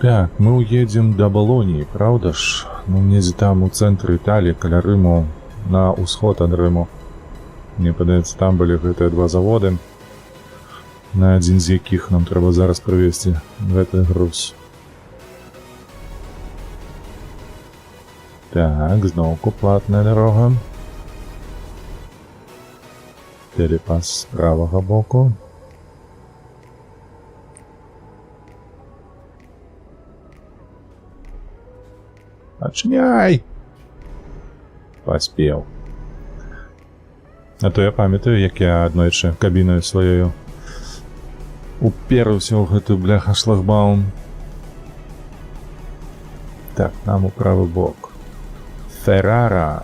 Так, мы уедзем да Балоніі, праўда ж? Ну, недзе там у цэнтры Італіі, каля Рыму, на ўсход ад Рыму. Мне падаецца, там былі гэтыя два заводы, на адзін з якіх нам трэба зараз прывезці гэты груз. Так, зноўку платная дарога. Телепас з правага боку. Адчыняй! Паспеў. А то я памятаю, як я аднойчы кабінаю сваёю уперыўся ў гэты, бляха, шлагбаум. Так, нам у правы бок. Феррара.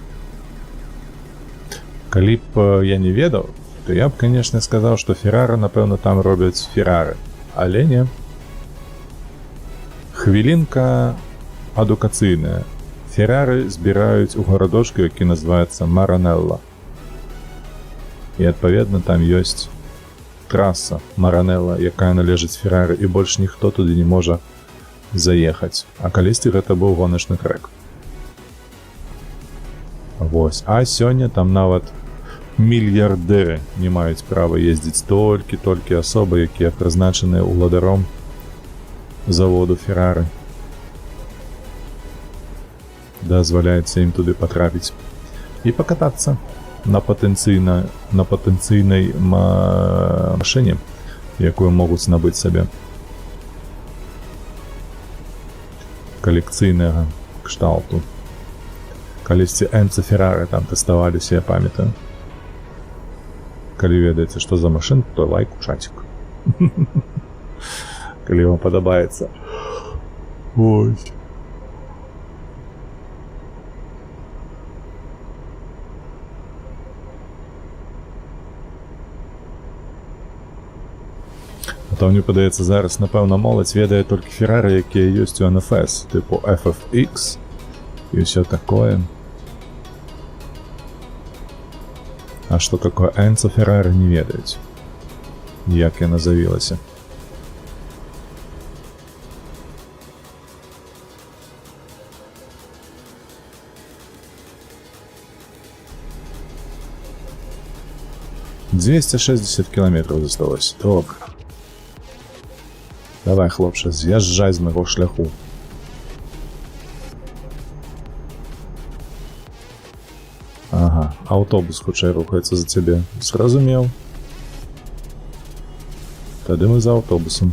Калі б я не ведаў, то я б, конечно, сказаў, што Феррара, напэўна, там робяць Феррары. Але не. Хвілінка адукацыйная. Феррары збіраюць у гарадочку, які называецца Маранелла. І адпаведна там ёсць траса Маранелла, якая належыць Феррары, і больш ніхто туды не можа заехаць. А калісьці гэта быў гоначны трэк. Вось. А сёння там нават мільярдэры не маюць права ездзіць, толькі асобы, якія прызначаныя ўладаром заводу Феррары. Дазваляецца ім туды патрапіць і пакатацца на патэнцыйнай машыне, якую могуць набыць сабе калекцыйнага кшталту. Калісьці Энца Феррары там тэставаліся, я памятаю. Калі ведаеце, што за машын, то лайк у чацік. Калі вам падабаецца. Ось. А то мне падаецца, зараз, напэўна, моладзь ведае толькі Феррары, якія ёсць у NFS, тыпу FFX і ўсё такое. А што такое Энцо Феррары, не ведаюць. Як яна завілася. 260 кіламетраў засталося. Добра. Давай, хлопча, з'язджай з майго шляху. Ага, аўтобус хутчэй рухаецца за цябе. Зразумеў. Тады мы за аўтобусам.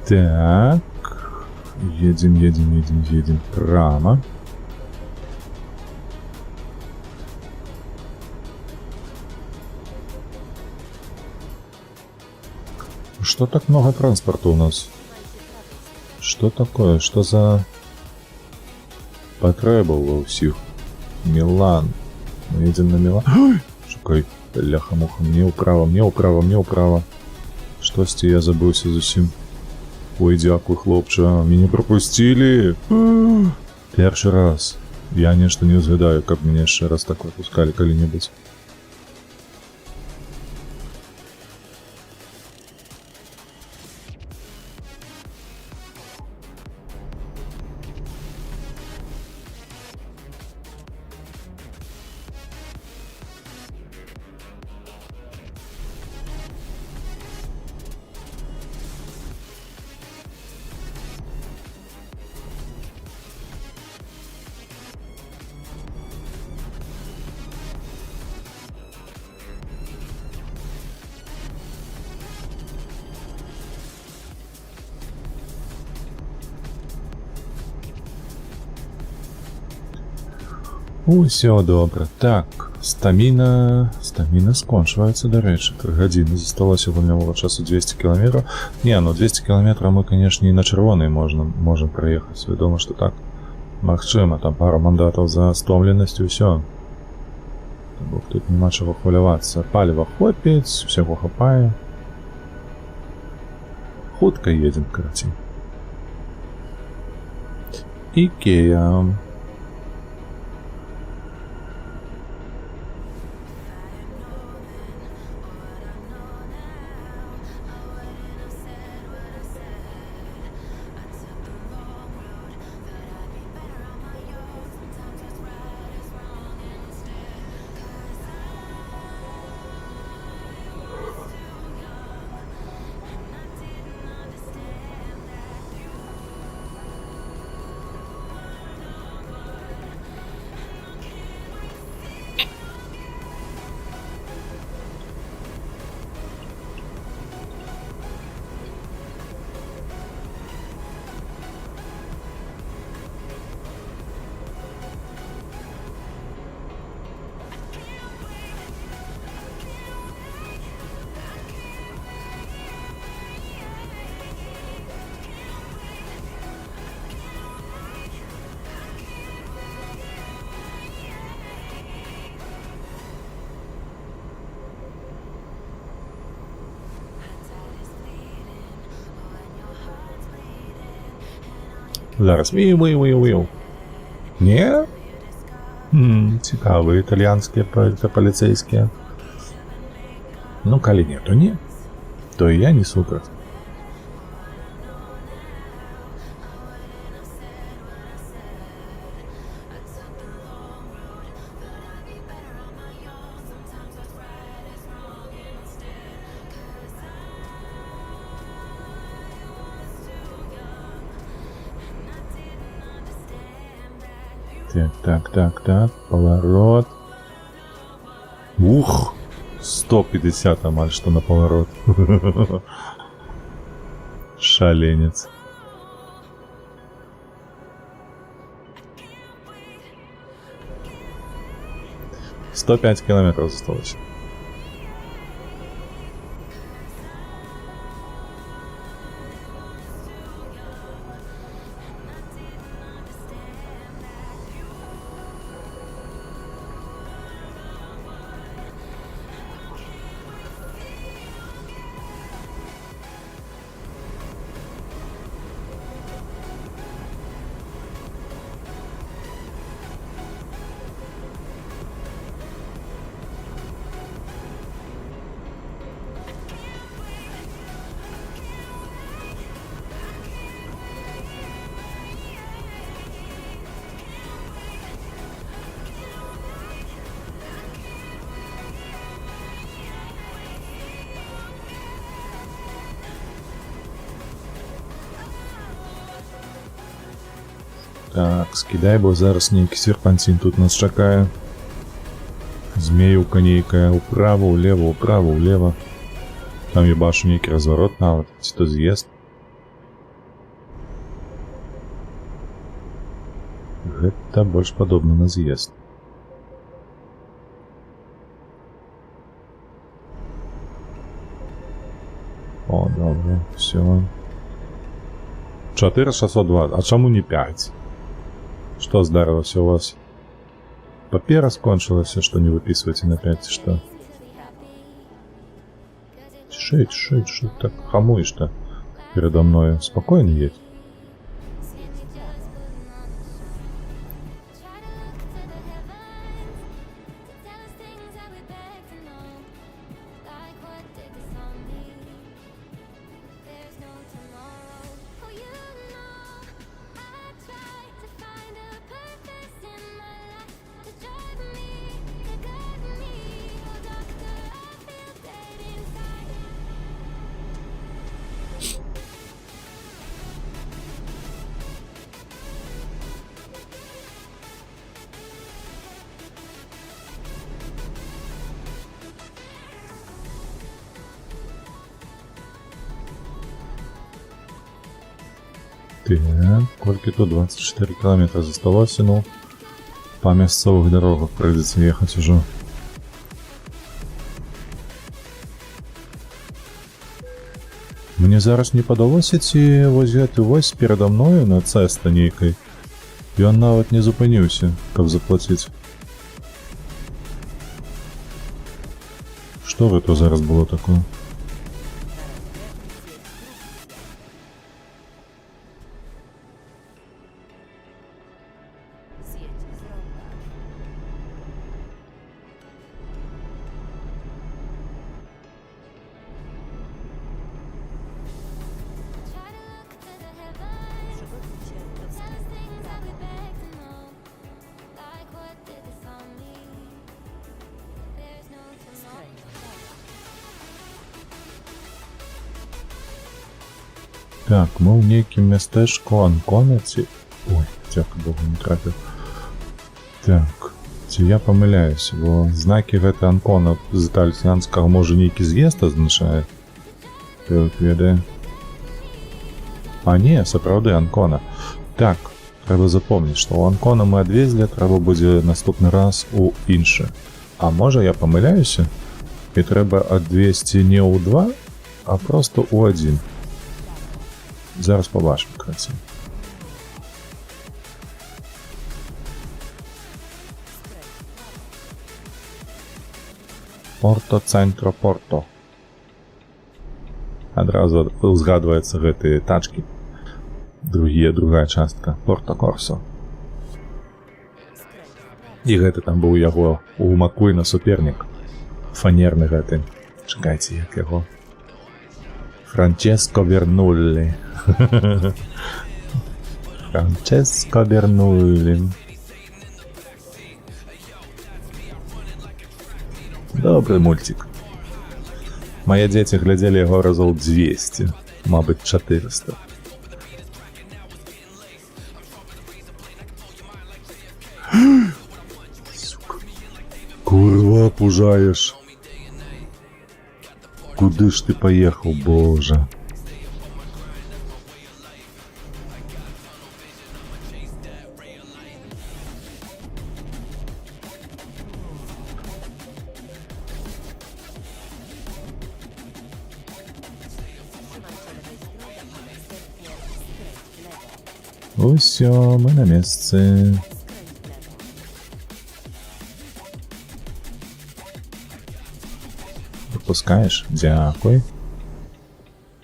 Так. Едем, едем, едем, едем прямо. Что так много транспорта у нас? Что такое? Что за патрэба ва ўсіх? Милан. Мы едем на Милан. Ой! Шукай, бляха-муха, мне ўправа, мне ўправа, мне ўправа. Штосьці я забыўся зусім. Ой, дзякуй, хлопча, мяне пропусцілі. Першы раз. Я нешта не ўзгадаю, каб мяне яшчэ раз так выпускалі калі-небудзь. Усё добра. Так, стаміна... Стаміна скончваецца, дарэчы. 3 гадзіны засталося гульнявога часу, 200 кіламетраў. Не, ну 200 кіламетраў мы, конечно, і на чырвонай можам праехаць. Вядома, што так. Магчыма, там пару мандатаў за стомленасць і ўсё. Бо тут няма чаго хвалявацца. Паліва хопіць, усяго хапае. Хутка едзем, карацей. Ікея. Зараз. Віу, віу, віу, віу. Не? Цікавыя італьянскія паліцэйскія. Ну, калі не, то не. То і я не супраць. Так, так, так, так. Поворот. Ух! 150 амаль што на поворот. Шаленец. 105 километров засталось. Так, скідай, бо зараз нейкі серпанцін тут нас чакае. Змеюка нейкая, управа, улево, управа, улево. Там я бачу нейкі разварот нават, ці то з'езд. Гэта больш падобна на з'езд. О, добра, всё. 4602, а чаму не 5? Што здарылася у вас? Папера скончылася, што не выпісваеце на 5, што? Цішэй, цішэй, што ты так хамуеш-то перадо мною? Спакойна едь. Так, колькі тут? 24 кіламетра засталося, ну, па мясцовых дарогах прыйдзецца ехаць ужо. Мне зараз не падалося, ці вось гэты вось перада мною на цэста нейкай, ён нават не зупыніўся, каб заплаціць. Што гэта зараз было такое? Na rondzie zjedź drugi zjazd. Zjedź z ronda. Przygotuj się do skrętu w prawo. Skręć w prawo. Так, мы ў нейкім мястэчку Анкона ці... Ой, дзякуй Богу, не трапіў. Так, ці я памыляюся, бо знакі гэта Анкона з італьянскага можа нейкі з'езд азначае. Хто іх ведае. А не, сапраўды Анкона. Так, трэба запомніць, што ў Анкона мы адвезлі, трэба будзе наступны раз у іншы. А можа, я памыляюся? І трэба адвезці не ў два, а проста ў адзін. Зараз побачимо, карацей. Skręć w prawo. Порто, центро, Порто. Адразу узгадваецца гэтыя тачкі. Другія, другая частка. Порто Корсо. Skręć w prawo. І гэты там быў яго у Маккуіна супернік. Фанерны гэты. Чакайце, як яго. Франческо Бернуллі. Франческо Бернуллі. Добры мульцік. Мае дзеці глядзелі яго разоў 200, мабыць, 400. Сука. Курва, пужаеш. Куды ж ты паехаў, божа? Trzymaj się lewej strony, a następnie skręć w lewo. Усё, мы на месцы. Skręć w lewo. Пропускаеш? Дзякуй.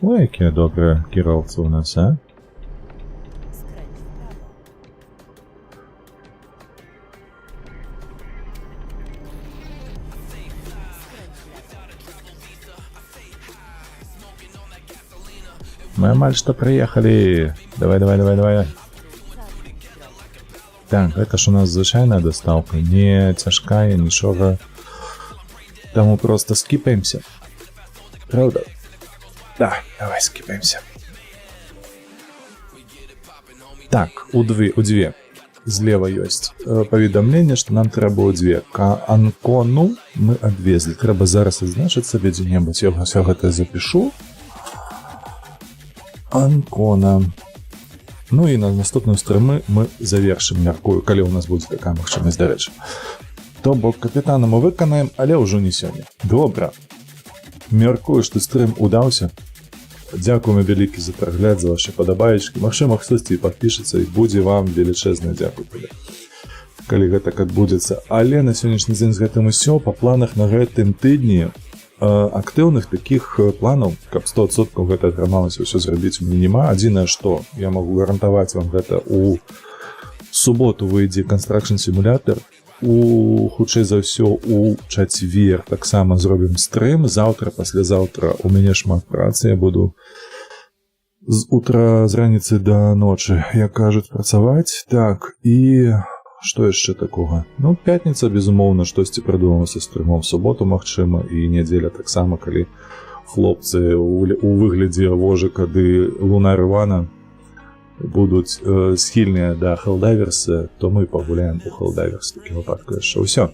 Ой, якія добрыя кіроўцы ў нас, а? Skręć w prawo. Skręć w lewo. Мы амаль што прыехалі. Давай, давай, давай, давай. Zarządź drogę. Так, гэта ж у нас звычайная дастаўка, не цяжкая, нічога. Таму проста скіпаемся. Праўда? Да, давай скіпаемся. Так, у дзве. Злева ёсць паведамленне, што нам трэба ў дзве. Ка Анкону мы адвезлі. Трэба зараз адзначыць сабе дзе-небудзь. Я ўсё гэта запішу. Анкона. Ну і на наступным стрымы мы завершым, мяркую, калі ў нас будзе такая магчымасць, дарэчы. То бок капітана мы выканаем, але ўжо не сёння. Добра. Мяркую, што стрым удаўся. Дзякуем вялікі за прагляд, за вашы падабаечкі. Магчыма, хтосьці і падпішацца, і будзе вам велічэзны дзякуй тады, калі гэтак адбудзецца. Але на сённяшні дзень з гэтым усё. Па планах на гэтым тыдні актыўных такіх планаў, каб 100% гэта атрымалася ўсё зрабіць, у мяне няма. Адзінае, што я магу гарантаваць вам, гэта у суботу выйдзе Construction Simulator, у хутчэй за ўсё у чацвер таксама зробім стрым. Заўтра, паслязаўтра у мяне шмат працы, я буду з утра, з раніцы да ночы, як кажуць, працаваць. Так, і што яшчэ такога? Ну, пятніца, безумоўна, штосьці прыдумаем са стрымом, суботу, магчыма, і нядзеля таксама, калі хлопцы у выглядзе Вожыка ды Луна Рывана будуць схільныя да Хелдайверса, то мы пагуляем у Хелдайверс такім выпадку яшчэ. Ўсё.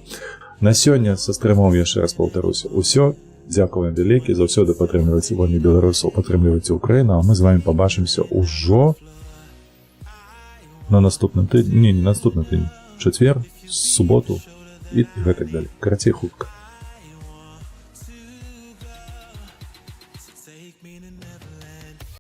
На сёння са стрымом, яшчэ раз паўтаруся, усё. Дзякуем вялікі, заўсёды падтрымлівайце вольных беларусаў, падтрымлівайце Украіну, а мы з вами пабачымся ўжо на наступным тыдні, не, не наступны тыдзень, чацвер, суботу і гэтак далей. Карацей, хутка. Take me to